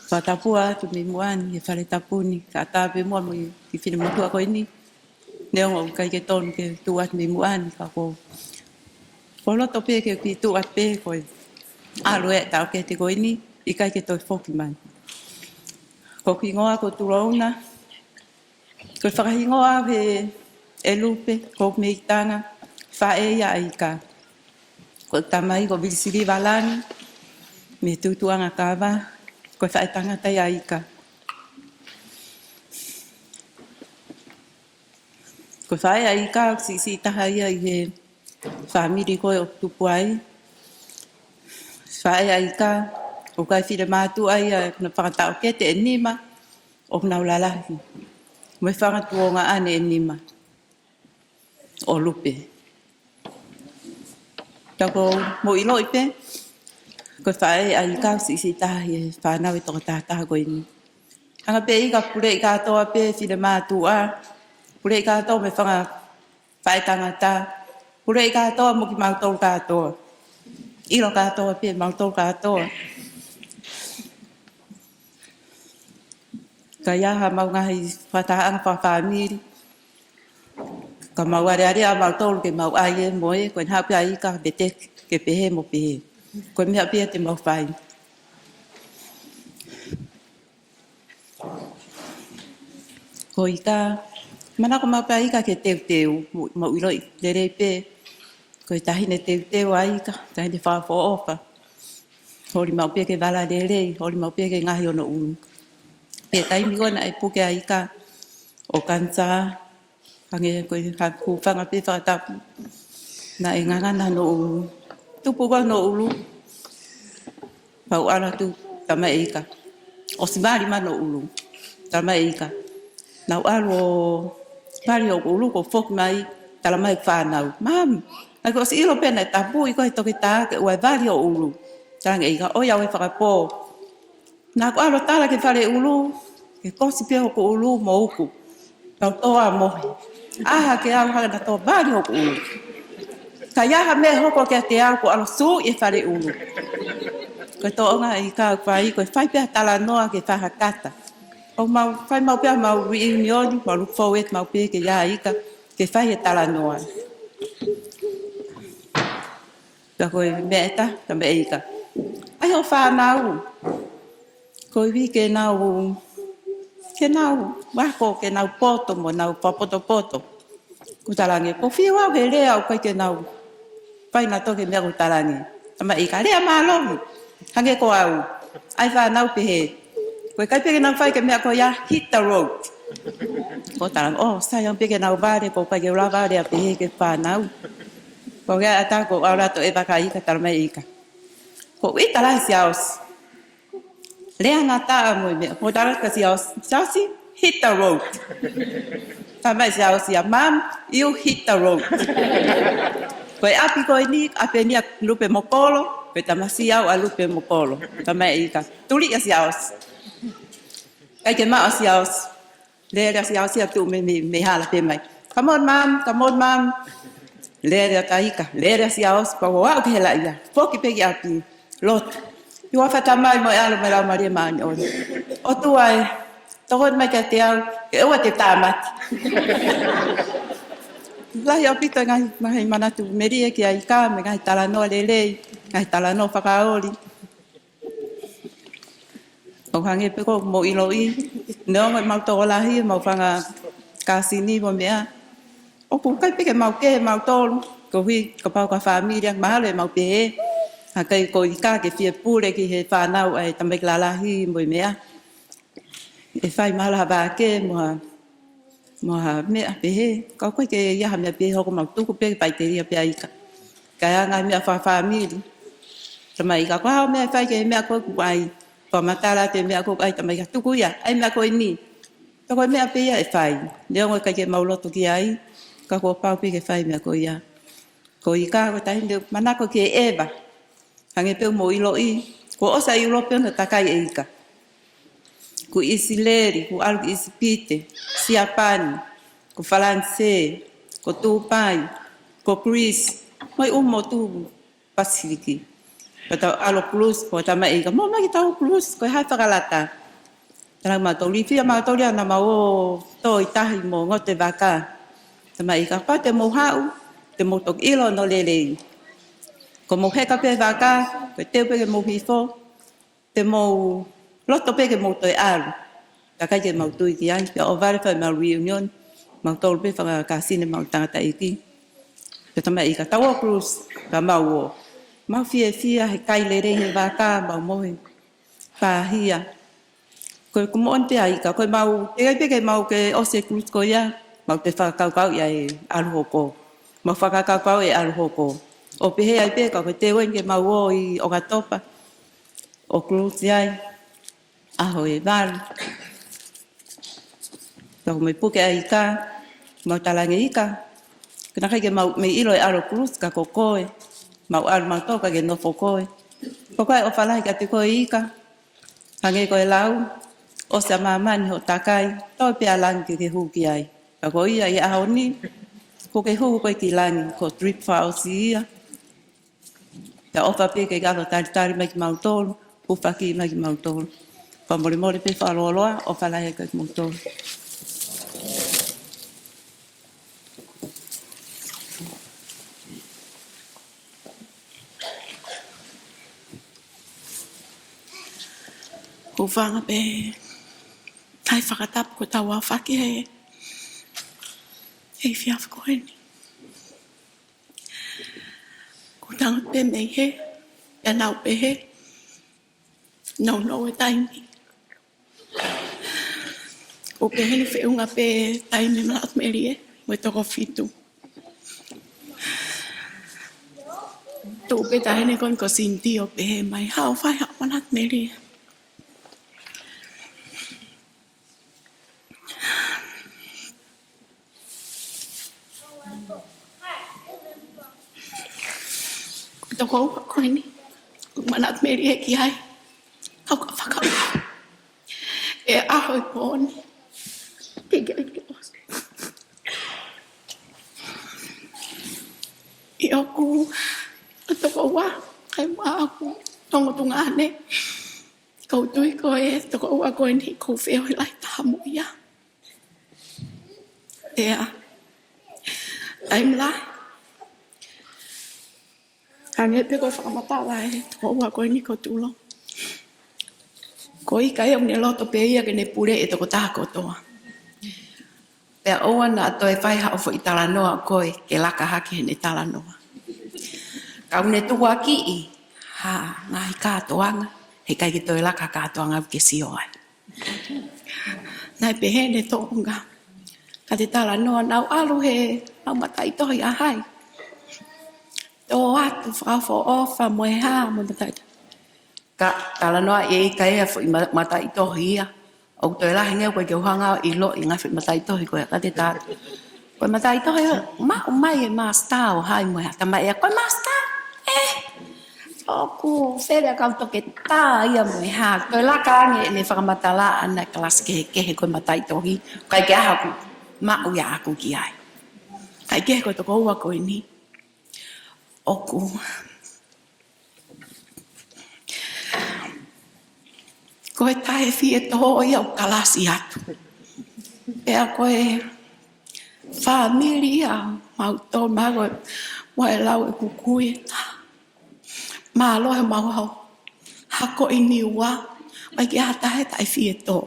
fakatapua atu mei muʻa ni ʻi he fale tapu ni, kae ʻatā pē muʻa mo e kiʻi finemotuʻa ko eni. Neongo ʻoku ʻikai ke tonu ke tuʻu atu mei muʻa ni ka ko, ko loto pē ke u kiʻi tuʻu atu pē ko e ʻalu e taʻokete ko eni, ʻikai ke toe foki mai. Ko hoku hingoa ko Tulouna, ko e fakahingoa ʻe he ʻe Lupe, ko hoku meʻitanga, faʻē ia ʻa Ika. Ko e tamai ko Vilisiliva Langi, mei Tutuʻanga Kava, ko e faʻētangata ia ʻa Ika. Ko e faʻē ʻa Ika, ʻoku siʻisiʻi taha ia ʻi he fāmili ko ē ʻoku tupu ai. Faʻē ʻa Ika, ʻoku ʻikai finemātuʻa ia, ko ʻena fanga taʻokete ʻe nima, ʻoku nau lalahi. Mo e fanga tuongaʻane ʻe nima ʻo Lupe. Ka ʻoku mou ʻiloʻi pē, ko e faʻē ʻa Ika ʻoku siʻisiʻi taha ʻi he fānau ʻe toko taha taha ko eni. Hanga pē ʻe Ika puleʻi kātoa pē finemātuʻa, puleʻi kātoa mo e fanga faʻētangata, puleʻi kātoa mo kimautolu kātoa. ʻIlo kātoa pē mautolu kātoa. Ka ʻi ai haʻamau ngaahi fakatahaʻanga fakafāmili, ka mau alealea mautolu ke mau ʻai ē mo ē, ko ʻena haʻu pē ʻa Ika pē te ke pehē mo pehē. Ko e meʻa pē ia te mau fai. Ko Ika, manako maʻu pē ʻa Ika ke teuteu, mo, mou ʻiloʻi lelei pē, ko e taʻahine teuteu ʻa Ika, taʻahine fakaʻofoʻofa. Holi maʻu pē ke vala lelei, holi maʻu pē ke ngaohi hono ʻulu. Pea taimi ko ē naʻe puke ai ʻa Ika ʻo kanisā, hangē ko e hā, hūfanga pē fakatapu, naʻe ngangana hono ʻulu. Tupu ko ē hono ʻulu, pea u ʻalu atu, talamai ʻe Ika, ʻosi vali mai hono ʻulu. Talamai ʻe Ika, naʻa ku ʻalu ʻo vali hoku ʻulu, kuo u foki mai, talamai ʻe he fānau, Mum, naʻa ku ʻosi ʻilo pē naʻe tapui koe ʻe he toketā ke ʻoua ʻe vali ho ʻulu. Talaange ʻe Ika, ʻoiauē, fakapō. Naʻa ku ʻalu ʻo tala ki he fale ʻulu, ke kosi pē hoku ʻulu mo uku, tau tō ʻo mohe. ʻAha ke u hanga ʻo toe vali hoku ʻulu. Ka ʻi ai ha meʻa ʻe hoko kiate au, ko e ʻalu ʻo sū ʻi he fale ʻulu. Ko e tōʻonga ʻa Ika ʻoku fai, ko e fai pē ha talanoa ke fai ha kata. ʻOku mau fai maʻu pē haʻamau reunion, mau look forward maʻu pē ke ʻi ai ʻa Ika ke fai he talanoa. Pea ko e meʻa ʻe taha, talamai ʻe Ika, ʻai hoʻo fānau, koeʻuhi ke nau, ke nau ako, ke nau poto mo nau fakapotopoto. Kuo u talaange, ʻoku ou fiu au he lea ʻoku ʻikai ke nau fai nautolu ki he meʻa kuo u talaange. Talamai ʻe Ika, lea mālohi, hangē ko au. ʻAi fānau pehē, ko e ʻikai pē ke nau fai ki he meʻa ko ia, hit the road. Kuo u talaange, ʻoku sai ange pē ke nau vale, ʻoku ʻikai ke u lava lea pehē ki he fānau. Ko e ʻata ko e ʻalu atu ʻo ʻeva kia Ika, talamai ʻe Ika, ko e ʻita lahi Siaosi. Lea ngataʻa mo e meʻa. Kuo u talaange kia Siaosi, Siaosi, hit the road. Talamai ʻe Siaosi ia, Mum, you hit the road. Ko e ʻapi ko eni, ʻapi eni ʻa Lupe mo Kolo, ko e tamasiʻi au ʻa Lupe mo Kolo. Talamai ʻe Ika, tuli ʻa Siaosi. ʻIkai ke maʻu ʻa Siaosi. Lele ʻa Siaosi ia ʻo tuʻu mei, mei, mei hala pē mai. Come on, Mum, come on, Mum. Lele ʻa Ika, lele ʻa Siaosi, pea u aʻu ki he laʻi ia. Foki pē ki ʻapi, lotu. ʻOfa Tamai mo e ʻAlo mo e Laumālie Māʻoniʻoni. ʻOtua ē, tokoni mai kiate au, ke ʻoua te u tāmate. Lahi ʻaupito e ngaahi, ngaahi manatu melie kia Ika, mo e ngaahi talanoa lelei, ngaahi talanoa fakaoli. ʻO hangē pē ko hoʻomou ʻiloʻi, neongo ʻemau tokolahi, ʻemau fanga kāsini mo e meʻa, ʻoku ʻikai pē ke mau kehe mautolu, koeʻuhi kapau ko ha fāmili ʻa e mahalo ʻe mau pehē, ʻikai ko Ika ke fie pule ki he fānau ʻa e tamaiki lalahi mo e meʻa. ʻE fai mahalo ha vake mo ha mo ha meʻa pehē, ka ʻoku ʻikai ke ʻi ai ha meʻa pehē hoko, mau tuku pē ke paitelia pē ʻa Ika. Ka ʻi ai ngaahi meʻa fakafāmili. Talamai ʻe Ika, ko e hā hoʻo meʻa ʻe fai ki he meʻa ko ē ʻoku ʻai? Fakamatala atu e meʻa ko ē ʻoku ʻai, talamai ʻe Ika, tuku ia, ʻai meʻa ko eni. Pea ko e meʻa pē ia ʻe fai. Neongo ʻikai ke mau loto ki ai, ka kuo pau pē ke fai e meʻa ko ia. Ko Ika, ko e taʻahine manako ke ʻeva. Hangē pē ʻoku mou ʻiloʻi, kuo ʻosi ʻa ʻIulope hono takai ʻe Ika. Ko ʻIsileli, kuo ʻalu ki ʻIsipite, Siapani, ko Falanisē, ko Tupai, ko Greece, mo e ʻū motu Pasifiki. Ko ʻetau ʻalu ʻo kulusi, ko e tamaiki ika, mou ō mai ki heʻetau kulusi, ko e hā e fakalata? Talaange mautolu, ilifia mautolu ia naʻa mau ō ʻo tō ʻi tahi mo Ngote Vaka. Tamaiki ika, kapau te mou haʻu, te mou toki ʻilo hono lelei. Ko hoʻomou heka pē vaka, ko e teu pē ke mou hifo, te mou loto pē ke mou toe ʻalu. Ka ʻikai ke mau tui ki ai, pea ʻohovale fai ʻemau reunion, mautolu pē fakakāsini mo e tangataʻeiki. Pea tamaiki ika, tau ō kulusi, ka mau ō. Mau fiefia he kai lelei he vaka, mau mohe. Pāhia. Ko e kuo moʻoni pē ʻa e ika, ko ʻemau, teʻeki ai pē ke mau ke ʻosi e kulusi ko ia, mau toe fakakaukauʻi ʻa e ʻalu hoko. Mau fakakaukauʻi e ʻalu hoko. ʻO pehē ai pē ka ko e teu eni ke mau ō ʻi ʻOkatopa ʻo kulusi ai, ʻaho ʻe valu. Ka ko e meʻa puke ʻa e ika, mau talaange ika, ka naʻe ʻikai ke mau meimei ʻilo e ʻalu ʻo kulusi ka ko koe, mau ʻalu mautolu kae ʻikai ke nofo koe. Ko koe ʻofa lahi kiate koe ika, hangē ko e lau, ʻosi ʻa māmani hoʻo takai, toe pē ʻa langi ke ke hū ki ai. Ka ko ia ʻi he ʻaho ni, kuo ke hū koe ki langi, ko e trip fakaʻosi ia. Pea ʻofa pē ke ke ʻalu ʻo talitali mai kimautolu, hūfaki mai kimautolu. Fakamolemole pē fakalōloa, ʻofa lahi kiate kimoutolu. Hūfanga pē, ʻai fakatapu ko ʻetau aofaki he efiafi ko eni. Ko e tangutu pē mei hē, pea nau pehē, nounou e taimi. ʻO pehē ni feʻunga pē taimi Manatu Melie, mo e toko fitu. Tuʻu pē taʻahine ko eni ko Sinti ʻo pehē mai, haʻu ʻo fai haʻo Manatu Melie. Ko e tokoua ko eni, ko e Manatu Melie ki ai. Kau ka fakau. E ʻaho ʻi pō ni. Ke ke ke ʻosi. ʻI ʻoku ʻa e tokoua, kae ʻumaʻā ʻoku tongo tuongaʻane. Kau tui ko e tokoua ko eni, ʻoku ou feohi lahi taha mo ia. ʻIa. Taimi lahi. Hangē pē ko e fakamatala ʻa e tokoua ko eni ko Tulo. Ko e ika ia ʻoku ne loto pē ia ke ne puleʻi e tokotaha kotoa. Pea ʻoua naʻa toe fai haʻo foʻi talanoa ko ē ke laka hake heʻene talanoa. Ka ʻoku ne tukuakiʻi ha ngaahi kātoanga, heʻikai ke toe laka ha kātoanga ke sio ai. Naʻe pehē ʻene toʻonga. Ka te talanoa, naʻa ku ʻalu he ʻemau mataʻitohi ʻa hai. Tō atu fakaʻofoʻofa mo e hā mo e mataʻitohi. Ka talanoa e ika ia foʻi ma-, mataʻitohi ia. ʻOku toe lahi ange ʻoku ʻikai ke u hanga ʻo ʻiloʻi e ngaahi foʻi mataʻitohi ko ia ka te tā. Ko e mataʻitohi ia, maʻu mai e master ʻo hai mo e hā, talamai ʻe ia, ko e master, ē, ʻoku fele ʻa e kau toketā ia mo e hā. Toe laka ange ʻene fakamatala ʻana e kalasi kehekehe ko e mataʻitohi, ʻikai ke ʻi ai haʻaku maʻu ia ʻaʻaku ki ai. Kae kehe ko e tokoua ko eni. ʻOku. Ko e taʻe fie tō ia ʻo kalasi atu. Pea ko e fāmili ia, mau tō mau ko e, mo e lau ʻeku kui. Mālō he mau hau. Hako ʻi Niua, ʻikai ke ʻi ai ha taha taʻe fie tō.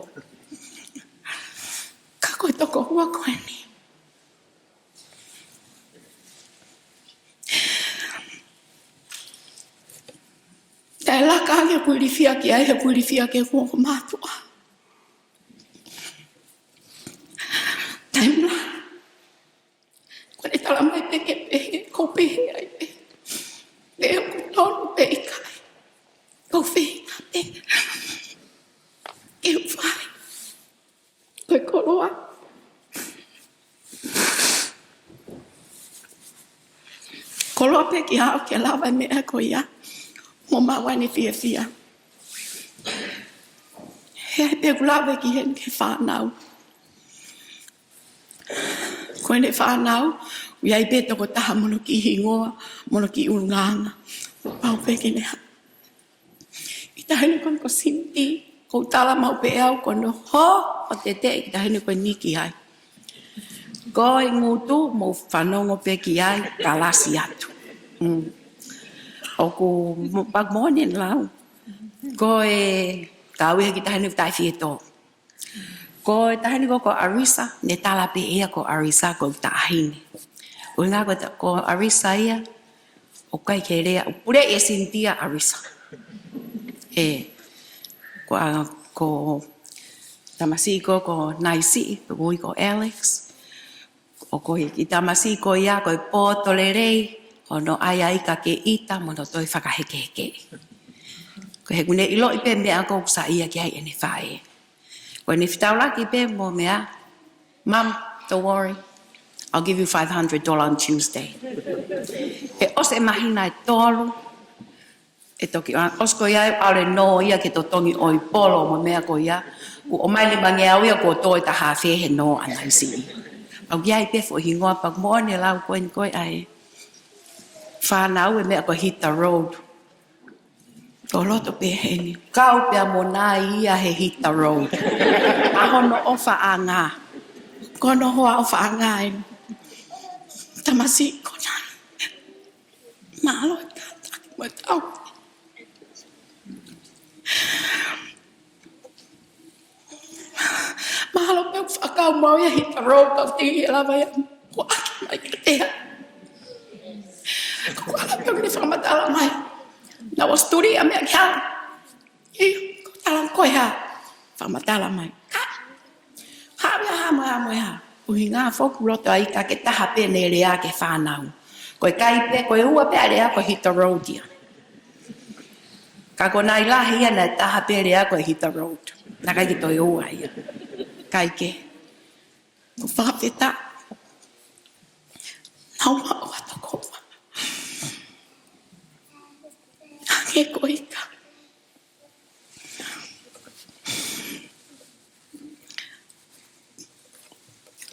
Ka ko e tokoua ko eni. Taʻe laka ange ʻeku ilifia ki ai, he ʻeku ilifia ki heʻeku ongo mātuʻa. Taimi lahi. Ko ʻene talamai pē ke pehē, ʻoku ou pehē ai pē. Pe ʻoku tonu pe ʻikai. ʻOku ou feinga pē ke u fai. Ko e koloa. Koloa pē ke aʻu ke lava e meʻa ko ia. Mo maʻu ai ʻene fiefia. He ʻai pē ʻeku lave ki heʻene fānau. Ko ʻene fānau, ʻoku ʻi ai pē tokotaha mo hono kiʻi hingoa, mo hono kiʻi ʻulungaanga. Mau pē ki meʻa. Ki he taʻahine ko eni ko Sinti, ʻoku ou tala maʻu pē ʻe au ko hono hō ʻo teteʻe ki he taʻahine ko eni ki ai. Ko e ngutu, mou fanongo pē ki ai, kalasi atu. Mm. ʻOku mo-, pea moʻoni lau. Ko e kau ia ki he taʻahine taʻefietō. Ko e taʻahine ko, ko Arisa, ne tala pē ia ko Arisa ko e taʻahine. ʻUhinga ko ta-, ko Arisa ia, ʻoku ʻikai ke lea, ʻoku puleʻi ʻe Sintia Arisa. ʻE, ko a, ko tamasiʻi ko, ko Naisi, ko ui ko Alex. ʻOku ʻi ai e kiʻi tamasiʻi ko ia, ko e poto lelei, hono ʻai ʻa e ika ke ʻita, mo hono toe fakahekeheke. Ko e he ʻoku ne ʻiloʻi pē meʻa ʻoku saiʻia ki ai ʻene faʻē. Ko ʻene fetaulaki pē mo meʻa, "Mum, don't worry. I'll give you five hundred dollars on Tuesday." ʻE ʻosi e māhina ʻe tolu, ʻe toki ʻa-, ʻosi ko ia ʻe ʻalu e nō ia ke totongi ʻo e polo mo e meʻa ko ia. Kuo ʻomai limangeau ia kuo tō e taha afe he nō ʻa Naisi. ʻOku ʻi ai pē foʻi hingoa pea moʻoni e lau ko eni ko e ʻa e fānau e meʻa ko e hit the road. Tō loto pē heni. Kau pē mo nai ia he hit the road. ʻA hono ʻofaʻanga. Ko hono hoa ʻofaʻanga eni. Tamasiʻi ko ena. Mālō e kātaki mo e tau. Mālō pē ʻoku fakau mau ia hit the road, kau teʻeki lava ia ʻo ʻaki mai kiate au. Ko e ʻalu pē ʻo ne fakamatala mai. Naʻa ku ʻosi tuli ʻa e meʻa ki ai. ʻIo, ko e tala ko e hā? Fakamatala mai. Ka, hā ia, hā mo e hā mo e hā. ʻUhinga foki loto ai ka ke taha pē ne lea ki he fānau. Ko e ʻikai pē, ko e ua pē ʻa e lea ko e hit the road ia. Ka ko e nai lahi ia naʻe taha pē lea ko e hit the road. Naʻe ʻikai ke toe ua ia. ʻIkai ke. Ko e fakafetaʻi. Naʻa ku maʻu ʻa e tokoua. Hangē ko e ika.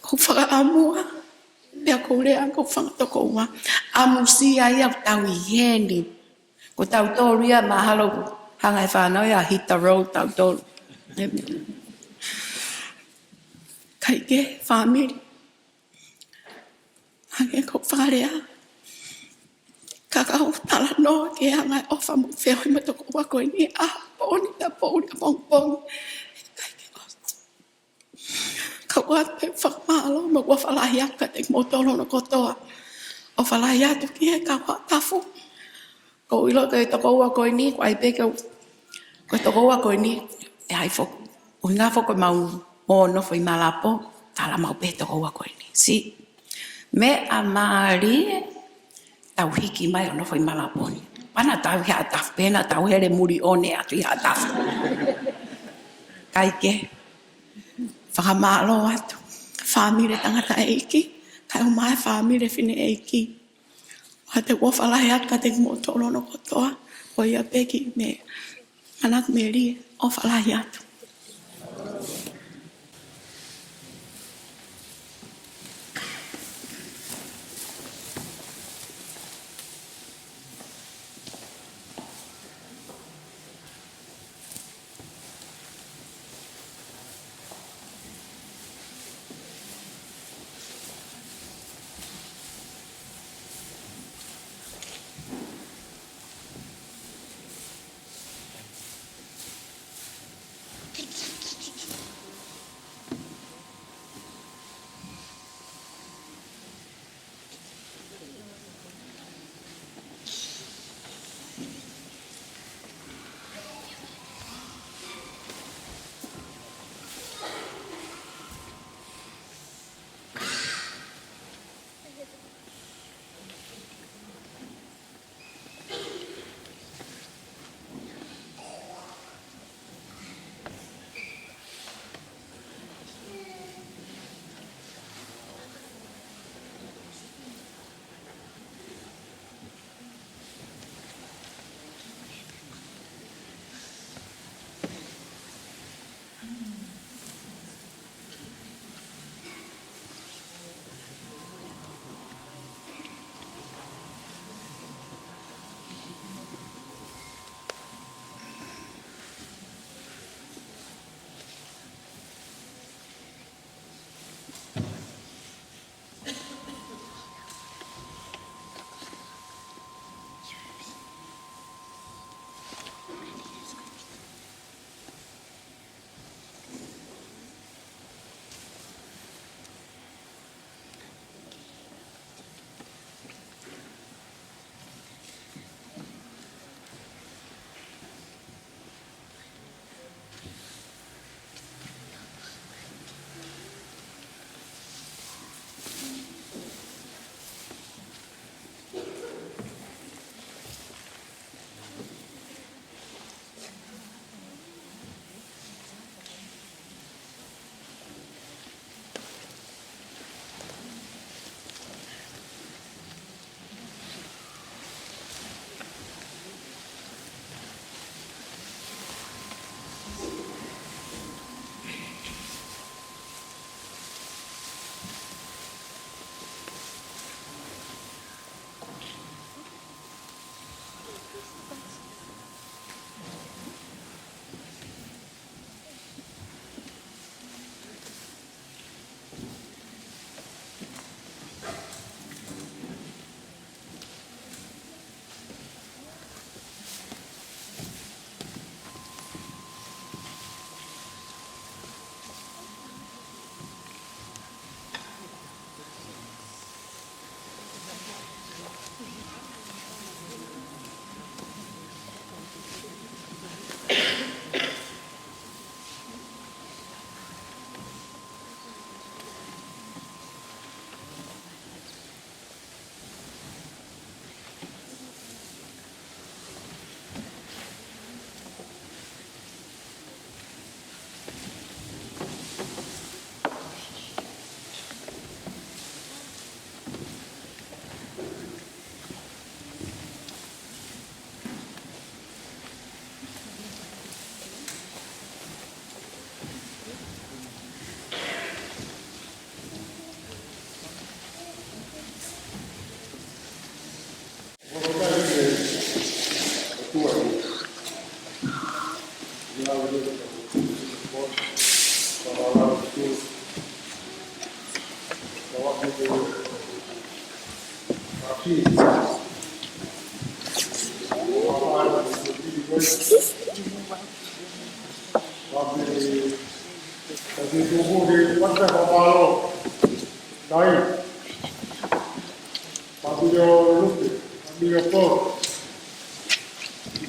ʻOku ou fakaʻamua, pea ʻoku ou lea, ʻoku ou fanga tokoua. ʻAmusia ia ʻoku tau ʻi heni. Ko tautolu ia mahalo, hanga ʻe he fānau ia hit the road tautolu. ʻIkai ke, fāmili. Hangē ko e fakalea. Ka ʻoku ou talanoa ki he anga e ʻofa mo e feohi mo e tokoua ko eni ʻa e pooni, ʻa e pooni, ʻa e pongipongi. ʻIkai ke ʻosi. Ka ʻoku ou ʻoatu pē fakamālō mo e ʻofa lahi atu kiate kimoutolu hono kotoa. ʻOfa lahi atu ki he kau Haʻatafu. ʻOku ou ʻilo ko e tokoua ko eni, ko e ʻai pē ke u, ko e tokoua ko eni, ʻe ʻai foki. ʻUhinga foki ko ʻemau ō ʻo nofo ʻi Malapo, tala maʻu pē tokoua ko eni. Sī, meʻa mālie, tau hiki mai ʻo nofo ʻi Malapo ni. Pea naʻa tau ʻi Haʻatafu, pea naʻa tau hele muli ʻo ne atu ʻi Haʻatafu. ʻIkai ke, fakamālō atu. Fāmili tangataʻeiki, kae ʻumaʻā e fāmili fineʻeiki. ʻOatu e ʻofa lahi atu kiate kimoutolu hono kotoa, ko ia pē ki he meʻa. Ana ku meli, ʻofa lahi atu.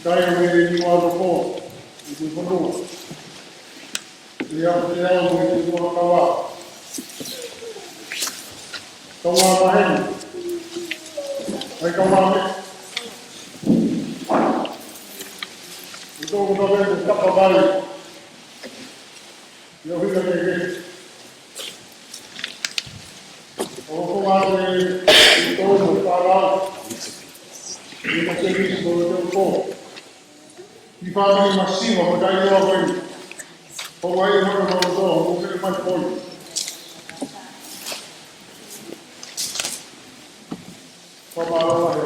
ʻIkai ʻo mei ni wā loko, i te whanua. Te au, te au, mei te wā kawa. Kawa maheni. Ai kawa me. I tō kuta me te kapa vai. Ia hina ke ke. ʻO ko wā te i tō mo whārau. I ma te risi mo te o tō. I whānau masiva, ko tai roa koe. Ko wai e mata mo tō, mo ke mai koe. Ko mā roa he.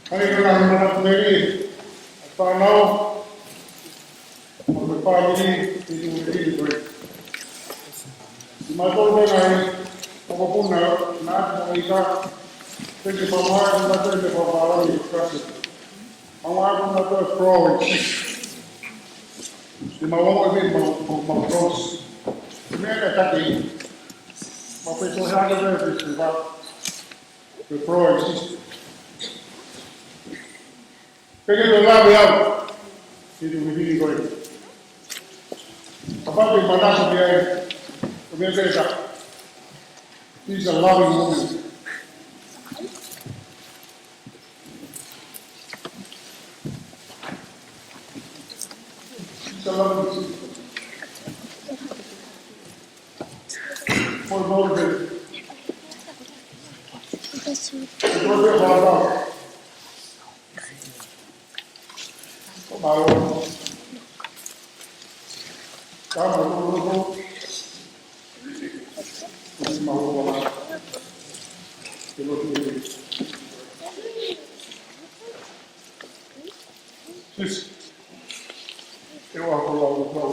Hai ka na mana meri, a whānau, mo me whānau, i tu i tu i koe. I mātou te ngai, o ko puna, na atu i ka, te ke whamai, na te ke whamai, i kasi. Mā atu na te pro, i ma wongo e ma, ma, ma pro. Me ka taki, ma pe to hake te te te va, te pro exist. Peke to lave au, i tu i tu i koe. Kapau te manasa ki ai, ko mea peka. He's a loving woman. He's a loving woman. For motivate. It's worth it, Baba. Ko mālō. Ka mālō, mālō. Ko mālō, mālō. Ke lo tu. Sis. E wa ko la ko la.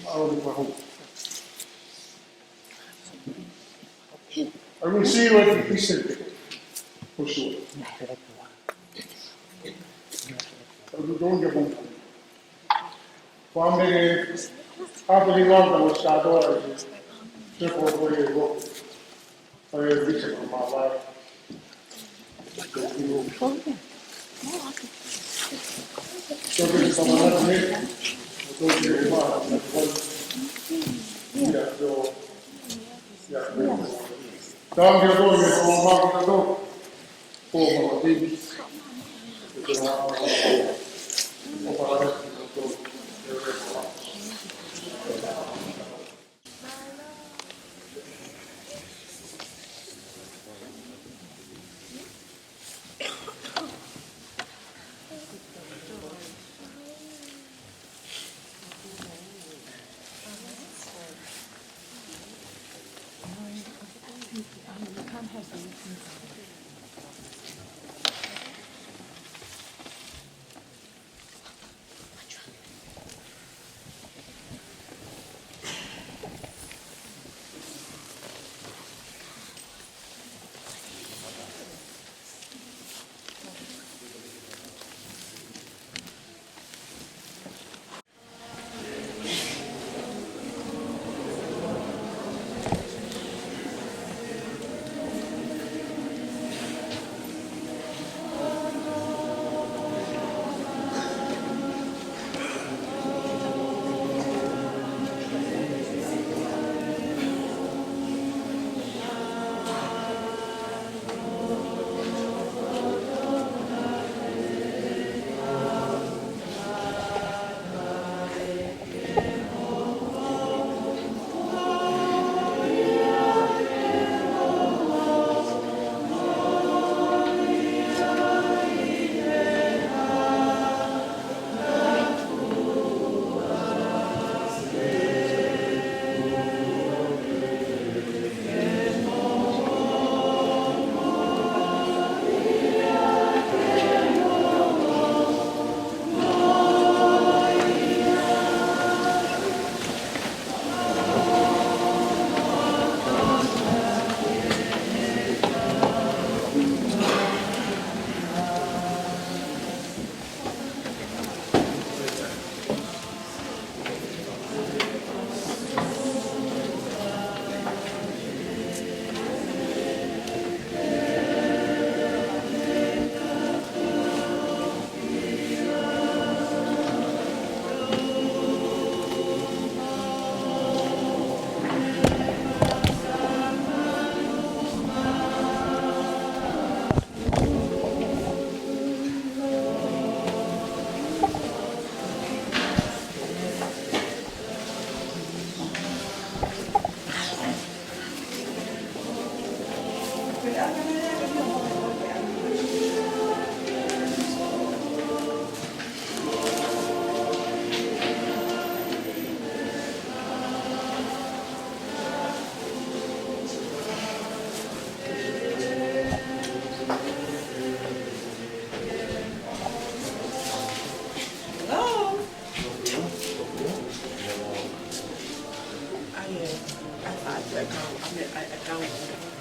Mālō, mālō. I will see you at the Christian for sure. I will go and get one. Kwame, hapo ni wanga wa sado ai. Se ko ko e ko. Ai, bisa ko ma wa.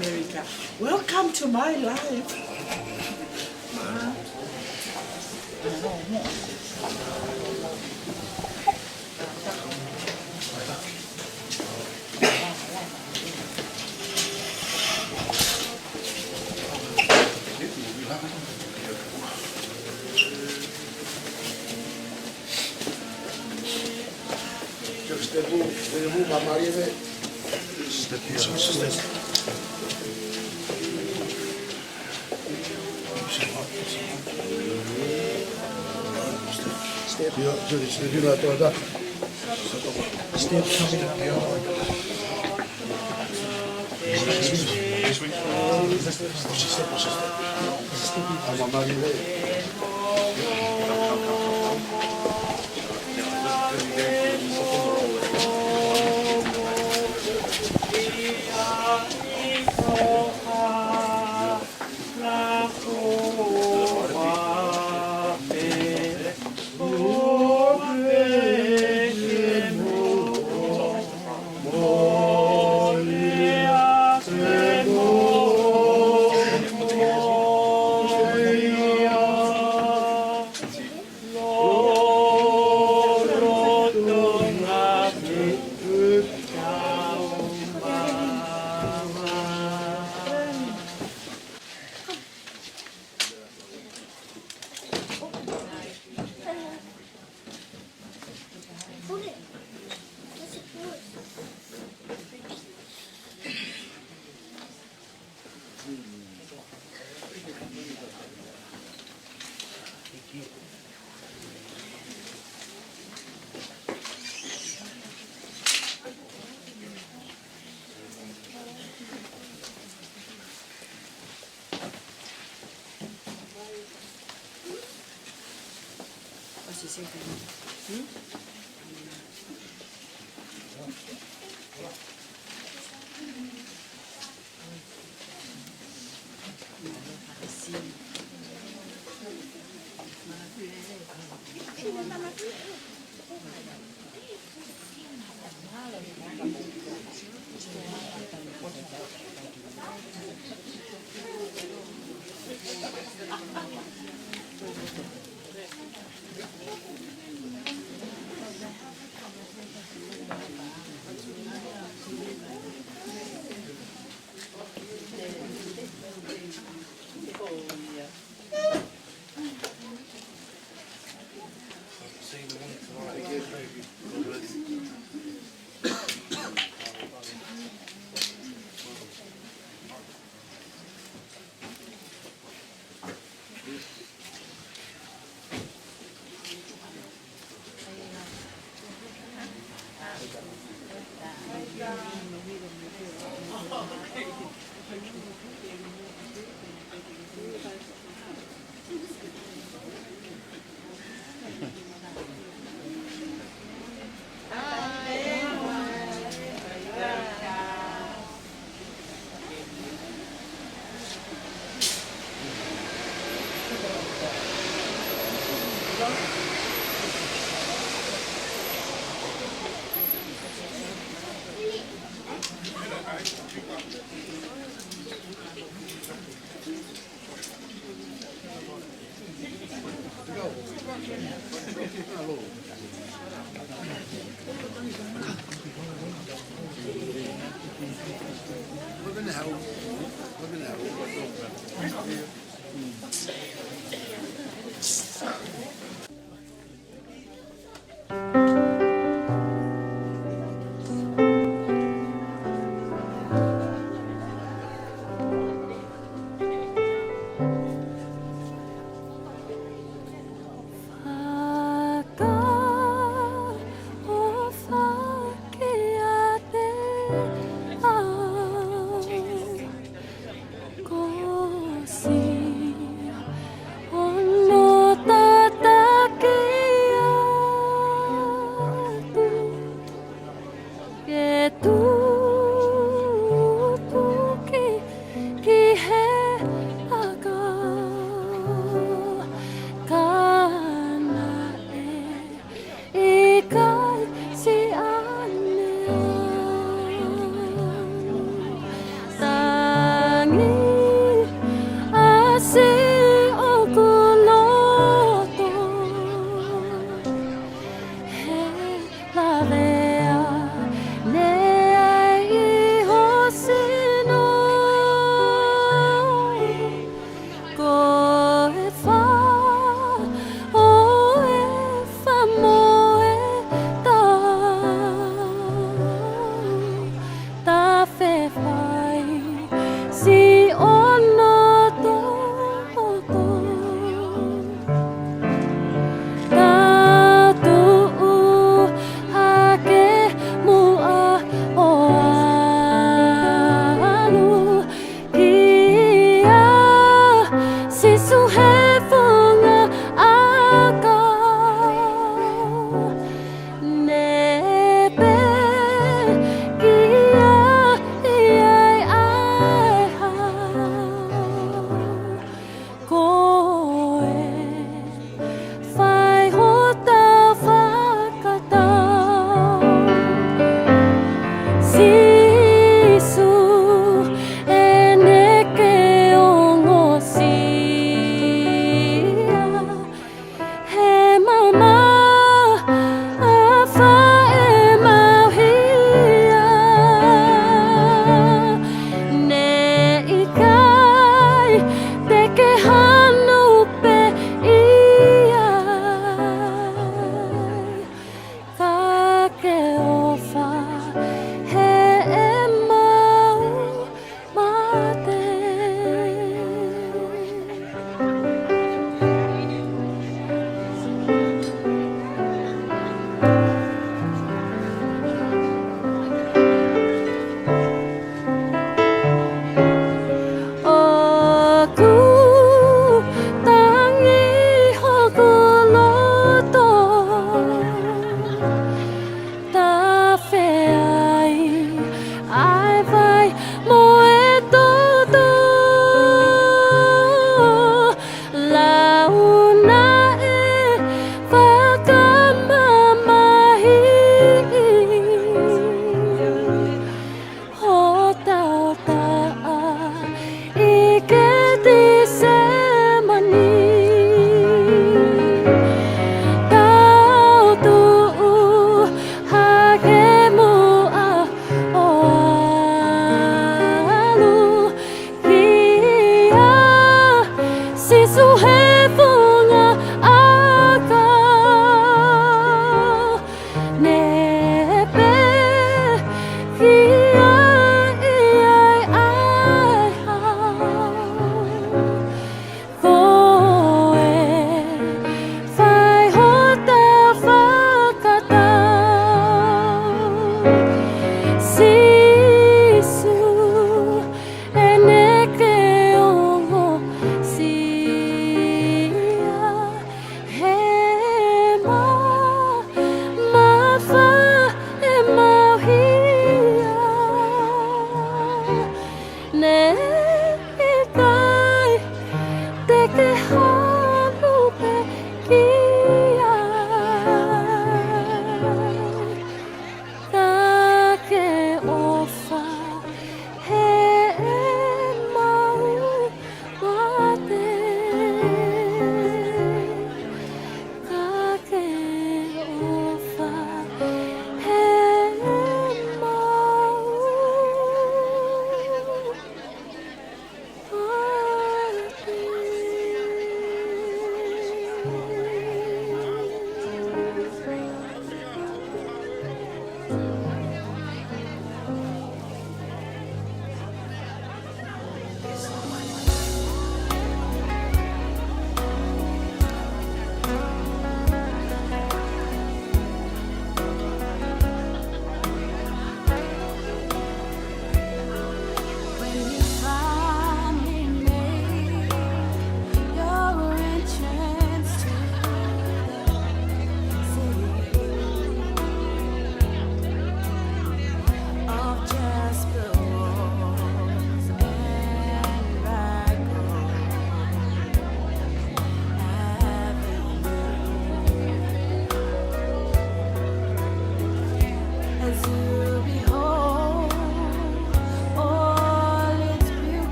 America. Welcome to my life. Just step in, step in, Mama, step in. Step. Step. Step coming up.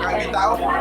Kaki tau.